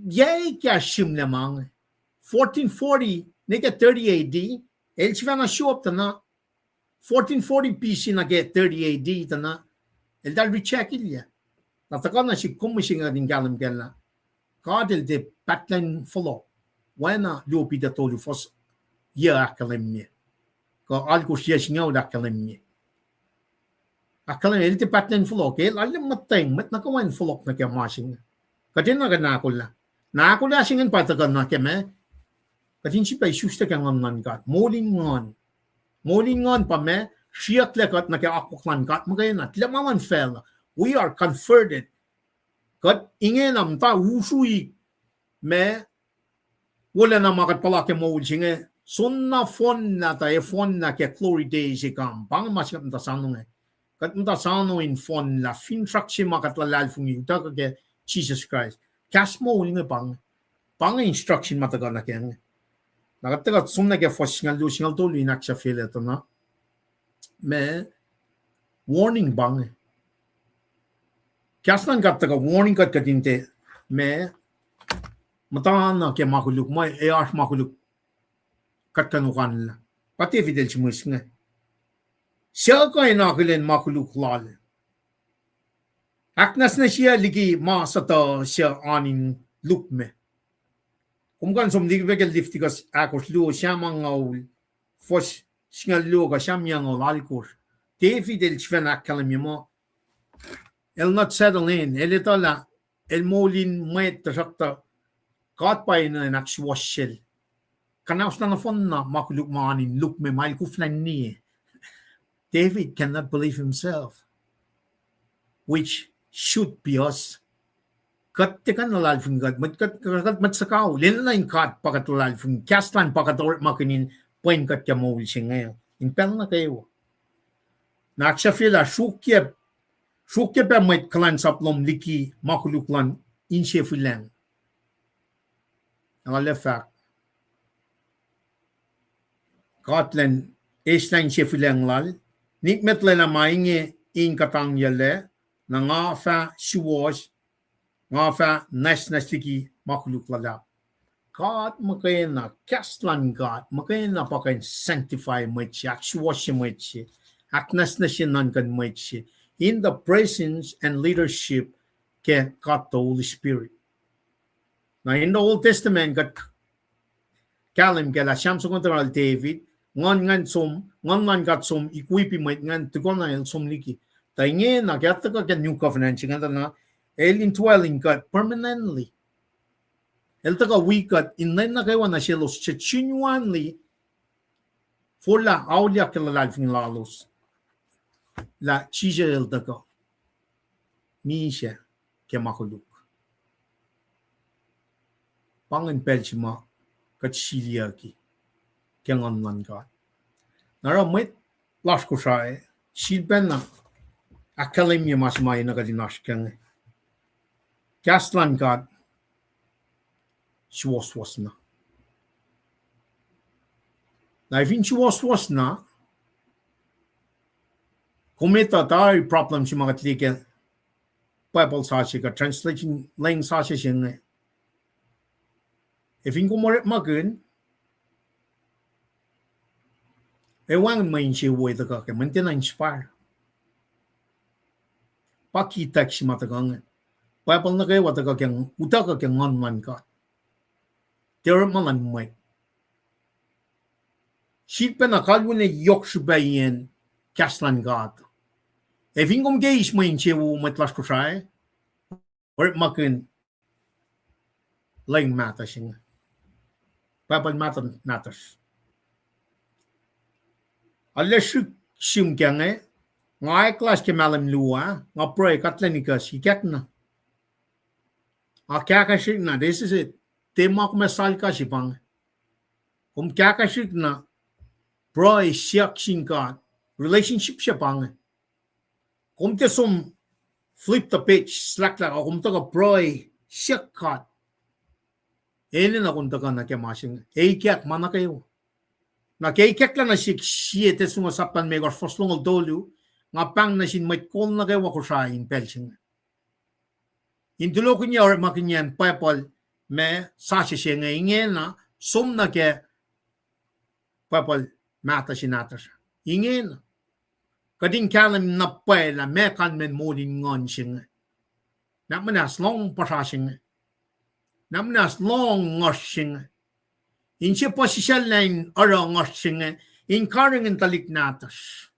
yac ekahsr sihmlac ma inge. Fourteen forty, nuh ke thirty A D, el sifacna show up tuh na, fourteen forty B C nuh ke thirty A D tuh na, eltahl reject-ilyac. Na tuhkuh nuh sihk kom mihsenge kuht in kahlwem kac lah God el tiac pahtlac in fohlohk. Oacna luo Peter tolu fuhs yac ahkkahlwemye, kuh alkosr yac singucul ahkkahlwemye. Ahkkahlwemye el tiac pahtlac in fohlohk, el arlac muhtweng mwet nuh kwewa in fohlohk nuh ke ma se inge. Kuht enenuh kuht in ahkolah. Na ahkolah se ingacn pa tuhkuh nuh ke ma, kuht in sifilpac isuslac ke Nguhn luhn God. Moul in nguhn. Moul in nguhn pa ma, sriyucklac kuht nuh ke akwuck luhn God muhkwena, tilac ma luhn facluh. We are converted. Kuht ingena muhta usrui ma wolacna ma kuht puhla ke moul se inge, soenna fohnlah tuh ac fohnlah ke glory days se kam. Pa inge ma se kuht muhta soano inge. Kuht muhta soano in fohnlah finsrak se ma kuht luhlahlfongi utuckuh ke Jisus Kraist. Kahs moul inge pa inge. Pa inge instruction ma tuhkuh nuh ke inge. Na kuht tuhkuh som nuh ke fuhs singucul luo, singucul tolu in ahksahfyelah tuh na, ma warning pa inge. Kahs luhn God tuhkuh warning kuht, kuht in tiac, ma, muhtana ke ma koluk, ma ac oasr ma koluk kuht kuh in okanlah. Pa David el sihmihs inge, suc kuh in akihlen ma koluk lal? Ahknwacsnwacsye liki ma suhtuh suc oan in lukmac. Kom kuh in som liki pac ke Leviticus ahkosr luo, samangul, fuhs singucul luo kuh samyangul alkosr. David el sifacna ahkkahlwemye muh el not settle in, el etuh lah el moul in mwet tuhsruhktuh God pa enenuh in ahksuwohsye el. Kuhnahoslah nohfohnna ma koluk ma oan in lukmac ma el koflah in liye. David cannot believe himself, which should be us. Kuht tiac kuh in luhlahlfongi kuht, mwet kuht, kuht mwet suhkawihl, enenuh in God pa kuht luhlahlfongi, kahs lal pa kuht orekmakihn in pwen kuht ke moul se inge, in pacl nuh kwewa. Na ahksahfyelah sruokyac, sruokyac pac mwet kuhlwacnsap lom liki ma koluk luhn insefilacng. Ac lal ac fahk, God elan eislah insefilacng lal, nikmet lwelah ma inge in kuhtangyuclac, na nga fah suwohs, nga fah nwacsnwacs liki ma koluk luhlahp. God muhkwena, kahs luhn God muhkwena pa kuh in sanctify mwet se, ahksuwohsye mwet se, ahknwacsnwacsye nuhnkuh mwet se in the presence and leadership ke God the Holy Spirit. Na in the Old Testament kuht kahlwem ke lah Sam soko tuh el David, nguhn, nguhn som, nguhn luhn God som equip mwet ingacn, tukun na el som liki. Tuh ingena ke tuhkuh ke New Covenant se ingacn tuh na, el indwelling kuht permanently. El tuhkuh wi kuht in lwen nuh kwewa nuh selos suc genuinely forlah auliyak ke luhlahlfongi lalos lah Jisus el tuhkuh misac ke ma koluk. Pa ingacn pacl se ma kuht siliyucki ke nguhn luhn God. Na oruh mwet lasr Kosrae, sifilpacna ahkkahlwemye ma se ma enenuh kuht in oasr kac inge. Kahs luhn God suwohswohs na. Na fin suwohswohs na, kom etuh tari problem se ma kuht liye ke Bible sasuc kuh translation lwen sasuc se inge. Ac fin kom orekmakihn, ac wacngihn mwe insewowo ac tuhkuh kac, mweyen tiacna inspire. Pa key text se ma tuhkuh inge. Bible nuh kwewa tuhkuh ke, utuckuh ke nguhn luhn God. Tiac orekma luhn mwet. Sifilpacna kalweni yohk srihpac iyacn kahs luhn God. Ac fin kom ke eis mwe insewowo mwet lasr Kosrae, orekmakihn lwen mahtuh se inge. Bible mahtuh nahtuhsr. Arlac srihk sum kac inge, nga eklac ke mahlwem luo ah, nga pruhe kuhtlac nikac sikyak na. Nga kahkahsrihk na, this is it. Tiac ma kom ac salka se pa inge. Kom kahkahsrihk na, pruhe siyuck sin God. Relationship se pa inge. Kom tiac som flip the page, slahklahk, kom tuhkuh pruhe siyuck God. Enenuh kom tuhkuh nuh ke ma se inge. Ekyak ma nuh kwewa. Na ke ikacklah nuh sihk sie Tesalonika sapta limekohsr fuhs longoul tolu, nga pahng nuh sin mwet kol nuh kwewa Kosrae in pacl se inge. In tulokihnyac orekmakihnyacn Bible ma sasuc se inge ingena, som nuh ke Bible mahtuh se nahtuhsr. Ingena. Kuht in kahlwem na pwacye lah meac kalmacn moul in nguhn se inge. Na muhnahs lohng puhsra se inge. Na muhnahs lohng nguhsr se inge. Inse puhsisacllah in oruh nguhsr se inge, in karihngihn tuhlihk nahtuhsr.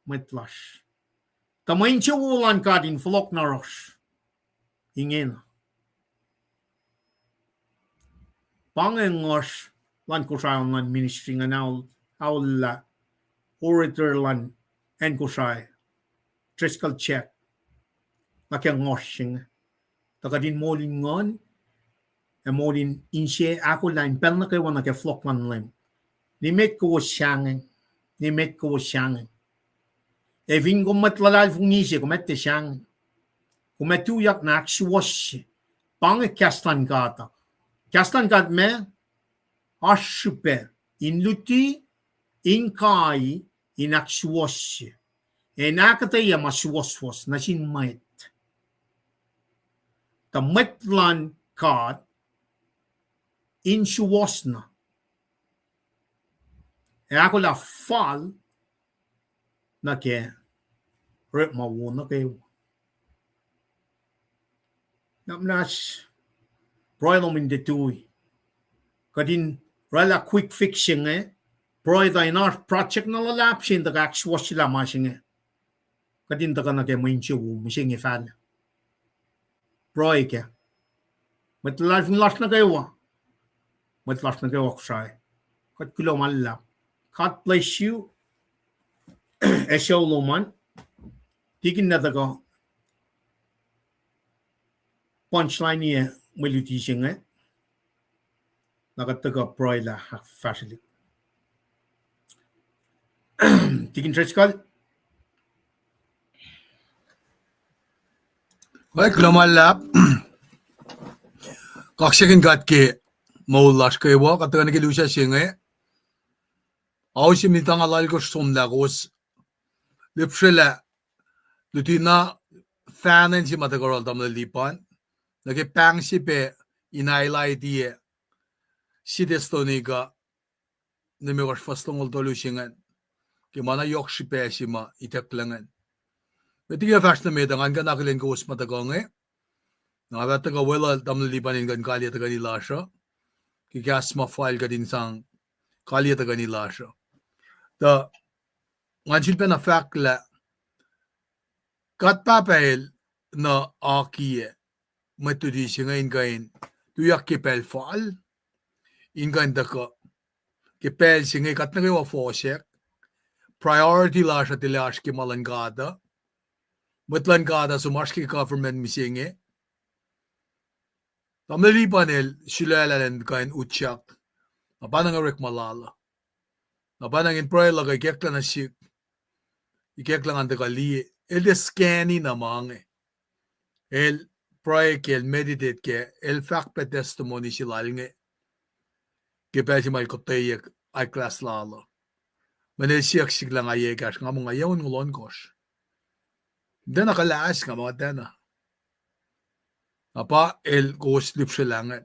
Mwet lasr. Tuh mwe insewowo luhn God in fohlohk nuh yohrohsr. Ingena. Pa inge nguhsr luhn Kosrae luhn ministry ingacn, aol, aollah orator luhn acn Kosrae, Driscoll Jack, nuh ke nguhsr se inge. Tuh kuht in moul in nguhn, ac moul in inse ahkolah in pacl nuh kwewa nuh ke fohlohk luhn Leum. Nimet kowos sahngweng, nimet kowos sahngweng. Ac fin kom mwet luhlahlfongi se, kom ac tiac sahngweng. Kom ac tuyak na ahksuwohsye. Pa inge kahs luhn God uh. Kahs luhn God ma oasr srihpac in luti, in kai, in ahksuwohsye, ac in ahkuhtweyac ma suwohswohs nuh sin mwet. Tuh mwet luhn God in suwohs na, ac ahkolah fal nuh ke orekma wo nuh kwewa. Na muhnahs pruhe lom in tiac tui. Kuht in oraclah quick fix se inge, pruhe tuh in oasr project na luhlahp se in tuhkuh ahksuwohsyelah ma se inge. Kuht in tuhkuh nuh ke mwe insewowo mihsenge fal. Pruhe kac. Mwet luhlahlfongi lasr nuh kwewa. Mwet lasr nuh kwewa Kosrae. Kuht kuloh ma luhlahp. God bless you. Ac sucu lom an. Tikin na tuhkuh punchline-i mwe luti se inge. Na kuht tuhkuh pruhe lah ahkfahsrwelihk. Tikin Driscoll. Kuloh ma luhlahp. Kaksakihn God ke moul lasr kwewa, kuht tuhkuh nuh ke lusac se inge. Ao se minit angngaul alkosr somlah kowos lihpsrelah luti na fahnan se ma tuhkuh oral tamuhlwel Lipan nuh ke pahng se pac in highlight-i sie Thessalonica limekohsr fuhs longoul tolu se ingacn, ke ma na yohk srihpac se ma itucklac ingacn. Met liki fahsr nuh met uh, ngan kuh in akihlen kowos ma tuhkuh inge. Na fah tuhkuh weluhl tamuhlwel Lipan in kuh in kaliyac tuhkweni lasr uh. Ke kahs ma fal kuht in sang kaliyac tuhkweni lasr uh. Tuh ngan sulpacna fahk lah God Pahpah El nuh akiyac mwet luti se inge in kuh in tuyak ke pacl fal, in kuh in tuhkuh ke pacl se inge kuht nuh kwewa fohsack, priority lasr uh tilac oasr ke ma luhn God uh. Mwet luhn God uh som oasr ke government mihsenge. Tamuhlwel Lipan el sulaclah elan kuh in utyak. Na pa na nga orekma lal uh. Na pa na nga in pruhe luhk uh ikacklah nuh sihk. Ikacklah ngan tuhkuh liye. El tiac scanny na ma inge. El pruhe ke, el meditate ke, el fahk pac testimony se lal inge ke pacl se ma el kotweyuck eyeglass lal uh. Mweyen el siyuck sihk lah nga yac ekahsr, nga muh nga yac onngoul ohnkohsr. Tiacna kuhlahs nga muh tiacna. Na pa el kowos lihpsrelah inge.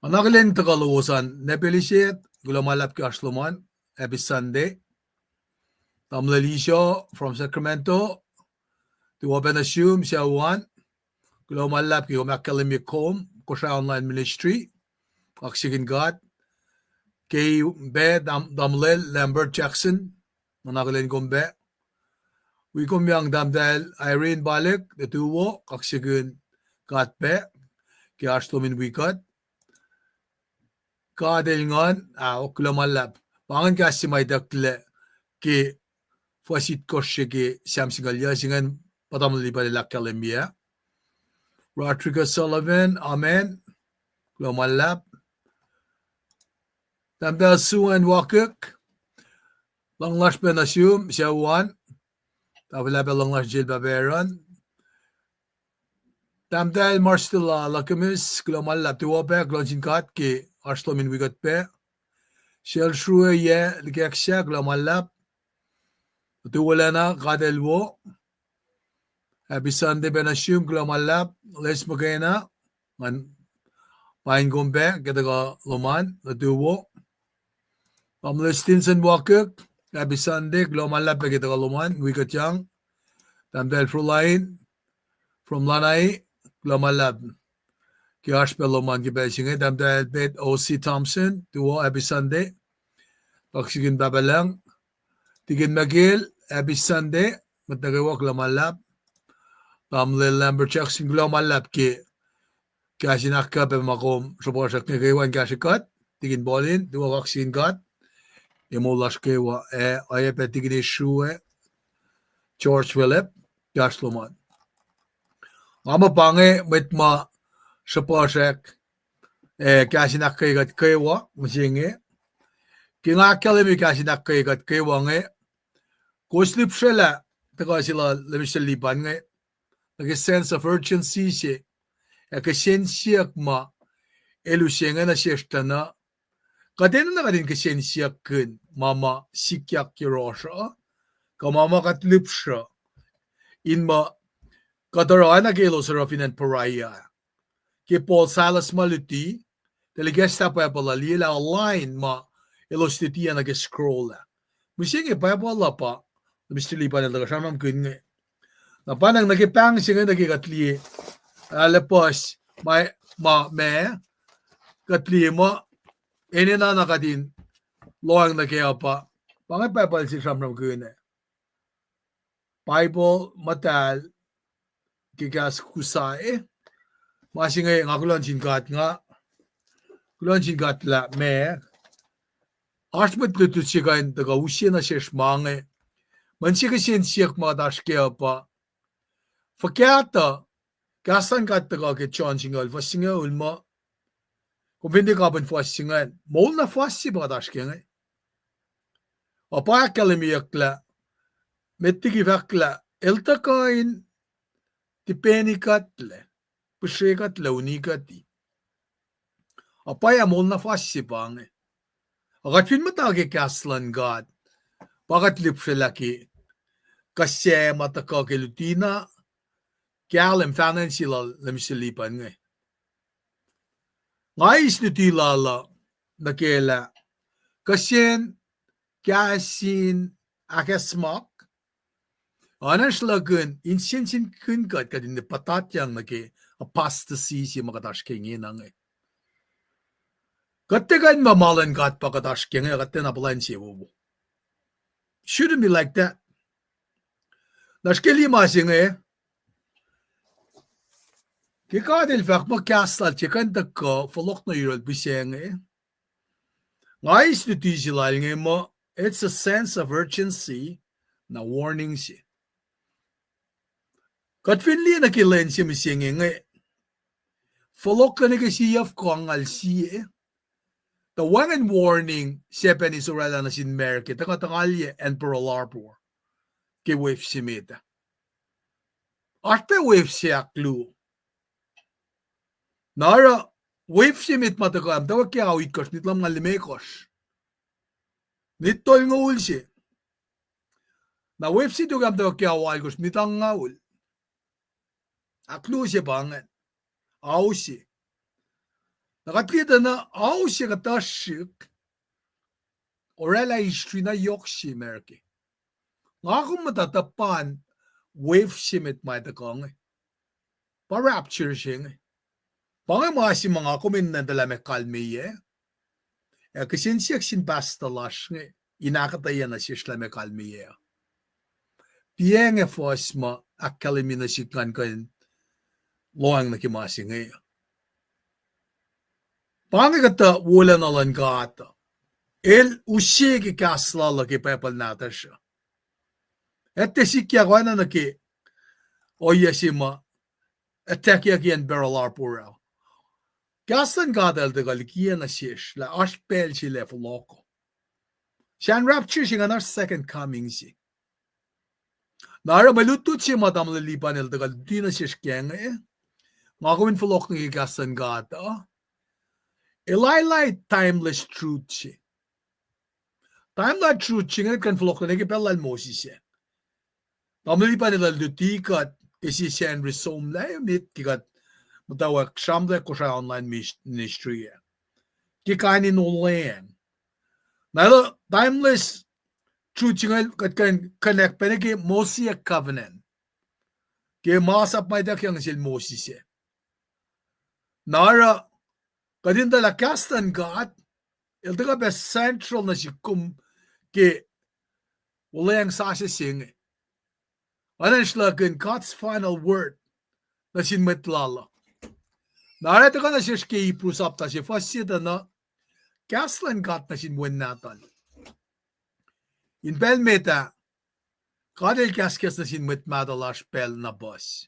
Nga na akihlen tuhkuh lowos an Nepelised, kuloh ma luhlahp ke oasr lom an, happy Sunday. Tamuhlwel Isho from Sacramento, tuh wo pac nuh sum sucu an, kuloh ma luhlahp ke kom ahkkahlwemye kom Kosrae Online Ministry, kaksakihn God. Ke pac tam-, tamuhlwel Lambert Jackson, nga na akihlen kom pac. Wi kom yang tahmtahel Irene Balik, nuhtuwo, kaksakihn God pac ke oasr lom in wi kuht. God El nguhn, ah, kuloh ma luhlahp. Pa ingacn kahs se ma itucklac ke fuhs itkohsr se ke Sam singucul yuc se ingacn, pa tamuhlwel Lipan el ahkkahlwemye. Rodriguez Sullivan, amen. Kuloh ma luhlahp. Tahmtahel Suan Wakik, luhngse lasr pac nuh sum sucu an. Tahfwelah pac luhngse lasr nuh sel Pahpah Aaron. Tahmtahel Marcella Lukamis, kuloh ma luhlahp, tuwo pac, kuloh nuh sin God ke oasr lom in wi kuht pac. Sel srue yac likacsah, kuloh ma luhlahp. Tuh wolacna God El wo. Happy Sunday pac nuh sum, kuloh ma luhlahp. Les muhkwena, ngan paing kom pac ke tuhkuh lom an, nuhtuwo. Tamuhlwel Stinson Wakik, happy Sunday, kuloh ma luhlahp pac ke tuhkuh lom an wi kuht yang. Tahmtahel Frolain from Lanai, kuloh ma luhlahp ke oasr pac lom an ke pacl se inge. Tahmtahel Pet O C Thompson, tuwo, happy Sunday. Kaksakihn Pahpah Lucng. Tikin Michael, happy Sunday. Mwet nuh kwewa, kuloh ma luhlahp. Tamuhlwel Lambert Jackson, kuloh ma luhlahp ke kahs in ahkkweye pac ma kom sruhpuhsrak nuh kwewa in kahsrwe kuht. Tikin Paulin, tuwo, kaksakihn God. Ac moul lasr kwewa, ac oacyacpac Tikin Esrue, George Philip, ke oasr lom an. Nga muh pa inge mwet ma sruhpuhsrak, ac kahs in ahkkweye kuht kwewa mihsenge. Ke nga ahkkahlwemye kahs in ahkkweye kuht kwewa inge, kowos lihpsrelah tuhkuh se lal Minister Lipan inge, nuh ke sense of urgency se, ac kihsen siyuck ma el use inge nuh sesr tuh na, kuht enenuh na kuht in kihsen siyuckkihn ma ma sikyak yohrohsr uh, kuh ma ma kuht lihpsruh, in muh kuht oruh oacna ke elos oruh fin acn Berea. Ke Paul, Silas ma luti, tuh ikacslah Bible uh, liyelah align ma elos luti ah nuh ke scroll ah. Mihsenge Bible uh pa, Minister Lipan el tuhkuh sramsramkihn inge. Na pa nang nuh ke pahng se inge nuh ke kuht liye, ah, lepus, ma, ma, ma, kuht liye muh, enenuh na kuht in lohacng nuh ke uh pa, pa inge Bible se sramsramkihn ah. Bible muhtahl ke kahs Kosrae, ma se inge nga kuloh nuh sin God, nga kuloh nuh sin God lah ma, oasr mwet lutlut se kuh in tuhkuh use nuh sesr ma inge. Mweyen sie kihsen siyuck ma kuht oasr kac uh pa, fuhkah tuh kahs luhn God tuhkuh ke John singucul, fuhs singucul muh, kom fin tiac kapihn fuhs singucul, moul na fuhs se pa kuht oasr ke inge. Ac pa ahkkahlwemyeyuck lah, met liki fahk lah el tuhkuh in tipeni kuhtlac, pihsre kuhtlac, uni kuhti. Ac pa moul na fuhs se pa inge. Ac kuht fin muhta ke kahs luhn God, pa kuht lihpsrelah ke kuh se ma tuhkuh ke luti na, kahlwem fahnan se lal Minister Lipan inge. Nga eis luti lal uh nuh ke lah, kihsen kahs in ahkacsmak, Oasr luhkihn in sensenkihn kuht, kuht in puhtatyang nuh ke apostasy se ma kuht oasr ke ingena inge. Kuht tiac kuh in muh ma luhn God pa kuht oasr ke inge, kuht tiacna puhla insewowo. Shouldn't be like that. Na srihke liye ma se inge, ke God El fahk muh kahs lal se kuh in tuhkuh fohlohk nuh yohrohl pihsac inge, nga eis luti se lal inge muh it's a sense of urgency, na warning se. Kuht fin liye nuh ke lwen se mihsenge inge, fohlohk nuh ke sie yac kangal sie, tuh wacngihn warning Japanese oraclah nuh sin America, tuhkuh tuhngalye acn Pearl Harbor ke wave se met ah. Oasr pac wave se ahkluo. Na oruh wave se met ma tuhkuh, muhtwacwacack ke ao itkohsr, nit lumngaul limekohsr, nit tolngoul se. Na wave se tok ah muhtwacwacack ke ao alkosr, nit angngaul. Ahkluo se pa ingacn. Ao se. Na kuht liye tuh na ao se kuhtuh srihk oraclah history na yohk se America. Nga kom muhta tuhpan wave se met ma tuhkuh inge. Pa rapture se inge. Pa inge ma se ma nga kom enenuh in tuh lah meac kalmeyac. Ac kihsen siyuck sin pastor lasr inge in ahkuhtweyac nuh sesr lah meac kalmeyac. Piac inge fuhs ma ahkkahlwemye nuh sihk ngan kuh in lohacng nuh ke ma se inge. Pa inge kuhtuh wolacna luhn God uh. El use ke kahs lal uh ke Bible nahtuhsr uh. Etuh sikyak oacna nuh ke ohiyac se ma attackyak acn Pearl Harbor uh. Kahs luhn God el tuhkuh likiyac nuh sesr lah oasr pacl se lac fohlohko. Sahn rapture se ingacn oasr second coming se. Na oruh mwe lutlut se ma tamuhlwel Lipan el tuhkuh luti nuh sesr ke inge, nga kom in fohlohk nuh ke kahs luhn God uh, el highlight timeless truth se. Timeless truth se inge kuht kuh in fohlohk nuh ke pacl lal Moses ah. Tamuhlwel Lipan el luti kuht ke sie Sacnri somlah emet ke kuht muhtwacwacack sramtweack Kosrae online mis-, ministry ah, ke kain in olweacng. Na el timeless truth se inge kuht kuh in connect pac nuh ke Mosaic covenant, ke masap ma ituckyang sel Moses ah. Na oruh kuht in tuh lah kahs luhn God el tuhkuh pac central nuh sihk kom ke olweacng sasuc se inge. Oacna in sruhlahkihn God's final word nuh sin mwet lal uh. Na oruh tuhkuh nuh sesr ke Hebrew sapta se fuhs se tuh na, kahs luhn God nuh sin wen nahtuhl. In pacl met ah, God el kahskahs nuh sin mwet mahtuh lasr pacl na puhs,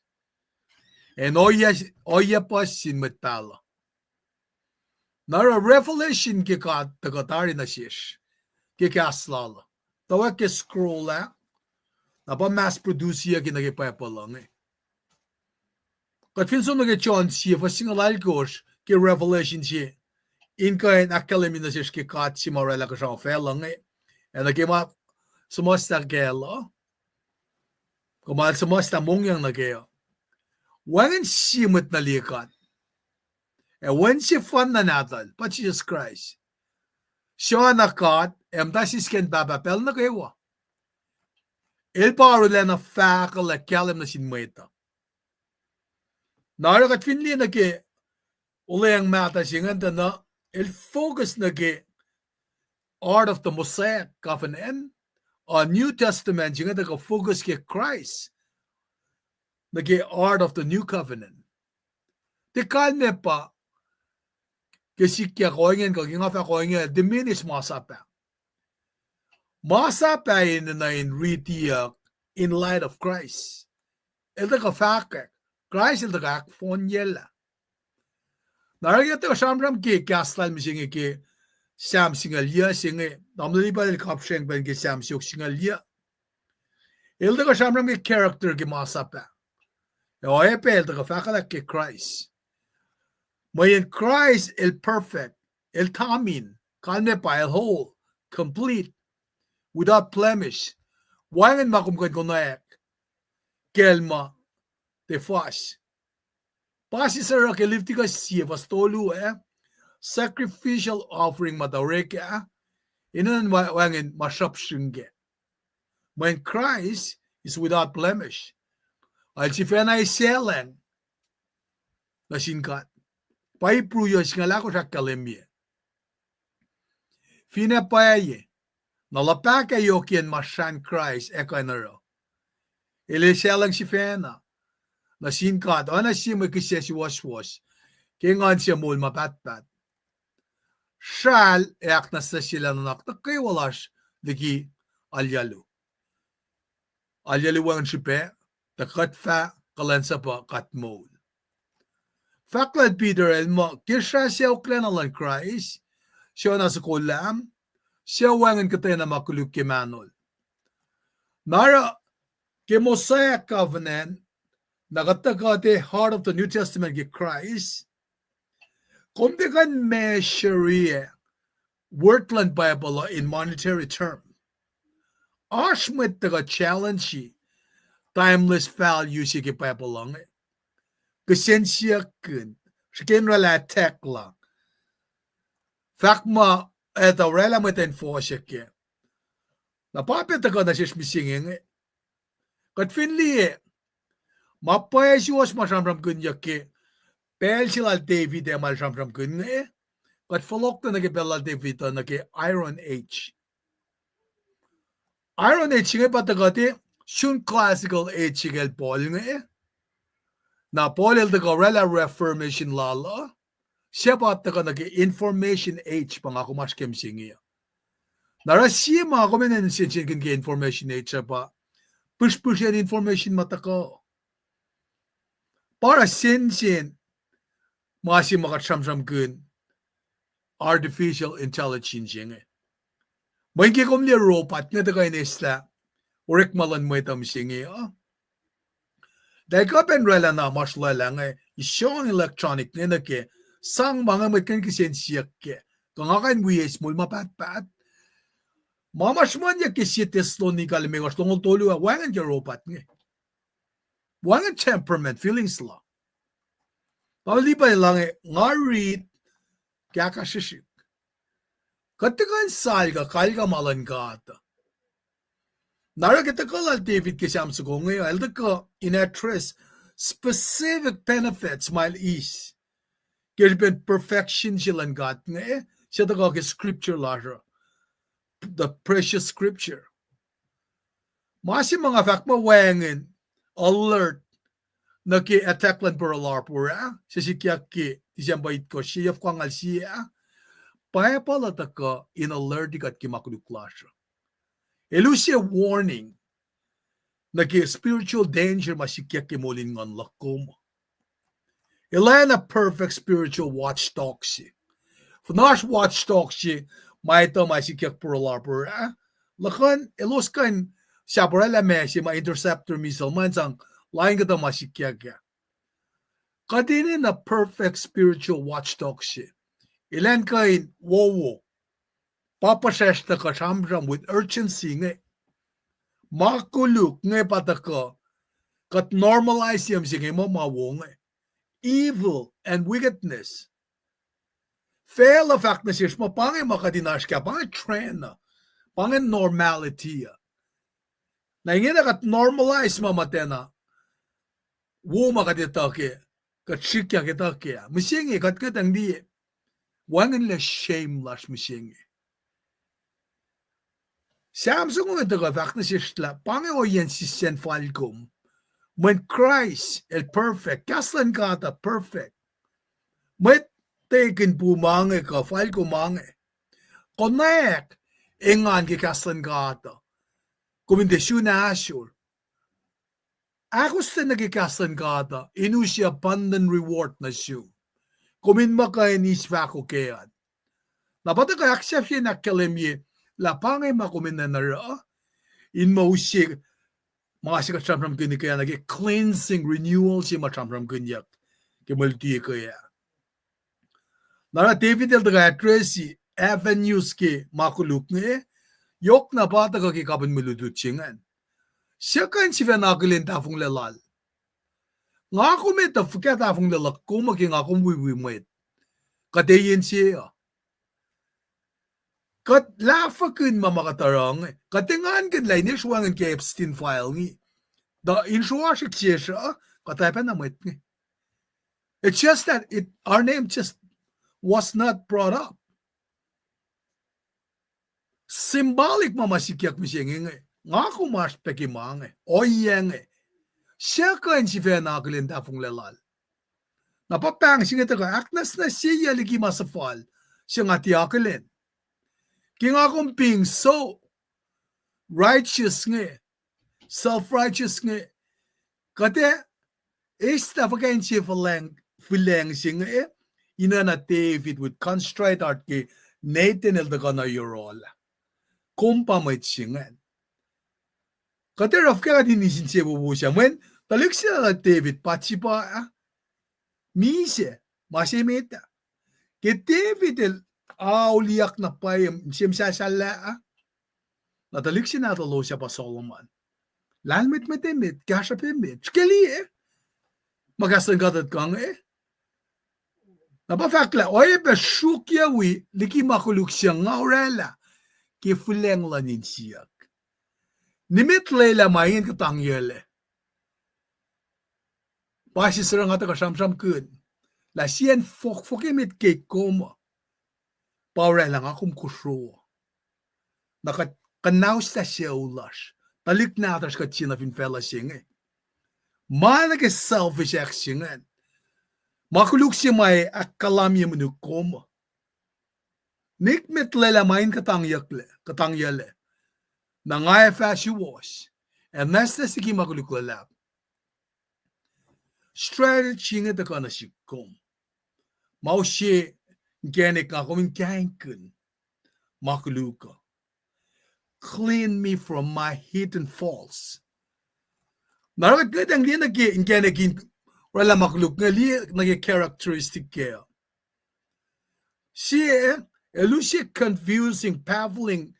ac ohiyac, ohiyac puhs sin mwet pahluh. Na oruh revelation ke God tuhkuh tari nuh sesr ke kahs lal uh. Tuhwack ke scroll ah, na pa mass produce-yuck nuh ke Bible uh inge. Kuht fin som nuh ke John sie fuhs singucul alkosr ke revelation se in kuh in ahkkahlwemye nuh sesr ke God se ma oraclah kuhsrao facluh inge, ac nuh ke ma suhmuhslah kacl uh, kuh ma el suhmuhslah mongyang nuh kac uh. Wacngihn sie mwet nuh liye God, ac Wen sefanna nahtuhl pa Jisus Kraist, suc na God ac muhta sisken Pahpah pacl nuh kwewa. El pa arulacna fahkwaclah kahlwem nuh sin mwet uh. Na oruh kuht fin liye nuh ke olweacng mahtuh se ingacn tuh na, el focus nuh ke Art of the Mosaic Covenant, uh, New Testament se inge tuhkuh focus ke Kraist nuh ke Art of the New Covenant. Tiac kalmac pa ke sikyak ohingacn kuh ke nga fahk ohinge, diminish masap ah. Masap ah enenuh in ritiyuck in light of Christ. El tuhkuh fahkwack, Kraist el tuhkuh ahkfohnyelah. Na oruh ke tuhkuh sramsram ke kahs lal mihsenge ke Sam singucul yuc se inge, tamuhlwel Lipan el kapsreng pacl ke Sam siofok singucul yuc. El tuhkuh sramsram ke character ke masap ah. Ac oacyacpac el tuhkuh fahkwaclah ke Kraist. Mweyen Kraist el perfect, el tamin, kalmac pa el whole, complete, without blemish. Wacngihn ma kom kuh in konwacack kacl ma tiac fuhs. Pa sie oruh ke Leviticus sie fuhs tolu ah, sacrificial offering ma tuh orek ah, enenuh in wa-, wacngihn ma sruhpsrihng kac. Mweyen Kraist is without blemish. El sifacna eisaclacng nuh sin God. Pa Ipru yuh singucul ahkosr ahkkahlwemye. Finne pwacye, na luhpah ke yohkiyacn ma srahn Kraist ac kuh in oruh. El eisaclacng sifacna nuh sin God, oacna sie mwe kihsac suwohswohs ke nguhn se moul ma pahtpaht. Sral ac ahknwacsnwacsyelah nuhnak nuh kwewa lasr liki alu. Alu wacngihn srihpac, tuh kuht fah kuhlwacnsapuh God moul. Fahk lal Peter el muh ke srah sacohklacna luhn Kraist, suc na soko Lam, suc wacngihn kuhtwena ma koluk ke mahnol. Na oruh, ke Mosaic covenant, na kuht tuhkuh heart of the New Testament ke Kraist, kom tiac kuh in measure-ye word luhn Bible uh in monetary term. Oasr mwet tuhkuh challenge-i timeless value se ke Bible uh inge. Kihsen siyuck kihn, srihke in oraclah attack la. Fahk muh, etuh oraclah mwet in fohsr kac. Na pa pac tuhkuh nuh sesr mihsenge inge. Kuht fin liye, ma pwacye suwohs ma sramsramkihnyuck ke pacl se lal David ac ma el sramsramkihn inge, kuht fohlohk nuh ke pacl lal David uh nuh ke Iron Age. Iron Age inge pa tuhkuh tiac sun classical age se kacl Paul inge. Na Paul el tuhkuh oraclah Reformation lal uh, suc pa tuhkuh nuh ke Information Age pa nga kom oasr ke mihsenge uh. Na oruh sie ma kom enenuh in sensenkihn ke Information Age uh pa pihsrpihsracn information ma tuhkuh. Pa oruh sensen ma se ma kuht sramsramkihn artificial intelligence inge. Mweyen ke kom liye robot inge tuhkuh in eslah orekma luhn mwet uh mihsenge uh. Tuh el kuh pac in oraclah na ma sruhlwaclah inge, isong electronic inge nuh ke, sang ma inge mwet kuh in kihsen siyuck kac, kuh nga kuh in wi eis moul ma pahtpaht. Ma ma sruhmuhnyuck ke sie Thessalonica limekohsr longoul tolu ah, wacngihn ke robot inge. Wacngihn temperament, feelings la. Tahl Levi el inge, nga riti kahkahsrihsrihk. Kuht tuhkuh in sal kuh kalka ma luhn God. Na oruh ke tuhkuh lal David ke Psalm soko inge, el tuhkuh in address specific benefits ma el eis ke srihpen perfection se luhn God inge, suc tuhkuh ke scripture lasr uh, the precious scripture. Ma se ma nga fahk muh wacngihn alert nuh ke attack luhn Pearl Harbor ah, suc sikyak ke December itkohsr, sie, yac fuhkah ngal sie ah, Bible uh tuhkuh in alert kuht ke ma koluk lasr uh. El use warning nuh ke spiritual danger ma sikyak ke moul in nguhn luhk kom. El oacna perfect spiritual watchdog se. Fin oasr watchdog se ma etuh ma sikyak Pearl Harbor ah, luhkuhn elos kuh in sahp oraclah ma se ma interceptor missile ma in sang lain kuhtuh ma sikyak ah. Kuht enenuh perfect spiritual watchdog se. Elan kuh in wowo, pa puhsracsr tuhkuh sramsram with urgency inge. Ma koluk inge pa tuhkuh, kuht normalize-ye mihsenge muh ma wo inge. Evil and wickedness. Facluh fahk nuh sesr muh pa inge ma kuht in oasr kac, pa inge trend uh, pa inge normality uh. Na ingena kuht normalize ma muhtwacna wo ma kuht etuh kac, kuht sikyak etuh kac ah. Mihsenge kuht ngwetacng liye, wacngihnlac shame lasr mihsenge. Psalm soko inge tuhkuh fahk nuh sesr lah pa inge ohiyacn sisacn falkom. Mweyen Kraist el perfect, kahs luhn God uh perfect. Mwet tekihn pum ma inge kuh falkom ma inge, konwacack engan ke kahs luhn God uh, kom in tiac sun ahsor. Ahkostwen nuh ke kahs luhn God uh in use abundant reward nuh sum. Kom in muh kuh in eis fahko kac an. Na pa tuhkuh ahksahfye in ahkkahlwemye lah pa inge ma kom enenuh in oruh, in muh use ma se kuht sramsramkihn ke, nuh ke cleansing, renewal se ma sramsramkihnyuck ke mwe luti ke ah. Na oruh David el tuhkuh address-i avenues ke ma koluk inge, yohk na pa tuhkuh ke kapihn mwe lutlut se ingacn. Suc kuh in sifacna akihlen tahfonglac lal? Nga kom etuh fuhkah tahfonglac luhk kom uh ke nga kom wiwi mwet? Kuht eyen se uh. Kuht lahfwekihn ma ma kuht oruh inge. Kuht engankihn lah inesr wacngihn ke Epstein file inge. Tuh in sruasrik sesr uh, kuht ac pacna mwet inge. It's just that it, our name just was not brought up. Symbolic ma ma sikyak mihsenge inge. Nga kom oasr pac ke ma inge, ohiyac inge. Suc kuh in sifacna akihlen tahfonglac lal? Na pa pahng se inge tuhkuh ahknwacsnwacsyeyac liki ma suhfal se nga tiac akihlen. Ke nga kom being so righteous inge, self-righteous inge, kuht ac eis tuh fuhkah insefuhlwacng, fuhlwacng se inge, eh? Ina na David with contrite heart ke Nathan el tuhkuh nuh yohrohl ah. Kom pa mwet se ingacn. Kuht ac oruh fuhkah kuht in eis insewowo se? Mweyen tuhlihk se lal David, Bathsheba ah, misac, ma se met ah. Ke David el auliyak na pwacye, se msahsahlah ah, na tuhlihk se nahtuhlos ah pa Solomon. Lahlmwetmwet emet, kahsruhp emet, srihke liye ma kahs luhn God uh tuhkuh inge. Na pa fahk lah oacyacpac sruokyac wi liki ma koluk se nga orwaclah ke fuhlwacng luhn insiyuck. Nimet lwelah ma ingacn kuhtangyuclac. Pa se suc nga tuhkuh sramsramkihn lah sie acn fohkfohk emet ke kom uh pa orwaclah nga kom kosro. Na kuht kuhnauslah sucu lasr, tuhlihk nahtuhsr kuht sie nuh fin facluh se inge. Ma nuh ke selfish act se ingacn. Ma koluk se ma ahkkahlwemye monuk kom uh. Nimet lwelah ma in kuhtangyucklac, kuhtangyuclac. Na nga ac fah suwohs ac nwacsnwacs liki ma koluk luhlahp. Strategy inge tuhkuh nuh sihk kom. Ma use inkacnek nga kom in kahingkihn ma koluk uh. Clean me from my hidden faults. Na oruh kuht ngwetacng liye nuh ke inkacnek in orwaclah ma koluk inge, liye nuh ke characteristic kac. Sie, el use confusing, baffling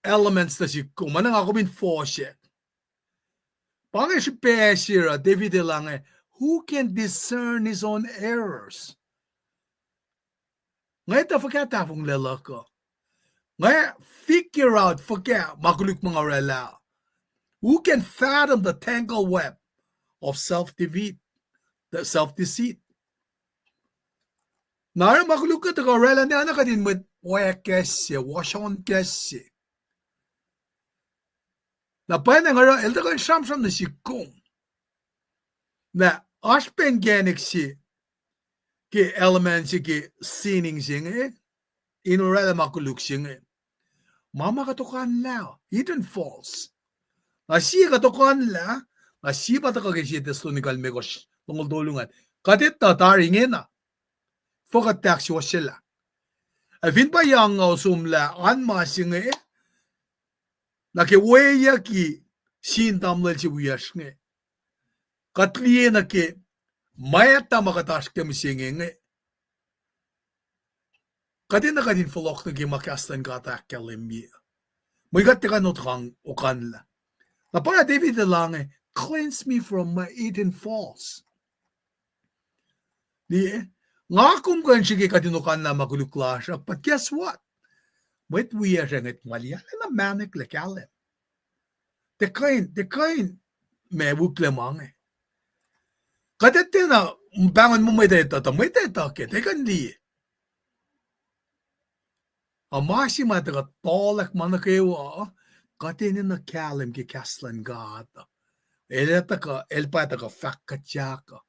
elements nuh sihk kom, ma na nga kom in fohsack. Pa inge srihpac se oruh David el ah inge, who can discern his own errors? Nga etuh fuhkah tahfonglac luhk uh? Nga figure out fuhkah ma koluk ma nga orwaclah? Who can fathom the tangle web of self-defeat, the self-deceit? Na oruh ma koluk uh tuhkuh orwaclah na, na kuht in mwet wackac se, washonkacse. Na pwacnwacng oruh el tuhkuh in sramsram nuh sihk kom. Na oasr pac inkacnek se ke element se ke sinning se inge, in orwaclah ma koluk se inge. Ma ma kuht okanlah, hidden faults. Na sie kuht okanlah, na sie pa tuhkuh ke sie Thessalonica limekohsr, longoul tolu ingacn. Kuht etuh tari ingena, fuhkah kuht ahksuwohsyelah. Ac fin pa yang nga osomlah oan ma se inge, na ke weyucki sin tamuhlwel se wiyacsr inge, kuht liye nuh ke mwacta ma kuht oasr ke mihsenge inge. Kuht enenuh kuht in fohlohk nuh ke ma kahs luhn God ahkkahlwemye. Mwe kuht tiac kuh in okanlah. Na pa David el ah inge, cleanse me from my hidden faults. Liye, nga kom kuh in srihke kuht in okanlah ma koluk lasr uh, but guess what? Mwet wiyacsr ac ngwet ma liye arulacna mahneklac kahlwem. Tiac kuh in, tiac kuh in ma wihklac ma inge. Kuht etuh na, pahngon muh mwet etuh, tuh mwet etuh kac, tiac kuh in liye. Ac ma se ma tuhkuh tohlak ma nuh kwewa, kuht enenuh kahlwem ke kahs luhn God. El tuhkuh, el pa tuhkuh fahk kuhtyak uh.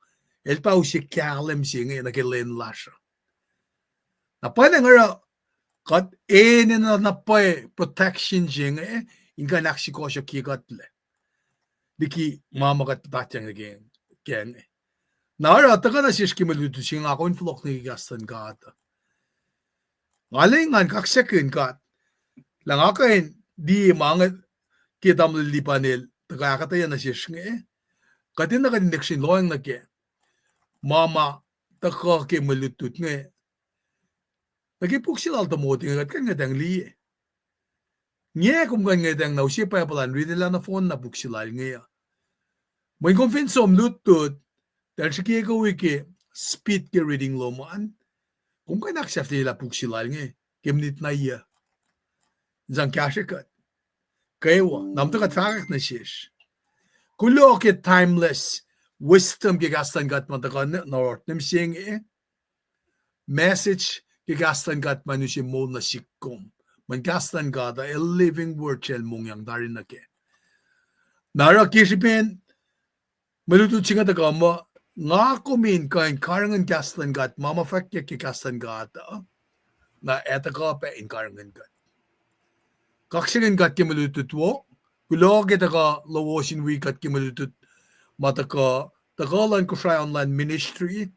El pa use kahlwem se inge nuh ke lwen lasr uh. Na pwacnwacng oruh kuht enenuh na pwacye protection se inge in kuh in ahksukohsohkye kuhtlac liki ma ma kuht puhtatyang nuh ke, ke inge. Na oruh tuhkuh nuh sesr ke mwe lutlut se inge nga kom in fohlohk nuh ke kahs luhn God. Nga lwen ngan kaksakihn God lah nga kuh in liye ma inge ke tamuhlwel Lipanel tuhkuh ahkuhtweyac nuh sesr inge. Kuht enenuh kuht in tiac srihke in lohacng nuh ke ma ma tuhkuh ke mwe lutlut inge. Nuh ke puk se lal Timothy inge kuht kuh in ngwetacng liye. Nge kom kuh in ngwetacng na use Bible an ritelah nohfohn na puk se lal inge uh. Mweyen kom fin som lutlut, tuh srihke kom wi ke speed ke reading lom an, kom kuh in ahksahfyelah puk se lal inge ke minit na yac in sang kahsrwe kuht kwewa, na muhta kuht fahkwack nuh sesr. Kuloh ke timeless wisdom ke kahs luhn God ma tuhkuh nuh, nuh orekma se inge. Message ke kahs luhn God ma use moul nuh sihk kom. Mweyen kahs luhn God uh, a living word, el mongyang tari nuh kac. Na oruh ke srihpen mwe lutlut se inge tuhkuh muh, nga kom in kuh in karihngihn kahs luhn God, ma ma fwackyuck ke kahs luhn God uh, na ac tuhkuh pac in karihngihn kuht. Kaksakihn God ke mwe lutlut wo, kuloh ke tuhkuh lowos in wi kuht ke mwe lutlut ma tuhkuh, tuhkuh luhn Kosrae Online Ministry,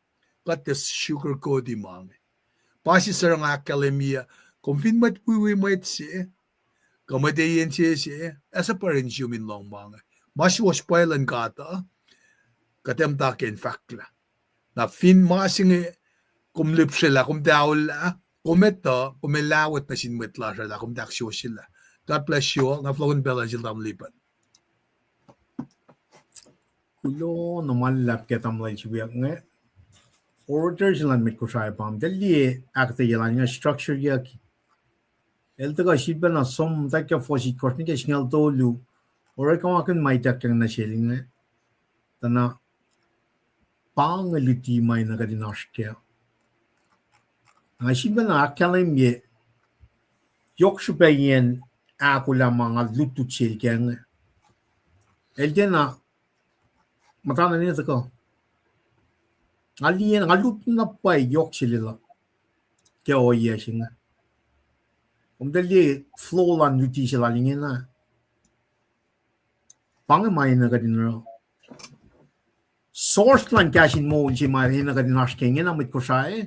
kuht tiac sugarcoat-i ma inge. Pa se suc nga ahkkahlwemye, kom fin mwet wiwi mwet se, kuh mwet eyan sese, ac suhpwacr in sum in lohng ma inge. Ma suwohs pwacye luhn God uh, kuht ac muhta ke in fahklah. Na fin ma se inge kom lihpsrelah, kom taolah, kom etuh, kom elah wet nuh sin mwet lasr uh lah kom tiac ahksuwohsyelah. God bless you all. Na fohlohkihn pacl uh sel tamuhlwel Lipan. Kuloh na ma luhlahp ke tamuhlwel se wiyuck inge. Orator se luhn mwet Kosrae pa mtac liye ahkuhtweyac lal inge structure-yuck. El tuhkuh sifilpacna som muhtwacwacack fuhs itkohsr nuh ke singucul tolu. Orekmakihn ma ituckyang nuh sel inge. Tuh na pa inge luti ma na kuht in oasr kac. Nga sifilpacna ahkkahlwemye yohk srihpacyacn ahkolah ma nga lutlut sel kac inge. El tiacna muhtana ne tuhkuh. Nga liye, nga lut na pwacye yohk selel uh ke ohiyac se inge. Kom tuh liye flow luhn luti se lal ingena. Pa inge ma enenuh kuht in oruh. Source luhn kahs in moul se ma enenuh kuht in oasr ke ingena mwet Kosrae.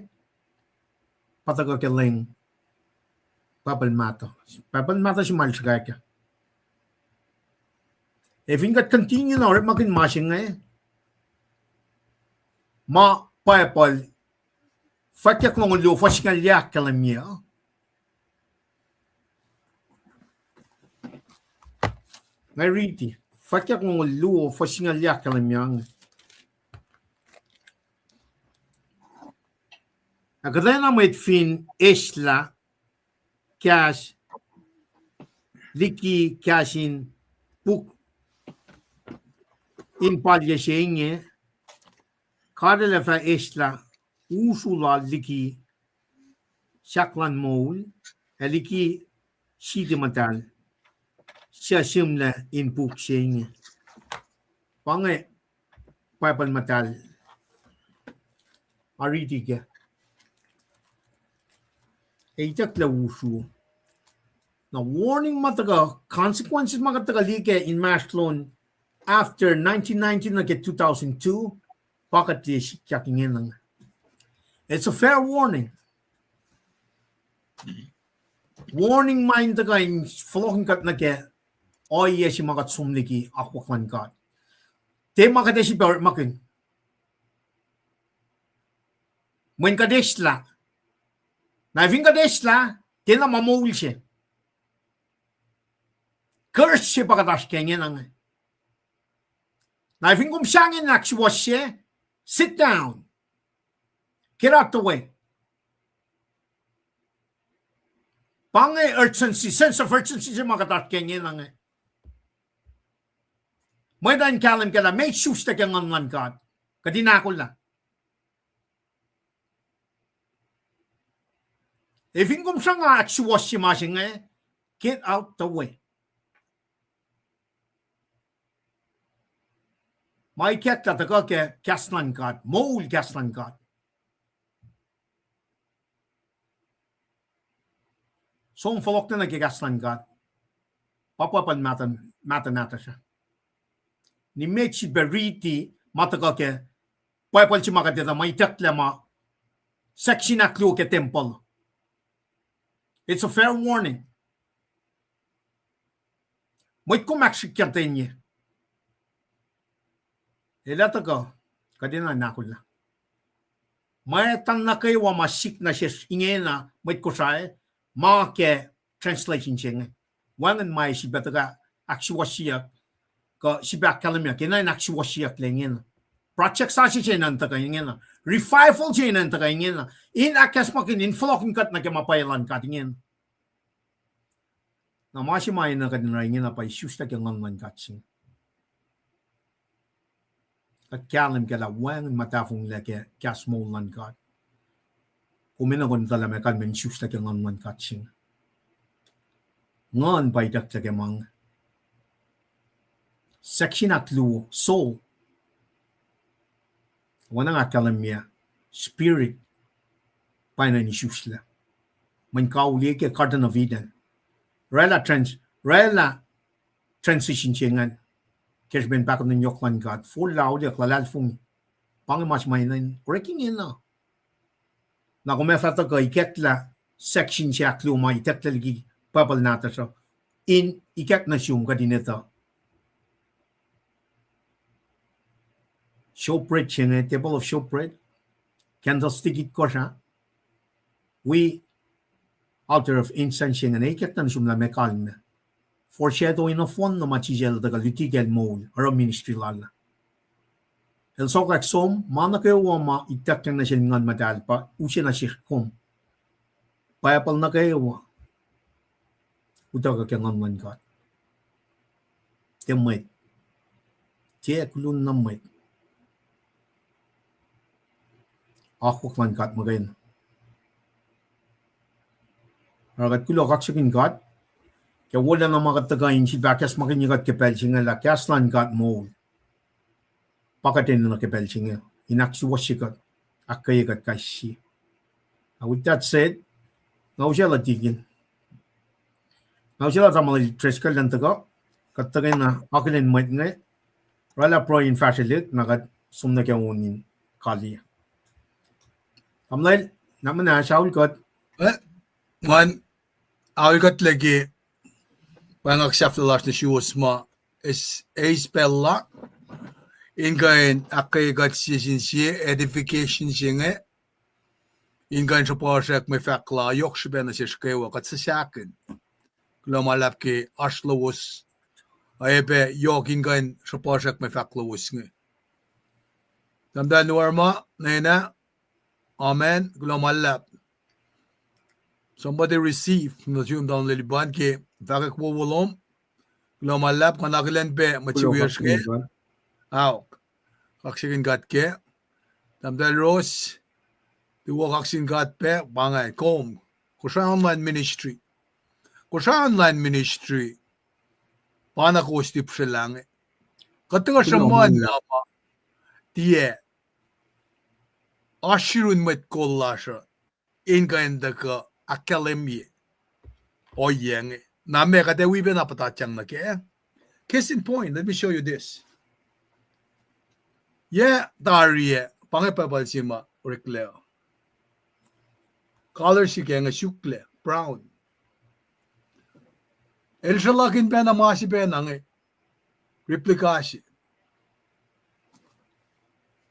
Pa tuhkuh ke leng Bible mahtuh. Bible mahtuh se ma el srihkwack ah. Ac fin kuht continue na orekmakihn ma se inge, ma Bible, Fwackyuck longoul luo, fuhs singucul yuh ahkkahlwemye uh. Nga riti, Fwackyuck longoul luo, fuhs singucul yuh ahkkahlwemye uh. Ac kuhtwena mwet fin eslah kahs liki kahs in puk in palye se inge, God El ac fah eslah usru lal liki sahk luhn moul, ac liki siti muhtahl suc sihmlac in puk se inge. Pa inge Bible muhtahl. Nga riti kac. Itucklac usru. Na warning ma tuhkuh, consequences ma kuht tuhkuh liye kac inmahsrlon after nineteen ninety nuh ke two thousand two, pa kuht liye sikyak ingena. It's a fair warning. Warning ma in tuhkuh in fohlohkihn kuht nuh ke ohiyac se ma kuht som liki akwuck luhn God. Tiac ma kuht ac sifilpac orekmakihn. Mweyen kuht eslah. Na fin kuht eslah, tiacna ma moul se. Curse se pa kuht oasr ke ingena inge. Na fin kom sahngweng in ahksuwohsye, sit down. Get out the way. Pa inge urgency, sense of urgency se ma kuht oasr ke ingena inge. Mwet uh in kahlwem kac lah meac isuslac ke Nguhn luhn God. Kuht in ahkolah. Ac fin kom sruhnga ahksuwohsye ma se inge, get out the way. Ma ikacklah tuhkuh ke kahs luhn God, moul kahs luhn God. Som fohlohklac nuh ke kahs luhn God. Pa Bible mahtuh, mahtuh, mahtuh sruh. Nimet sifilpac riti ma tuhkuh ke Bible se ma kuht etuh ma itucklac ma section ahkluo ke tempuhl. It's a fair warning. Mwet kom ahksrihkyatenye. Elah tuhkuh, kuht enenuh in ahkolah. Mwet uh nuh kwewa ma sik nuh sesr ingena mwet Kosrae, ma ke translation se inge. Wacngihn ma sifilpac tuhkuh ahksuwohsyeyuck, kuh sifilpac ahkkahlwemyeyuck, enenuh in ahksuwohsyeyucklac ingena. Project sasuc se enenuh in tuhkuh ingena. Revival se enenuh in tuhkuh ingena. In ahkacsmakihnye, in fohlohkihn kuht nuh ke ma pwacye luhn God ingena. Na ma se ma enenuh kuht in oruh ingena pa isuslac ke Nguhn luhn God se inge. Kuht kahlwem kac lah wacngihn ma tahfonglac ke kahs moul luhn God. Kom enenuh in etuh lah meac kalmac in isuslah ke nguhn luhn God se inge. Nguhn pa itucklac ke ma inge. Section ahkluo, soul. Oacna nga ahkkahlwemye, spirit pa enenuh in isuslac. Mweyen kauli ke Garden of Eden, oraclah trans-, oraclah transition se ingacn ke srihpen pahkotwen yohk luhn God, forlah auliyak, luhlahlfongi. Pa inge ma se ma enenuh in orek ingena. Na kom ac fah tuhkuh ikacklah section se ahkluo ma itucklac liki Bible nahtuhsr uh in ikack nuh sum kuht in etuh showbread se inge, table of showbread, candlestick itkohsr ah, wi altar of incense se inge, ikacklah nuh sum lah meac kalmac. Foreshadow, in nohfohn na ma Jisus el tuhkuh luti kacl moul, oruh ministry lal ah. El sokwack som, ma nuh kwewa ma ituckyang nuh sel Nguhn Muhtahl pa use nuh sesr kom. Bible nuh kwewa utuckuh ke nguhn luhn God. Tiac mwet. Tiac kulun na mwet. Akwuck luhn God muhkwena. Oruh kuht kuloh, kaksakihn God ke wolacna ma kuht tuhkuh in sifilpac ahkacsmakihnye kuht ke pacl se inge lah kahs luhn God moul. Pa kuht enenuh ke pacl se inge in ahksuwohsye kuht, ahkkweye kuht kais sie. With that said, nga usaclah tikin. Nga usaclah tamuhlwel Driscoll elan tuhkuh, kuht tuhkweni akihlen mwet inge, oraclah pruhe in fahsrwelihk, na kuht som nuh ke on in kaliyac. Tamuhlwel, na muhnahs aul kuht. Eh, ngan aul kuht liki, pa nga sahflah lasr nuh suwos ma eis, eis pacl la in kuh in ahkkweye kuht sie sin sie edification se inge, in kuh in sruhpuhsrack mwe fahk la yohk srihpac nuh sesr kwewa, kuht suc sahkihn. Kuloh ma luhlahp ke oasr lowos, ac pac yohk in kuh in sruhpuhsrack mwe fahk lowos inge. Tahmtahel Nuarma, nena, amen, kuloh ma luhlahp. Somebody receive, nuh sum tamuhlwel Lipan ke fahkwack wowo lom. Kuloh ma luhlahp, nga akihlen pac mwet se wiyacsr inge. Aok. Kaksakihn God kac. Tahmtahel Ros, tuwo, kaksakihn God pac, pa inge kom. Kosrae Online Ministry. Kosrae Online Ministry. Pa na kowos tipsrelah inge. Kuht tuhkuh sruhmuhn na ma tiac oasr yurun mwet kol lasr uh in kuh in tuhkuh ahkkahlwemye ohiyac inge. Na meac kuht ac wi pac na puhtatyang nuh kac? Case in point, let me show you this. Yac tari ah, pa inge Bible se ma oreklac. Color se ke inge suklac, brown. El sruhlakihn pacna ma se pacna inge, replica se.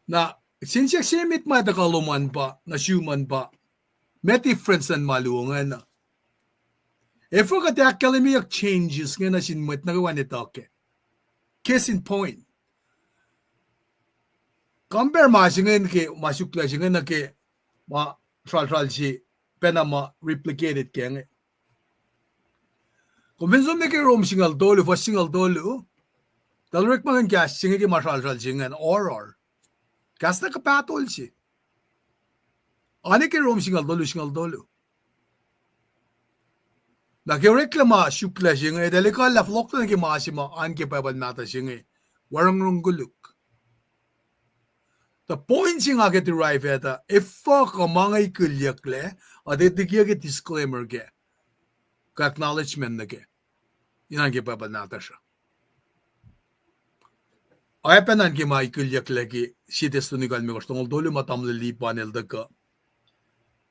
Na, sin siyuck se met ma tuhkuh lom an pa, nuh sum an pa, meac difference luhn ma luo ingacn? Efuh kuht ahkkahlwemyeyuck changes inge nuh sin mwet nuh kwewa in etuh kac? Case in point. Compare ma se inge ke, ma suklac se inge nuh ke ma sralsral se pacna ma replicated ke inge. Kom fin som nuh ke Rom singucul tolu, fuhs singucul tolu, tuh el orekmakihn kahs se inge ke ma sralsral se ingacn, oruh. Kahs na kuhpahsr se. Oacna ke Rom singucul tolu, singucul tolu. Na ke oreklac ma suklac se inge, eltahl ekuhllah fohlohklac nuh ke ma se ma oan ke Bible mahtuh se inge, warongrong koluk. Tuh point se nga ke derive at ah, efuh kuh ma inge ikulyucklac, a tuh tikiyac ke disclaimer kac, kuh acknowledgement nuh kac, in oan ke Bible nahtuhsr uh. Oacyacpac nuh ke ma ikulyucklac ke Sie Thessalonians limekohsr, longoul tolu, ma tamuhlwel Lipan el tuhkuh,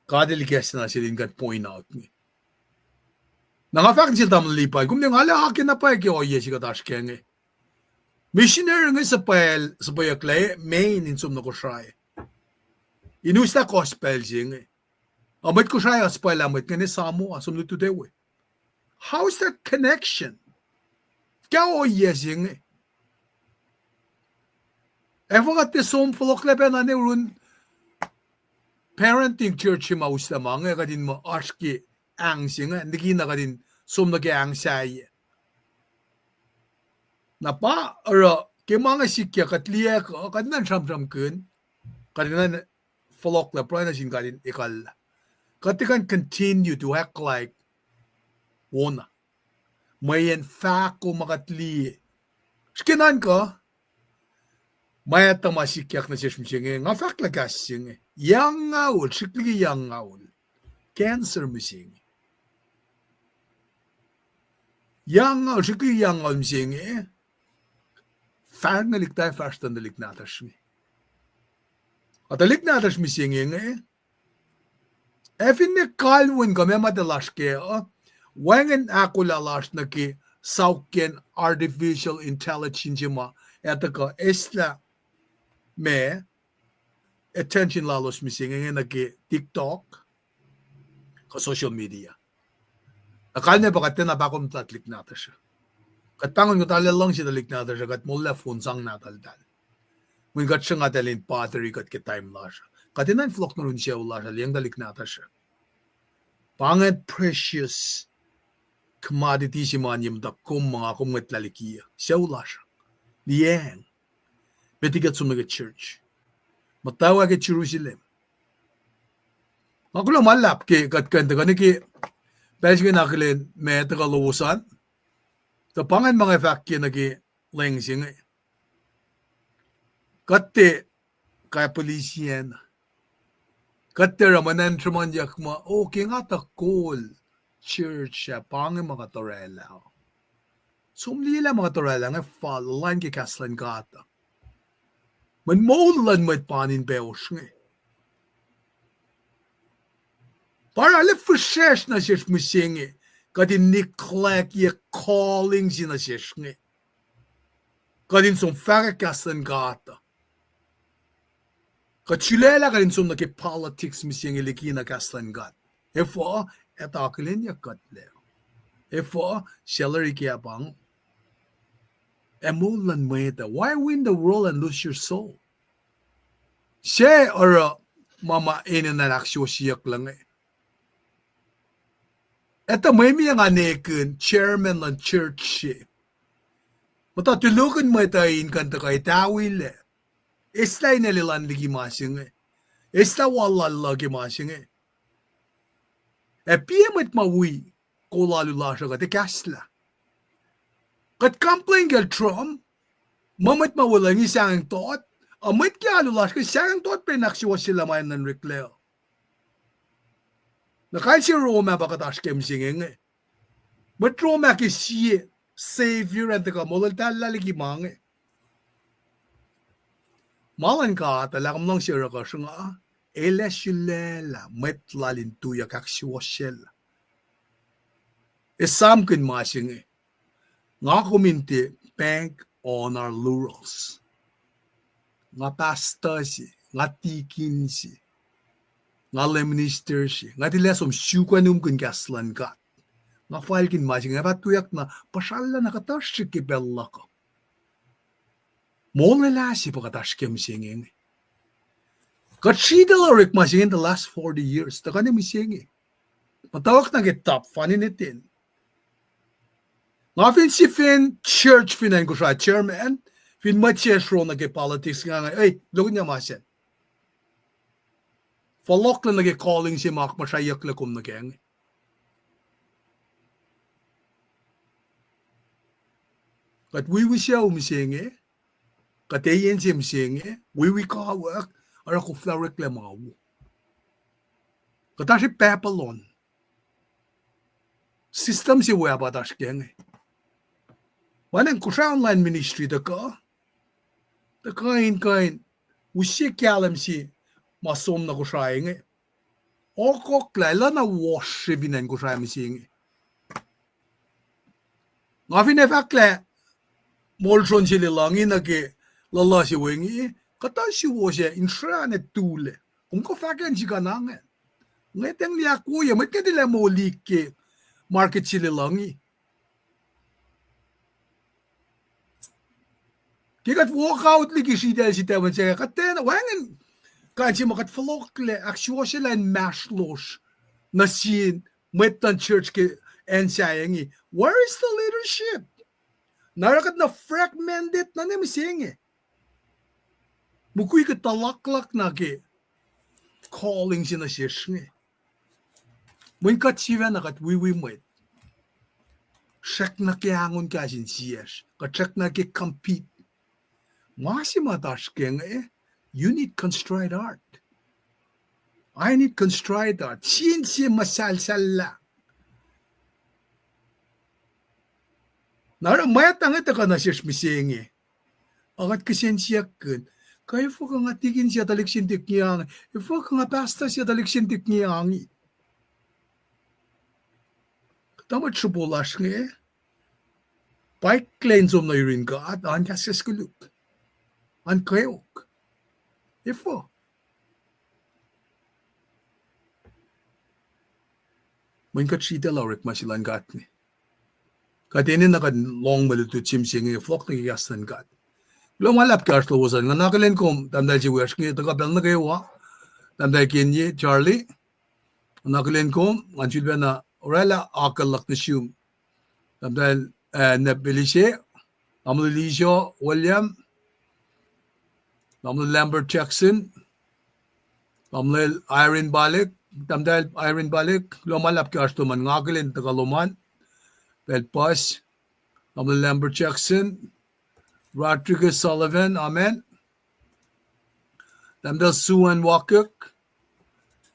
God el ikacslah nuh sel in kuh in point out inge. Na nga fahk nuh sel tamuhlwel Lipan, kom ne nga lah akena pwacye ke ohiyac se kuht oasr kac inge. Missionary inge suhpwacl, suhpweyucklac main in som nuh Kosrae in uslah gospel se inge. A mwet Kosrae uh suhpwaclah mwet inge ne Samoa, som lutlut ewe. How is that connection? Fuhkah ohiyac se inge? Efuh kuht tiac som fohlohklac pacna ne urun parenting church se ma uslah ma inge, kuht in muh oasr ke ahng se inge, likina kuht in som nuh ke ahng sahyac. Na pa oruh Ke ma inge sikyak, kuht liye kuh, kuht in sramsramkihn, kuht in fohlohklah pruhe nuh sin God in ekuhllah. Kuht tiac kuh in continue to act like wona. Mweyen fahko ma kuht liye. Srihke nuhnkuh, ma etuh ma sikyak nuh sesr mihsenge, nga fahk lah kahs se inge. Yang ngaul, srihk liki yang ngaul. Cancer mihsenge. Yang ngaul, srihk liki yang ngaul mihsenge. Fahsr ngelihk ta fahsr tuh tuhlihk nahtuhsr inge. Ac tuhlihk nahtuhsr mihsenge inge, ac finne kalweni kuh meac ma tuh lasr kac uh, wacngihn ahkolah lasr nuh ke saokken artificial intelligence ma, ac tuhkuh eslah ma attention lalos mihsenge inge nuh ke TikTok kuh social media. Na kalmac pa kuht tiacna pakom tuhlihk nahtuhsr uh. Kuht pahngon kuht arlac luhngse tuhlihk nahtuhsr uh, kuht moullah phone sang nahtuhltahl. Mweyen kuht sruhnga eltahl in bother-i kuht ke time lasr uh. Kuht enenuh in fohlohk nuh yurin sucu lasr uh, liyacacng tuhlihk nahtuhsr uh. Pa ingacn precious commodity se ma niye muhta kom ma nga kom ngwetlah liki uh. Sucu lasr uh. Liyacacng. Met liki kuht som nuh ke church. Muhtwacwacack ke Jerusalem. Nga kuloh ma luhlahp ke kuht kuh in tuhkuh nuh ke pacl se inge in akihlen ma tuhkuh lowos an. Tuh pa ingacn ma nga fahk ke nuh ke lwen se inge. Kuht tiac kapihliyacn. Kuht tiac oruh muh ngan sruhmuhnyuck muh, o, ke nga tuh kol church ah, pa inge ma kuht orwaclah. Som liyelah ma kuht orwaclah inge fal, luhlan ke kahs luhn God uh. Mweyen moul luhn mwet pa in pahosr inge. Pa arlac fihsracsr nuh sesr mihsenge, kuht in neglect-ye calling se nuh sesr inge. Kuht in som fahkwack kahs luhn God uh. Kuht sulaclah kuht in som nuh ke politics mihsenge likina kahs luhn God. Efuh? Etuh akihlenyuck kuht lac. Efuh? Salary ke pahng. Ac moul luhn mwet uh. Why win the world and lose your soul? Se oruh ma ma enenuh in ahksuwohsyeyuck luhk inge. Etuh mwe mie nga nekihn chairman luhn church se. Muhta tulokihn mwet uh in kuh in tuhkuh etahwilac. Eslah inel elan liki ma se inge. Eslah wal lal uh ke ma se inge. Ac piac mwet ma wi kol alu lasr uh kuht ekahslah. Kuht complain kacl Trump, muh mwet ma weluhl inge sahngweng tot, a mwet ke alu lasr ke sahngweng tot pac in ahksuwohsyelah ma enenuh in oreklac uh. Na kain se Rome ah pa kuht oasr ke mihsenge inge. Mwet Rome ah ke sie savior an tuhkuh molweltahllah liki ma inge. Ma luhn God uh, lah kom luhngse oruh kuh sruhnga, El ac sulaclah mwet lal in tuyak ahksuwohsyelah. Esamkihn ma se inge. Nga kom in tiac bank on our laurels. Nga pastor se, nga tikin se, nga lay minister se, nga tilac som suk an umkihn kahs luhn God. Nga failkihn ma se inge, nga fah tuyak na puhsrallah na kuhtuh srihk ke pacl luhk uh. Molwelah se pa kuht oasr ke mihsenge inge. Kuht sritacl orekma se inge in the last forty years, tuhkuh nuh mihsenge. Muhtwacwacack nuh ke top fani neten. Nga fin sifen church fin acn Kosrae chairman, fin mwet se sro nuh ke politics nga inge, ei, lokinya ma sacn. Fohlohklac nuh ke calling se ma akmuhsrahyucklac kom nuh kac inge. Kuht wiwi sucu mihsenge, kuht eyen se mihsenge, wiwi kawuck, oruh koflah oreklac ma wo. Kuht oasr Babylon. System se wo ah pa oasr kac inge. Ma nacn Kosrae online ministry tuhkuh, tuhkuh in kuh in use kahlwem se ma som nuh Kosrae inge. Ohkohklah, elah na wosre fin acn Kosrae mihsenge. Nga fin ac fahk lah molson se luhlahlfongi nuh ke luhluh se we inge, kuhtuh suwos ac in sracna tulac. Kom kuh fahkacn sika na ingacn. Ngwetacng liye ahkwoye, mwet nge tilac molihk ke market se luhlahlfongi. Ke kuht walk out liki sritacl se tacmacn se, kuht tiacna, wacngihn kain se ma kuht fohlohklac ahksuwohsyelah inmahsrlosr nuh sin mwet luhn church ke acn sahyac inge. Where is the leadership? Na oruh kuht na fragmented na ne mihsenge. Mukwikwi kuht tuhlaklak na ke calling se nuh sesr inge. Mweyen kuht sifacna kuht wiwi mwet. Srackna ke angon kahs insiyacsr, kuht srackna ke compete. Ma se ma oasr ke inge, you need contrite heart. I need contrite heart. Sin se muhsahlsahllah. Na oruh mwet inge tuhkuh nuh sesr mihsenge. Ac kuht kihsen siyuck kuh, kuh efuh kuh nga tikin se tuhlihk se in tikin angi? Efuh kuh nga pastor se tuhlihk se in tikin angi? Kuhtuh mwet sruhpo lasr inge, paik lac in som nuh yurin God, an kahskahs koluk, an kweok. Efuh? Mweyen kuht sritacl orekma se luhn God inge. Kuht enenuh kuht in lohng mwe lutlut se mihsenge, fohlohk nuh ke kahs luhn God. Kuloh ma luhlahp ke oasr lowos an, nga na akihlen kom tahmtahel se wiyacsr inge tuhkuh pacl nuh kwewa, tahmtahel Kenye, Charlie. Nga na akihlen kom, ngan sulpacna oraclah akucl luhk nuh sum. Tahmtahel, eh, Nep Elise, tamuhlwel Iso William, tamuhlwel Lambert Jackson, tamuhlwel Irene Balik, tahmtahel Irene Balik, kuloh ma luhlahp ke oasr lom an, nga akihlen tuhkuh lom an, pacl puhs, tamuhlwel Lambert Jackson, Rodriguez Sullivan, amen. Tahmtahel Suan Wakik,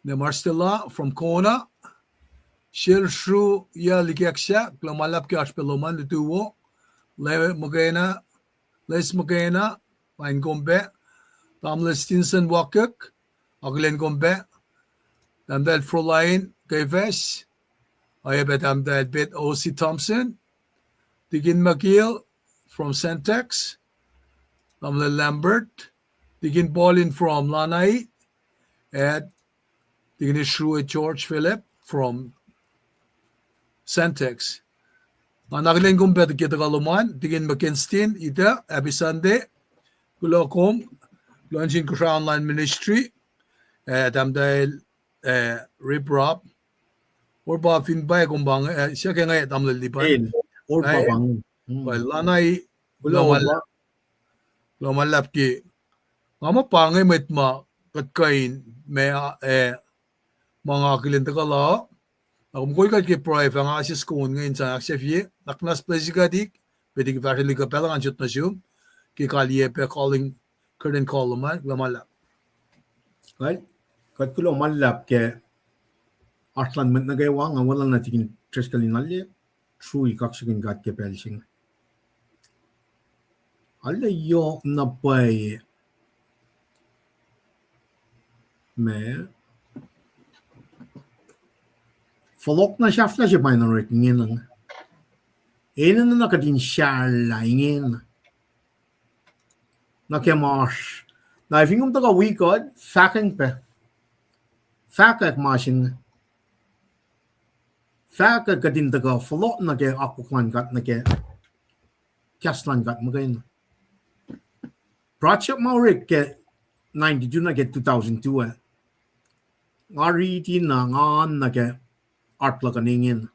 ne Marcella from Kona, Sel Sru, ya Likeksa, kuloh ma luhlahp ke oasr pac lom an lutu wo, Le Makena, Les Makena, pain kom pac, tamuhlwel Stinson Wakik, akihlen kom pac, tahmtahel Froline Kefas, oacyacpac tahmtahel Bet O C Thompson, Tikin McGill from Sentex, tamuhlwel Lambert, Tikin Paulin from Lanai, ac Tikin Shrue George Philip from Sentex. Nga na akihlen kom pac ke tuhkuh lom an, Tikin McKinston, ita, happy Sunday. Kuloh kom, kuloh nuh sin Kosrae Online Ministry, ac tahmtahel, eh, Rip Rap. Oruh pa fin pwacye kom pa inge, eh, siyuck inge tamuhlwel Lipan. Oruh pa pa inge. Pwacye, Lanai, kuloh ma luhlahp ke. Nga muh pa inge mwet ma kuht kuh in ma, eh, ma nga akihlen tuhkuh la. Na kom kol kuht ke pruhe, fah nga sisken inge in sang ahksahfye, na kunas bless kuht ik, met ke fahsrwelihk uh pacl ngan sot nuh sum, ke kaliyac pac calling, curtain call lom an, kuloh ma luhlahp. Kuht, kuht kuloh ma luhlahp ke oasr luhn mwet nuh kwewa, nga wolacna Tikin Driscoll in alu, srui kaksakihn God ke pacl se inge. Alu yohk na pwacye. Ma fohlohk na sahflah se pa in orek ingena. Enenuh na kuht in sahlah ingena. Na ke ma oasr. Na fin kom tuhkuh wi kuht, fahkwacng pac. Fahkwack ma se inge. Fahkwack kuht in tuhkuh fohlohk nuh ke akwuck luhn God nuh ke kahs luhn God muhkwena. Project ma orek ke ninety-two nuh ke two thousand two ah. Nga riti na nga nuh ke heart luhk uh ingena.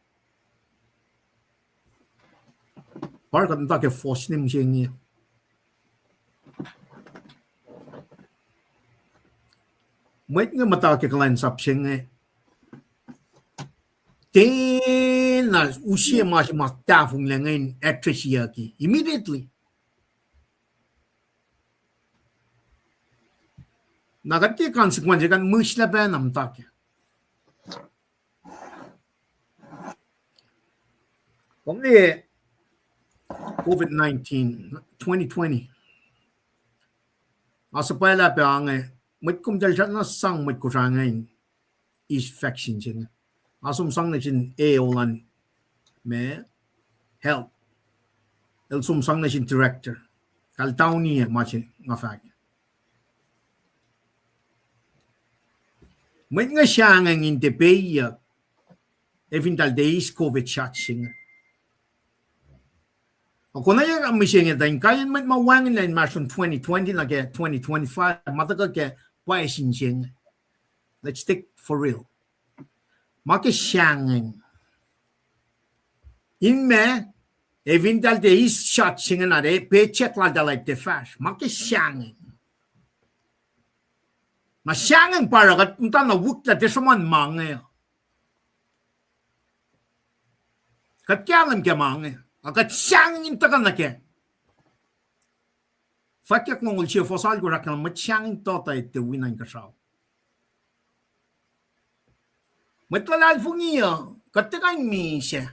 Pa kuht muhta ke fohs ne mihsenge. Mwet inge muhta ke kuhlwacnsap se inge. Tiacna use ma se ma tahfonglac inge in addressyucki immediately. Na kuht ke consequence kuht mihslac pacna muhta ke. Kom liye COVID nineteen, twenty twenty. Nga suhpwaclah pac inge, mwet komtahl srackna sang mwet Kosrae inge in eis vaccine se inge. Nga som sang nuh sin A O luhn ma, health. El som sang nuh sin director. Kaltauni ma se nga fahk. Mwet inge sahngweng in tiac pacyuck, ac fin eltahl tiac eis COVID shot se inge. Ac konwacack mihsenge tuh in kaiyacn mwet ma wacngihnlac inmahsrlon twenty twenty nuh ke twenty twenty-five, ma tuhkuh ke pwacye sin se inge. Let's take for real. Ma ke sahngweng. In ma, Ac fin tahl tiac eis shot se inge na, paycheck lal tahl tiac fahsr. Ma ke sahngweng. Na sahngweng pa oruh kuht muhta na wihklac tiac sruhmuhn ma inge. Kuht kahlwem ke ma inge. A kuht sahngweng in tuhkuh nuh kac. Fwackyuck longoul sie fuhs alkosr ahkkahlwemye mwet sahngweng tuh tuh etuh wi nuh inkuhsrao. Mwet luhlahlfongi uh, kuht tiac kuh in misac.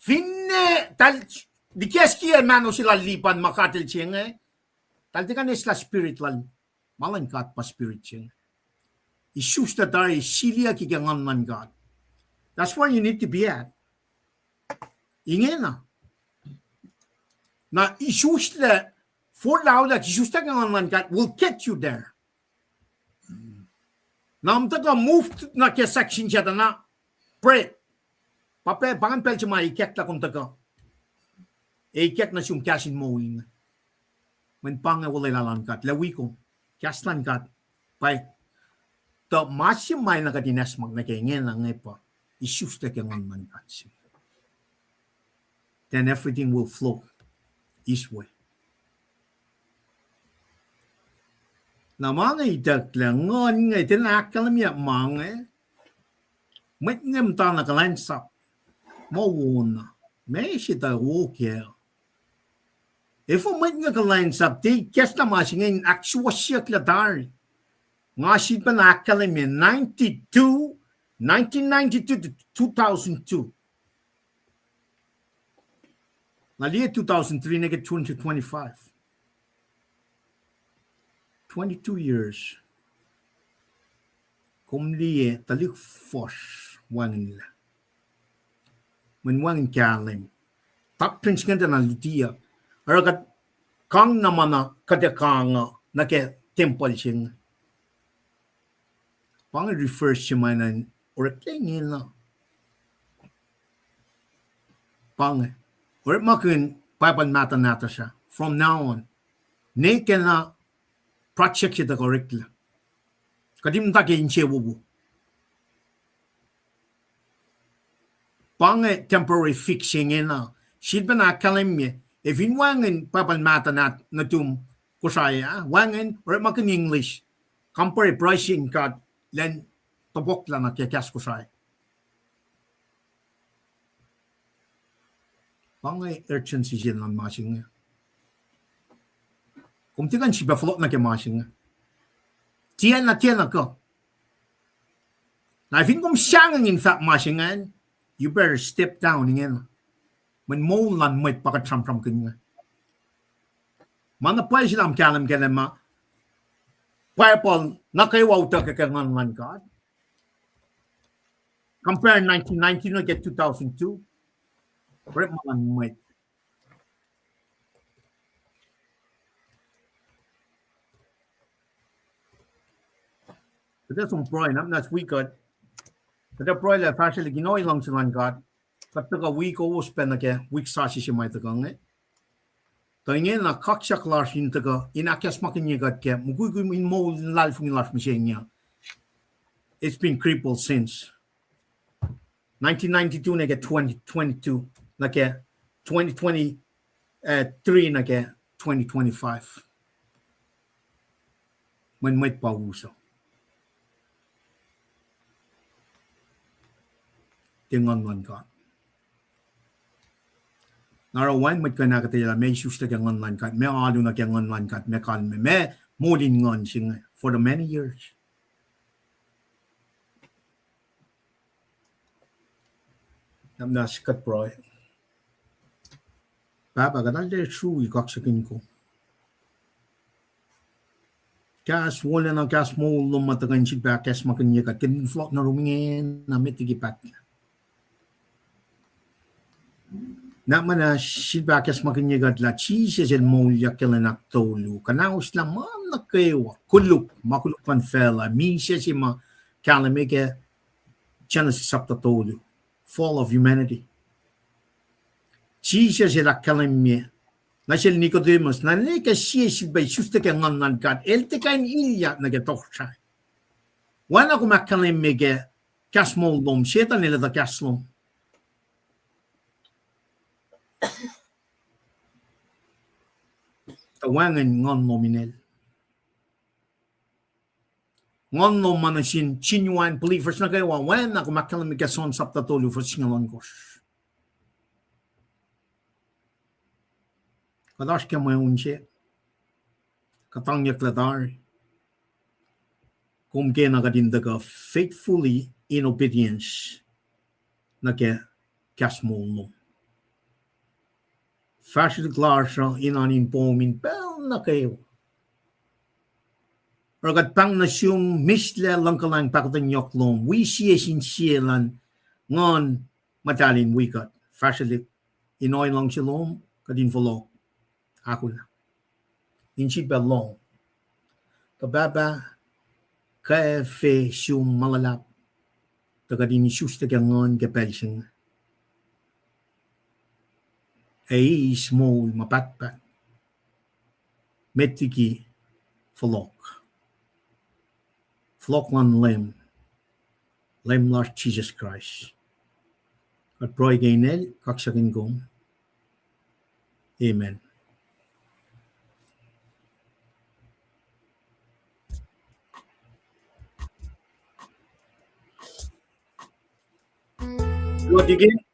Finne tahl likacs kiyac mahno se lal Lipan ma katel se inge, tahl tiac kuh in eslah spirit lal, ma luhn God pa spirit se inge. Isuslac tari siliyucki ke Nguhn luhn God. That's where you need to be at. Ingena. Na isuslac, forlah olak, isuslac ke Nguhn luhn God will get you there. Na kom tuhkuh move nuh ke section se tuh na pray. Pa, pa ngan pacl se ma ikacklah kom tuhkuh. Ac ikack nuh sum kahs in moul inge. Mweyen pa inge olwelah luhn God, lah wi kom. Kahs luhn God. Pa tuh ma se ma na kuht in acsmak nuh ke ingena inge pa isuslac ke Nguhn luhn God se. Then everything will flow His way. Na ma inge itucklac, Nguhn inge, tiacna ahkkahlwemye ma inge. Mwet inge muhtana kuhlwacnsap. Ma wona. Ma se tuh wo kac. Efuh mwet inge kuhlwacnsap, tiac ikacslah ma se inge in ahksuwohsyucklah tari. Nga sifilpacna ahkkahlwemye ninety-two, nineteen ninety-two to two thousand two. Na liye two thousand three nuh ke twenty twenty-five. Twenty-two years. Kom liye tuhlihk fuhsr wacngihnlac. Mweyen wacngihn kahlwem. Doctrines inge tiacna lutiyuck. Oruh kuht kang na ma na kuht ac kang uh nuh ke tempuhl se inge. Pa inge reverse se ma na in oreklac ingena. Pa inge. Orekmakihn Bible mahtuh nahtuhsr ah. From now on. Ne ke na project se tuhkuh oreklac. Kuht in muhta ke insewowo. Pa inge temporary fix se ingena. Sifilpacna ahkkahlwemye. Ac fin wacngihn Bible mahtuh nuhtum Kosrae ah, wacngihn, orekmakihn English. Compare pruhe sin God, lwen topuklah nuh ke kahs Kosrae. Pa inge urgency se luhn ma se inge. Kom tiac kuh in sifilpac fohlohk nuh ke ma se inge. Tiacna, tiacna kuh. Na fin kom sahngweng in fahk ma se ingacn, you better step down ingena. Mweyen moul luhn mwet pa kuht sramsramkihn inge. Ma na pwacye se lah kom kahlwem kac lah ma Bible nuh kwewa utuckuh ke Nguhn luhn God. Compare nineteen ninety nuh ke two thousand two. Orekma luhn mwet. Kuht ac som pruhe, na muhnahs wi kuht. Kuht ac pruhe lah fahsrwelihk in ohiyac luhngse luhn God. Kuht tuhkuh wi kowos pac nuh ke wik sasuc se ma tuhkuh inge. Tuh ingena kaksak lasr in tuhkuh in ahkacsmakihnye kuht ke mukwikwi in moul in luhlahlfongi lasr mihsenge. It's been crippled since nineteen ninety-two nuh ke twenty twenty-two, nuh ke twenty twenty-three nuh ke twenty twenty-five. Mweyen mwet pa us uh. Tiac Nguhn luhn God. Na oruh wacngihn mwet kuh in ahkuhtweyac lah meac isuslac ke Nguhn luhn God, meac alu nuh ke Nguhn luhn God, meac kalmac, meac moul in nguhn se inge for the many years. Na muhnahs kuht pruhe. Pahpah, kuht arlac srui kaksakihn kom. Kahs wolacna, kahs moul lom ma tuhkuh in sifilpac ahkacsmakihnye kuht, kuht in fohlohk nuh yurum ingena met liki pahtlac. Na muhnahs sifilpac ahkacsmakihnye kuht lah Jisus el moulyak ke lwen ahktolu, kuhnaoslah ma nuh kwewa, koluk, ma koluk luhn facluh, misac se ma kahlwem ke Genesis sapta tolu, fall of humanity. Jisus el ahkkahlwemye nuh sel Nicodemus, na el ke sie sifilpac isuslac ke Nguhn luhn God, el tiac kuh in ilyak nuh ke tohkohsrahi. Oacna kom ahkkahlwemye ke kahs moul lom, Setan el etuh kahs lom. Tuh wacngihn nguhn lom inel. Nguhn lom ma nuh sin genuine believers nuh kwewa, oacna kom ahkkahlwemye ke John sapta tolu, fuhs singucul ohnkohsr. Kuht oasr ke mwe un se, kuhtangyucklah tari. Kom kena kuht in tuhkuh faithfully in obedience nuh ke kahs moul lom. Fahsrwelihk lasr uh in oan in poum in pacl nuh kwewa. Oruh kuht pahng nuh sum mihslac luhngkuhlwacng pahkotwen yohk lom, wi sie sin sie luhn Nguhn Muhtahl in wi kuht. Fahsrwelihk in ohiyac luhngse lom, kuht in fohlohk. Ahkolah in sifilpac lohng. Tuh Pahpah, kwacfe sum ma luhlahp, tuh kuht in isuslac ke nguhn ke pacl se inge, ac eis moul ma pahtpaht met liki fohlohk, fohlohk luhn Leum, Leum lasr Jisus Kraist. Kuht pruhe ke inen kaksakihn kom. Amen. Lord, again.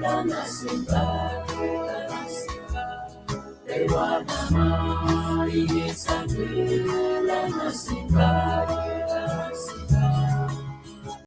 Nuh sin God, nuh sin God. Kwewana ma inge sang kuloh nuh sin God.